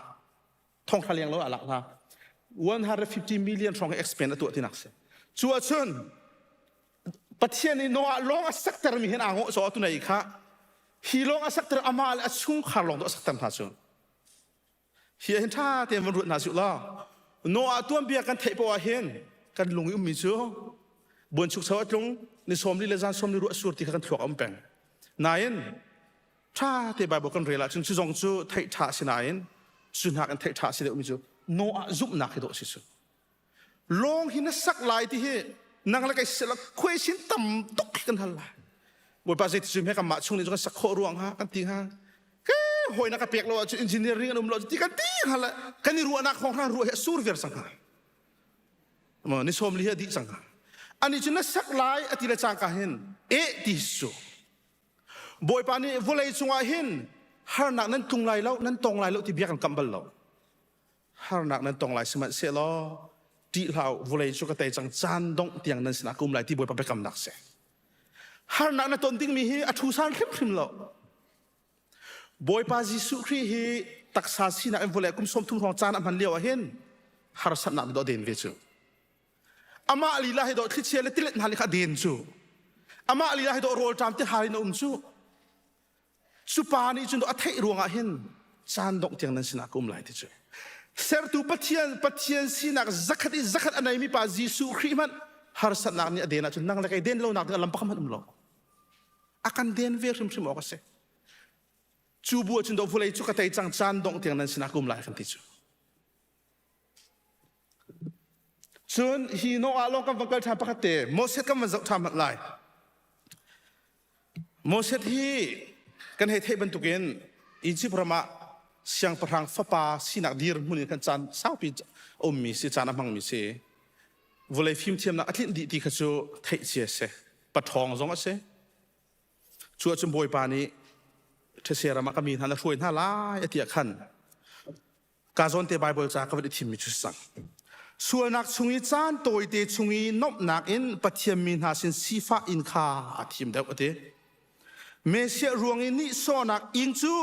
[SPEAKER 17] thonghra leng lo a lak hna 150 million hrawng expand a tuah tinak si cu ahcun Pathian nih Noah lawng a sakter mi hin aa ngawh caw tu nei kha hi lawng a sakter amah le a chungkhar lawng tu a sakter hna cu Hi ah hin ṭha tein van ruat hna sih law Noah tuanbia kan theih poah ah hin kan lung i ummi cu buanchukcho a tlung ni sawmli le zan sawmli ruah sur ti kha kan thluak a um peng. Nain ṭha te Bible kan rel ahcun cu zong cu theih ṭha a si nain cu hnak in theih ṭha a si deuhmi cu Noah zumhnak hi dawh a si cu. Lawng hi na sak lai ti hi nang le kei sila khuaisin tam tuk hi kan hal lai. Bawipa zei ti cu he kanmah chung nih cu kan sak khawh ruang ha kan ti hnga. Ke hawi na ka pek lo ahcun engineering an um lo ti kan ti hnga le kan i ruahnak hrawng hna ruah hi a sur viar cang hnga. Mo ni sawm li hi a dih cang hnga. Ani cu na sak lai a ti le cangka hin eh ti su. Bawipa nih vawlei cungah hin harnak nan tlung lai lo nan tong lai lo ti bia kan kamh bal lo. Harnak nan tong lai sihmanhsehlaw ṭih hlah u vawlei cu ka tei cang caan dongh tiang nan sinah ka um lai ti Bawipa biakamnak si. Harnak na ton dingmi hi a ṭhu san hrimhrim lo. Bawipa Jesuh Khrih hi taksa sinak in vawlei kum 30 hrawng caan a hman lio ah hin harsatnak dawh den ve cu. Amah lila hi dawh thlichia le tilet hna nih kha den cu. Amah lila hi dawh rawlṭam ti hal in a um cu. Cu pa nih cun a theih ruangah hin caan dongh tiang nan sinah ka um lai ti cu. Sertu Pathian Pathian sinak zakhat i zakhat a neimi pa Jesuh Khrih hmanh harsatnak nih a den ahcun nang le kei den lonak ding lam pakhat hmanh um lo. A kan den ve hrimhrim awk a si. Cu bu ahcun do vawlei cu ka tei cang caan dongh tiang nan sinah ka um lai kan ti cu. Cun hi Noah lawng kan van kal ṭhan pakhat te Moses kan van zoh ṭhan hmanh lai. Moses hi kan hei theih bantukin Egypt ram ah siangpahrang fapa sinak dirhmun in kan caan saupi a ummi si caan a hmangmi si. Vawlei fimthiamnak a tlinh dih ti kha cu theih cia si. Paṭhawng zong a si. Cu ahcun Bawipa nih these ram ah ka mi hna na hruai hna lai a ti ah khan Ka zawnte Baibal ca ka van i thimmi cu si cang. Sualnak chung i caan tawite chung i nomhnak in Pathian mi hna sin sifah in kha a thim deuh a ti. Messiah ruang i nihsawhnak inn cu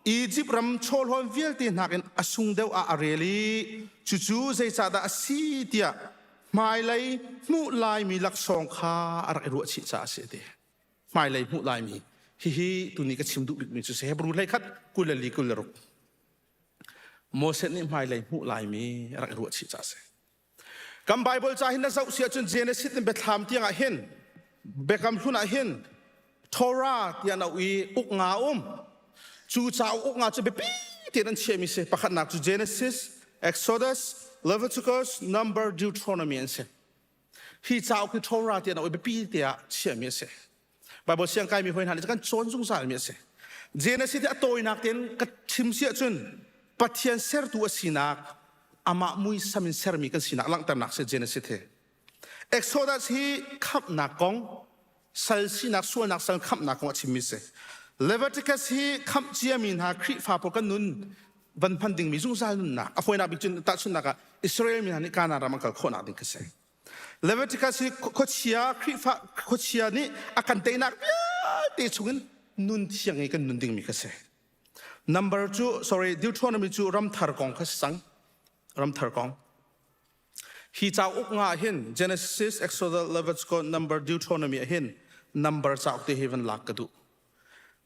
[SPEAKER 17] Egypt ram chawhlawn vialte nakin a sung deuh ah a rel i cucu zeicahdah a si tiah hmailei hmuh laimi laksawng kha a rak i ruahchih caah a si a ti. Hmailei hmuh laimi hihi tuni ka chim duh bikmi cu si Hebrew 11 24 26 Moses nih hmailei hmuh laimi a rak i ruahchih caah a si. Kan Baibal ca hin na zoh si ahcun Genesis in Biathlam tiang ah hin Biakam hlun ah hin Torah tiah an auh i uk nga a um. Cu cauk uk nga cu biapi tein an chiahmi si. Pakhatnak cu Genesis, Exodus, Leviticus, Number, Deuteronomy an si. Hi cauk hi Torah tiah an auh i biapi tiah chiahmi a si. Bible siang kaimi hoi hna nih kan cawn zungzalmi a si. Genesis hi a tawinak tein ka chim si ahcun Pathian sertu a sinak amah muisam in sermi kan sinak langhternak si Genesis hi. Exodus hi khamhnak kong sal sinak sualnak sal khamhnak kong a chimmi si. Leviticus hi khamh ciami hna Khrihfa pawl kan nun van hman dingmi zungzal nunnak a fawinak bik cun tahchunhnak ah Israel mi hna nih Kanaan ram an kal khawhnak ding khi si. Leviticus hi khuachia Khrihfa khuachia nih a kan teinak vialte chungin nun thiang i kan nun dingmi kha si. Number cu sorry Deuteronomy cu ramthar kong kha si cang. Ramthar kong. Hi cauk nga hin Genesis, Exodus, Leviticus, Number, Deuteronomy ah hin number cauk te hi van lak ka duh.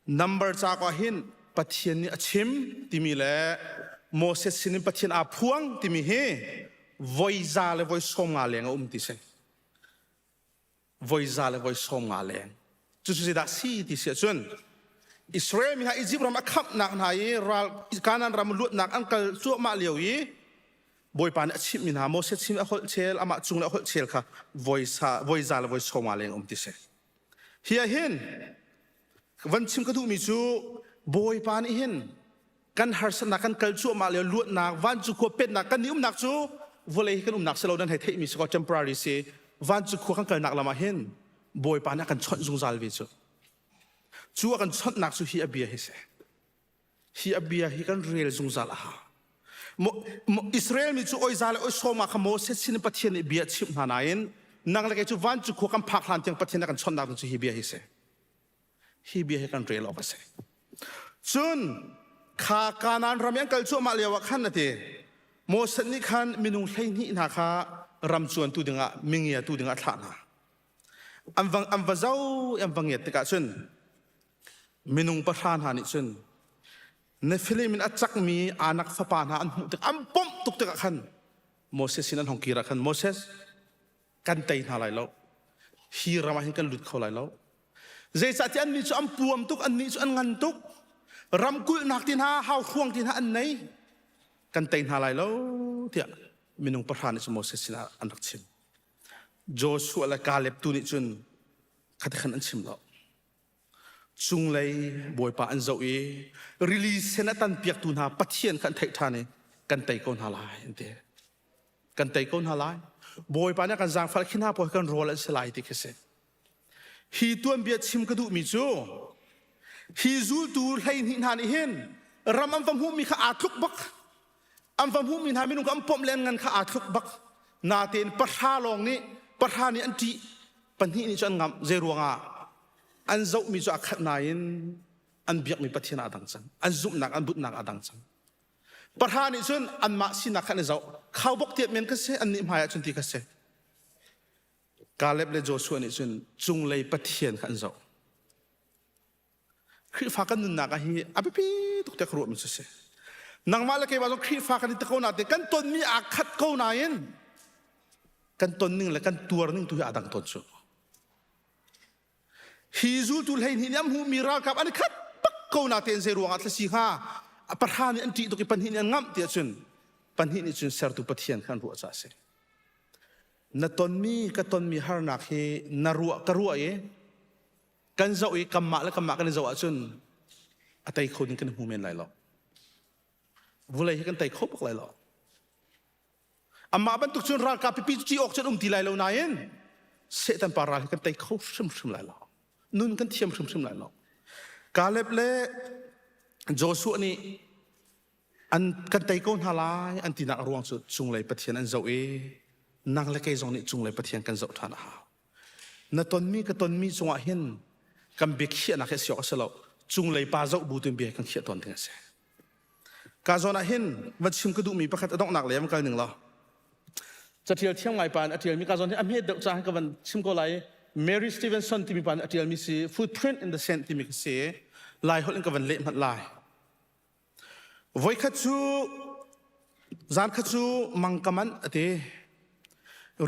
[SPEAKER 17] Number cauk ah hin Pathian nih a chim timi le Moses sinin Pathian aa phuang timi hi voi za le voi 50 leng a um ti si. Voi za le voi 50 leng. Cucu zeidah si ti si ahcun Israel mi hna Egypt ram a khamhnak hna i ral Kanaan ram luatnak an kal cuahmah lio i Bawipa nih a chimhmi hna Moses sin a holh chel amah cung le a holh chel kha voi sa voi za le voi 50 leng um ti si. Hi ah hin van chim ka duhmi cu Bawipa nih hin kan harsatnak kan kal cuahmah lio luatnak vancung khua pennak kan nih umnak cu vawlei hi kan umnak si lo nan hei theihmi si ko temporary si vancung khua kan kalnak lam ah hin Bawipa nih a kan chawnh zungzal ve cu cu a kan chawnhnak cu hi a bia hi si Hi a bia hi kan rel zungzal a hau. Israel mi cu oiza le oisawm ah kha Moses sin in Pathian nih bia a chimh hna nain nang le kei cu vancung khua kan phak hlan tiang Pathian a kan chawnhnak ding cu hi bia hi si. Hi bia hi kan rel awk a si. Cun kha Kanaan ram i an kal cuahmah lio ah khan a ti. Moses nih khan minung 12 hna kha ram cuantu dingah mingiatu dingah a thlah hna. An va, an va zo i an va ngiat tikah cun Minung pahra hna nih cun Nephilim in a cakmi Anak fapa hna an hmuh tik an pomh tuk tikah khan Moses sin an hong kir ah khan Moses kan tei hna lai lo hi ram ah hin kan lut kho lai lo zeicahtiah annih cu an puam tuk annih cu an ngan tuk ram kulhnak ti hna hauhruang ti hna an nei kan tei hna lai lo tiah minung pahra nih cun Moses sinah an rak chim Joshua le Caleb tu nih cun khati khan an chim lo Cunglei Bawipa an zoh i rili sen a tanpiaktu hna Pathian kha an theih ṭhan i kan tei ko hna lai an ti. Kan tei ko hna lai. Bawipa nih a kan zaangfah khi hna pawl kan rawl an si lai ti khi si. Hi tuanbia chim ka duhmi cu hi zultu 12 hna nih hin ram an va hmuhmi kha aa tluk bak. An va hmuhmi hna minung kha an pawmh le an ngan kha aa tluk bak. Natein pahra lawng nih pahra nih an ṭih pahnih nih cu an ngamh zei ruangah an zohmi cu a khat nain. An biakmi Pathian aa dang cang. An zumhnak, an butnak aa dang cang. Pahra nih cun anmah sinak kha an i zoh. Khaubawk tiat men ka si, annih hmai ah cun ti ka si. Kaleb le Joshua nih cun cunglei Pathian kha an zoh. Khrihfa kan nunnak ah hi a biapi tuk tiah ka ruahmi cu si. Nangmah le keimah zong Khrihfa kan i ti ko nain kan tonmi aa khat ko nain kan ton ning le kan tuar ning tu hi aa dang tawn cu. Hi zultu 12 nih an hmuhmi ralkap an i khat bak ko natein zei ruangah thlasi hnga pahra nih an ṭih tuk i pahnih nih an ngamh tiah cun pahnih nih cun sertu Pathian kha an ruah caah a si. Na tonmi ka tonmi harnak hi na ruah ka ruah i kan zoh i kanmah le kanmah kan i zoh ahcun a tei kho ding kan hmu men lai lo. Vulei hi kan tei kho bak lai lo. Amah bantuk cun ralkap pipi cu awk cun um ti lai lo nain Satan pa ral hi kan tei kho hrimhrim lai lo. Nun kan thiam hrimhrim lai lo. Caleb le Joshua nih an kan tei ko hna lai an tinak a ruang cu cunglei Pathian an zoh i nang le kei zong nih cunglei Pathian kan zoh ṭhan a hau. Na tonmi ka tonmi cungah hin kan biakhiahnak hi a si awk a si lo. Cunglei pa zoh bu tuin bia kan khiah tawn ding a si. Ka zawn ah hin va chim ka duhmi pakhat a donghnak lei ah kal ning law catial thiam ngai pa in a tialmi ka zawn hi a hmet deuh caah ka van chim ko lai Mary Stevenson timi pa nih a tialmi si Footprint in the Sand timi ka si lai holh in ka van leh hmanh lai voikhat cu zan khat cu mang ka manh a ti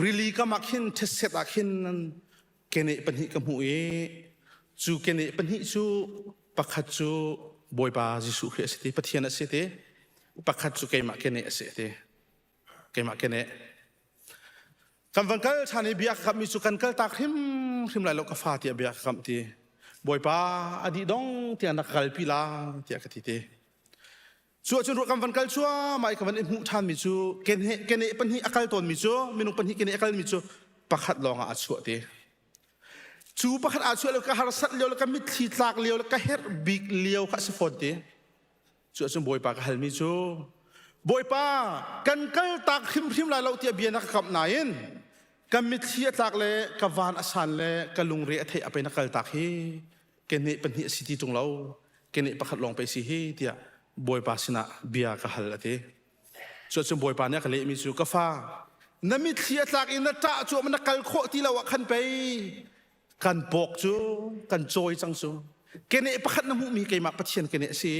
[SPEAKER 17] rili kam ah khin thetset ah khin keneh pahnih ka hmuh i cu keneh pahnih cu pakhat cu Bawipa Jesuh Khrih a si ti Pathian a si ti pakhat cu keimah keneh a si ti keimah keneh kan van kal ṭhan i bia ka kamhmi cu kan kal tak hrimhrim lai lo ka fa tiah bia ka kamh ti Bawipa a dih dong tiang na ka kalpi la tiah ka ti ti Cu ahcun ruah kan van kal cuahmah i ka van i hmuh ṭhanmi cu keneh keneh pahnih a kal tawnmi cu minung pahnih keneh a kalmi cu pakhat lawng ah a chuah ti. Cu pakhat aa chuah lio ka harsat lio le ka mitthli tlak lio le ka herh bik lio kha a si fawn ti. Cu ahcun Bawipa ka halmi cu Bawipa kan kal tak hrimhrim lai lo tiah bia na ka kamh nain ka mitthli a tlak le ka van a san le ka lungre a theih a pei na kal tak hi keneh pahnih a si ti ṭung lo keneh pakhat lawng pei si hi tiah bawipa sinah bia ka hal a ti cuahcun bawipa nih a ka lehmi cu ka fa na mitthli a tlak i na ṭah cu na kal khawh ti lo ah khan pei kan pawk cu kan cawi cang cu keneh pakhat na hmuhmi keimah Pathian keneh a si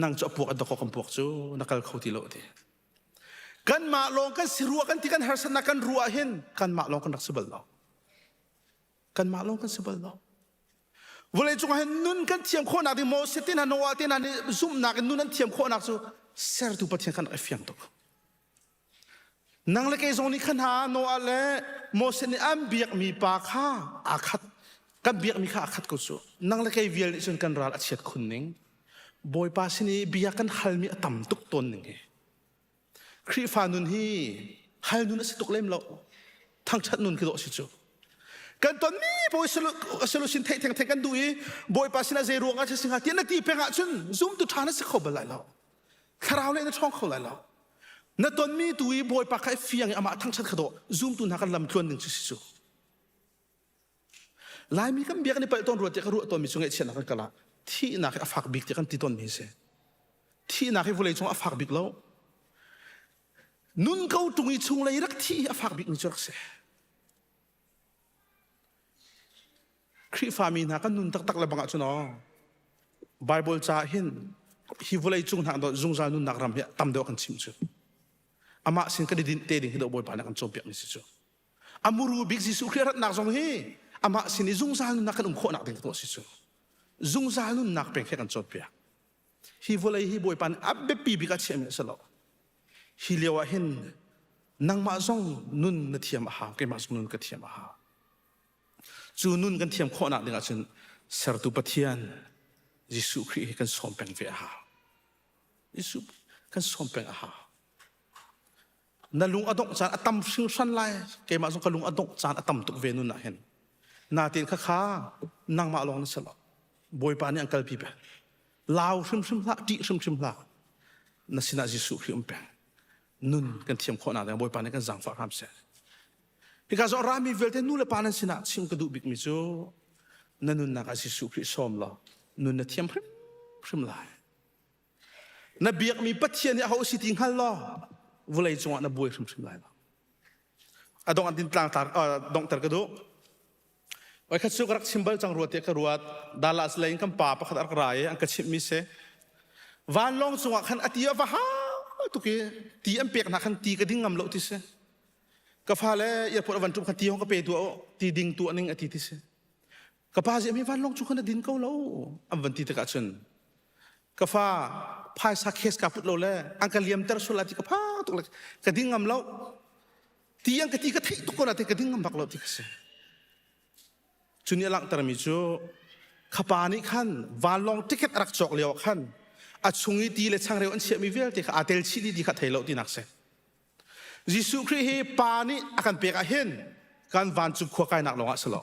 [SPEAKER 17] nang cu a puak a dawk kan puak cu na kal kho ti lo a ti kanmah lawng kan si rua kan ti kan harsatnak kan ruah hin kanmah lawng kan rak si bal lo Kanmah lawng kan si bal lo. Vawleicung ah hin nun kan thiam khawhnak ding Moses te hna Noah te hna nih zumhnak in nun an thiam khawhnak cu sertu Pathian khan rak i fiang tuk. Nang le kei zong nih khan ha Noah le Moses nih an biakmi pa kha aa khat. Kan biakmi kha aa khat ko cu. Nang le kei vial nih cun kan ral a chiat khun ning. Bawipa sin i bia kan halmi a tam tuk tawn ning hi. Khrihfa nun hi hal nun a si tuk lem lo. Thangṭhat nun khi dawh si cu. Kan tonmi bawi solution theih theng theng kan duh i Bawipa sinah zei ruang ah si hnga tiah na ti peng ahcun zumtu ṭha na si kho bal lai lo. Thlarau le na ṭhawng kho lai lo. Na tonmi tu i Bawipa kha i fiang i amah thangṭhat kha dawh zumtu hna kan lam tluan ding cu si cu. Laimi kan bia kan i palh tawn rua tiah ka ruah tawnmi cu ngaihchiatnak kan kal ah thihnak hi a fak bik tiah kan ti tawnmi a si. Thihnak hi vawlei cung a fak bik lo. Nun ko ṭung i chunglei rak thih hi a fak bikmi cu rak si. Khrihfami hna kan nun taktak le bang ahcun aw Bible ca hin hi vawlei cung hna zungzal nunnak ram hi tam deuh kan chim cu. Amah sin kan i dinh te ding hi dawh Bawipa nih kan cawnpiakmi si cu. A muru bik Jesuh Khrih ratnak zong hi amah sin i zungzal nunnak kan um khawhnak ding tuah si cu. Zungzal nunnak peng he kan cawnpiak. Hi vawlei hi Bawipa nih a biapi bik a chiahmi a si lo. Hi lio ah hin nangmah zong nun na thiam a hau, keimah zong nun ka thiam a hau. Cu nun kan thiam khawhnak ding ahcun sertu Pathian Jesuh Khrih hi kan sawm peng ve a hau. Jesuh kan sawm peng a hau. Na lung a dongh caan a tam hringhran lai. Keimah zong ka lung a dongh caan a tam tuk ve nun ah hin. Natin khakha nangmah lawng na si lo. Bawipa nih an kalpi peng. Lau hrimhrim hlah, ṭih hrimhrim hlah. Na sinah Jesuh Khrih um peng. Nun kan thiam khawhnak ding Bawipa nih kan zaangfah hram seh. Hika zawn rami vialte nu le pa nan sinah chim ka duh bikmi cu na nunnak ah Jesuh Khrih sawm law. Nun na thiam hrimhrim lai. Na biakmi Pathian hi aho si ti hngal law vawlei cungah na buai hrimhrim lai lo. A dong an tin tlang tar donghter ka duh. Oi khat cu ka rak chim bal cang rua tiah ka ruat. Dallas lei in kan pa pakhat a rak ra i an ka chimhmi si. Vanlawng cungah khan a ti a va hau tuk i ti an pek hna khan ti ka ding ngam lo ti si. Ka fale airport a van ṭum khan ti hong ka pe tuah u, ti ding tuah ning a ti ti si. Ka pa zi mi vanlawng cu khan a din ko lo an van ti tikah cun ka fa phaisa case ka put lo le an ka liamter sual ti ka pha tuk le ka ding ngam lo ti an ka ti ka theih tuk ko na te ka ding ngam bak lo ti ka si cu nih a langhtermi cu khapa nih khan vanlawng ticket a rak cawk lio ah khan a chung i ti le changreu an chiahmi vialte kha aa tel chih dih ti kha thei lo tinak si Jesuh Khrih hi Pa nih a kan pek ah hin kan vancung khua kainak lawngah si lo.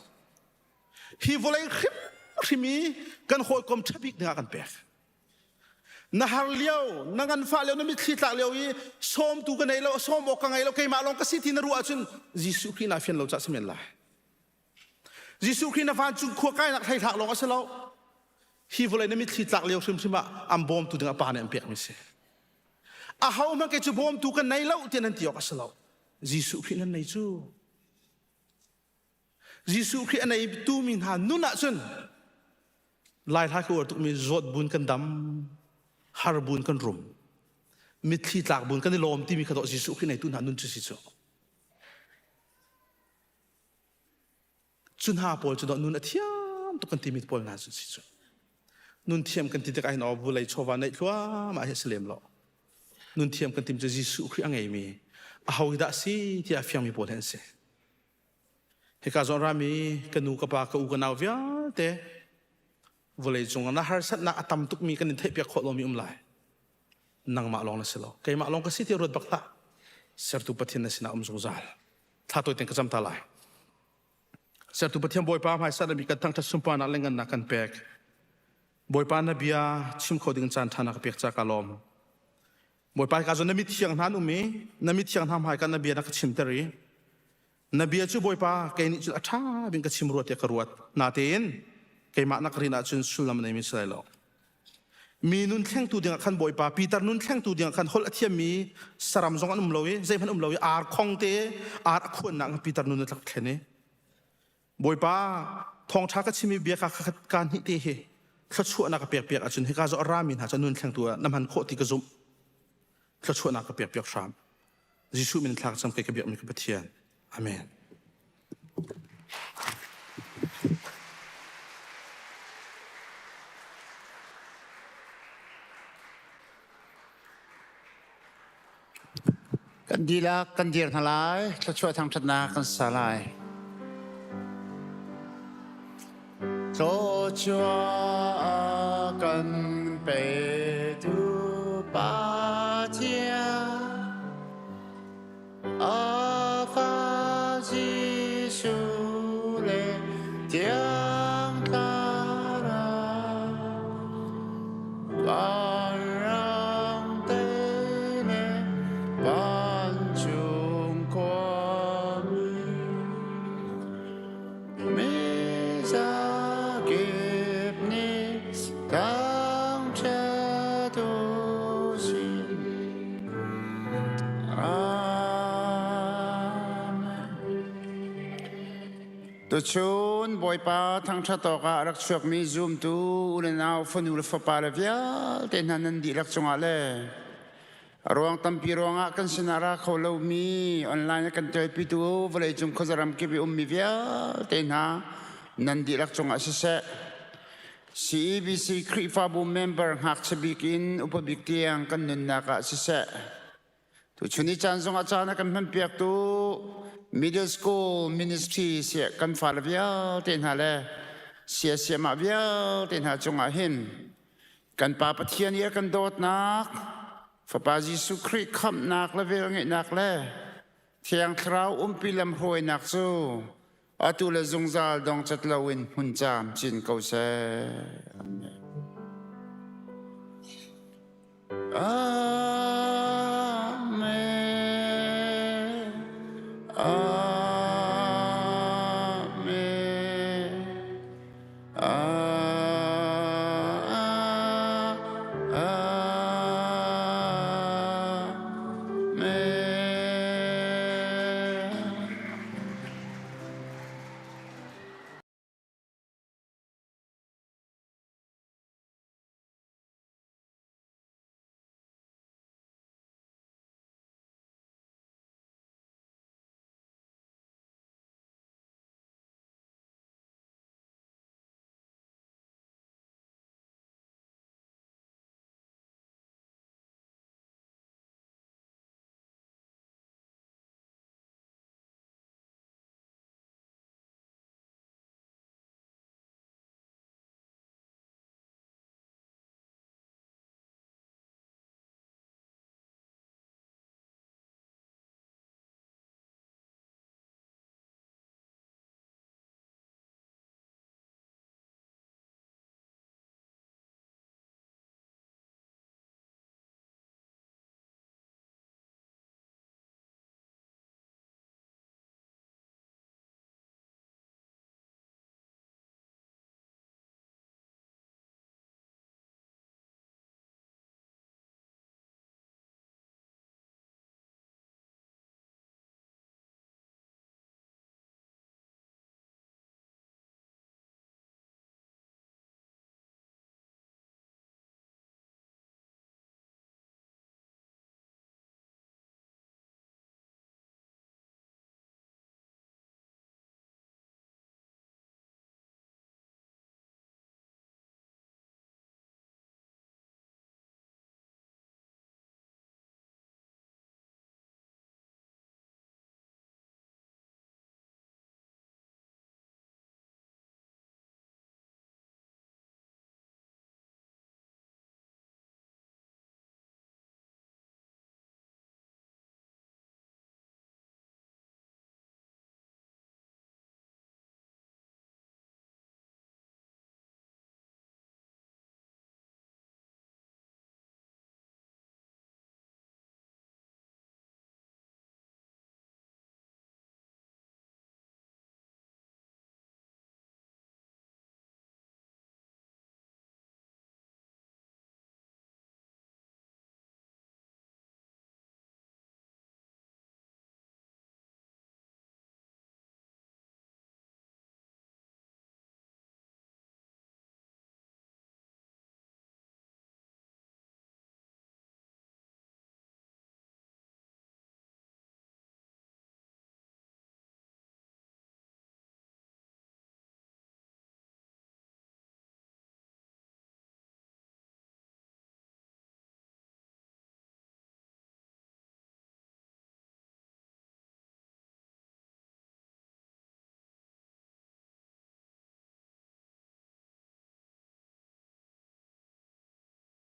[SPEAKER 17] Hi vawlei hrimhrim i kan hawikom ṭha bik dingah kan pek. Na har lio, na nganfah lio, na mitthli tlak lio i sawmtu ka nei lo, sawm awk ka ngei lo, keimah lawng ka si ti na ruah ahcun Jesuh Khrih naa fian lo cah si men lai. Jesuh Khrih na vancung khua kainak hleihlak lawng a si lo. Hi vawlei na mitthli tlak lio hrimhrim ah an bawmtu dingah Pa nih an pekmi si. Aho hmanh kei cu bawmtu ka nei lo tiah nan ti awk a si lo. Jesuh Khrih nan nei cu. Jesuh Khrih a neitu mi hna nun ah cun lai hla ka uar tukmi zawt bun kan dam, har bun kan rum, mitthli tlak bun kan i lawm timi kha dawh Jesuh Khrih neitu hna nun cu si cu. Cu hna pawl cu nun a thiam tuk kan timi pawl hna cu si cu. Nun thiam kan ti tikah hin aw vulei chawva neih thluahmah hi a si lem lo. Nun thiam kan tim cu Jesuh Khrih a ngeimi aho hi dah si tiah a fiangmi pawl hi an si. Hika zawn rami ka nu ka pa ka u ka nau vialte vawlei cung ah na harsatnak a tam tukmi kan in theihpiak khawh lomi um lai. Nangmah lawng na si lo. Keimah lawng ka si ti ruat bak hlah. Sertu Pathian na sinah um zungzal. Thla tawi ten ka cam ta lai. Sertu Pathian Bawipa hmaisa na mi kan thangṭhat sunparnak le ngannak kan pek. Bawipa na bia chim kho ding caan ṭha na ka pek ca ka lawm. Bawipa ka zawn na mithiang hna an um i na mithiang hna hmai ka na bia na ka chimter i na bia cu Bawipa kei nih cun a ṭha bik ka chim rua tiah ka ruat. Natein keimah na ka rin ahcun sullam a neimi si lai lo. Mi nun thlengtu dingah khan Bawipa Peter nun thlengtu dingah khan holh a thiammi saram zong an um lo i zeihmanh um lo i ar khong te ar a khuannak in Peter nun a tlak thlen i Bawipa thawngṭha ka chimmi bia ka khat ka hnih te hi thluachuahnak ka pek piak ahcun hika zaw a rami hna cu nun thlengtu ah na hman khawh ti ka zumh thluachuahnak ka pek piak hram Jesuh min thla ka cam kei ka biakmi ka Pathian Amen.
[SPEAKER 12] Kan dihlak kan dir hna lai, thluachuah thangṭhatnak kan sa lai. Thluachuah a kan petu Pathian A fa Jesuh le Thiang Thlarau vanrang te le vancung khuami mizakip nih thangṭhat u sih. Tuchun Bawipa thangṭhat awkah a rak chuakmi zumtu u le nau fanu le fapa le vialte hna nan dihlak cungah le a ruang tampi ruangah kan sinah ra kho lomi online a kan telpitu vawleicung khuazaram kip i ummi vialte hna nan dihlak cungah siseh CEBC Khrihfabu member ngakchia bik in upa bik tiang kan nunnak ah siseh tuchun i caan zongah caan a kan hmanpiaktu middle school ministry siah kan fale vialte hna le siasiamah vialte hna cungah hin kan Pa Pathian i a kan dawtnak Fapa Jesuh Khrih khamhnak le velngeihnak le Thiang Thlarau umpi lamhruainak cu atu le zungzal dongcat loin hmun camcin ko seh.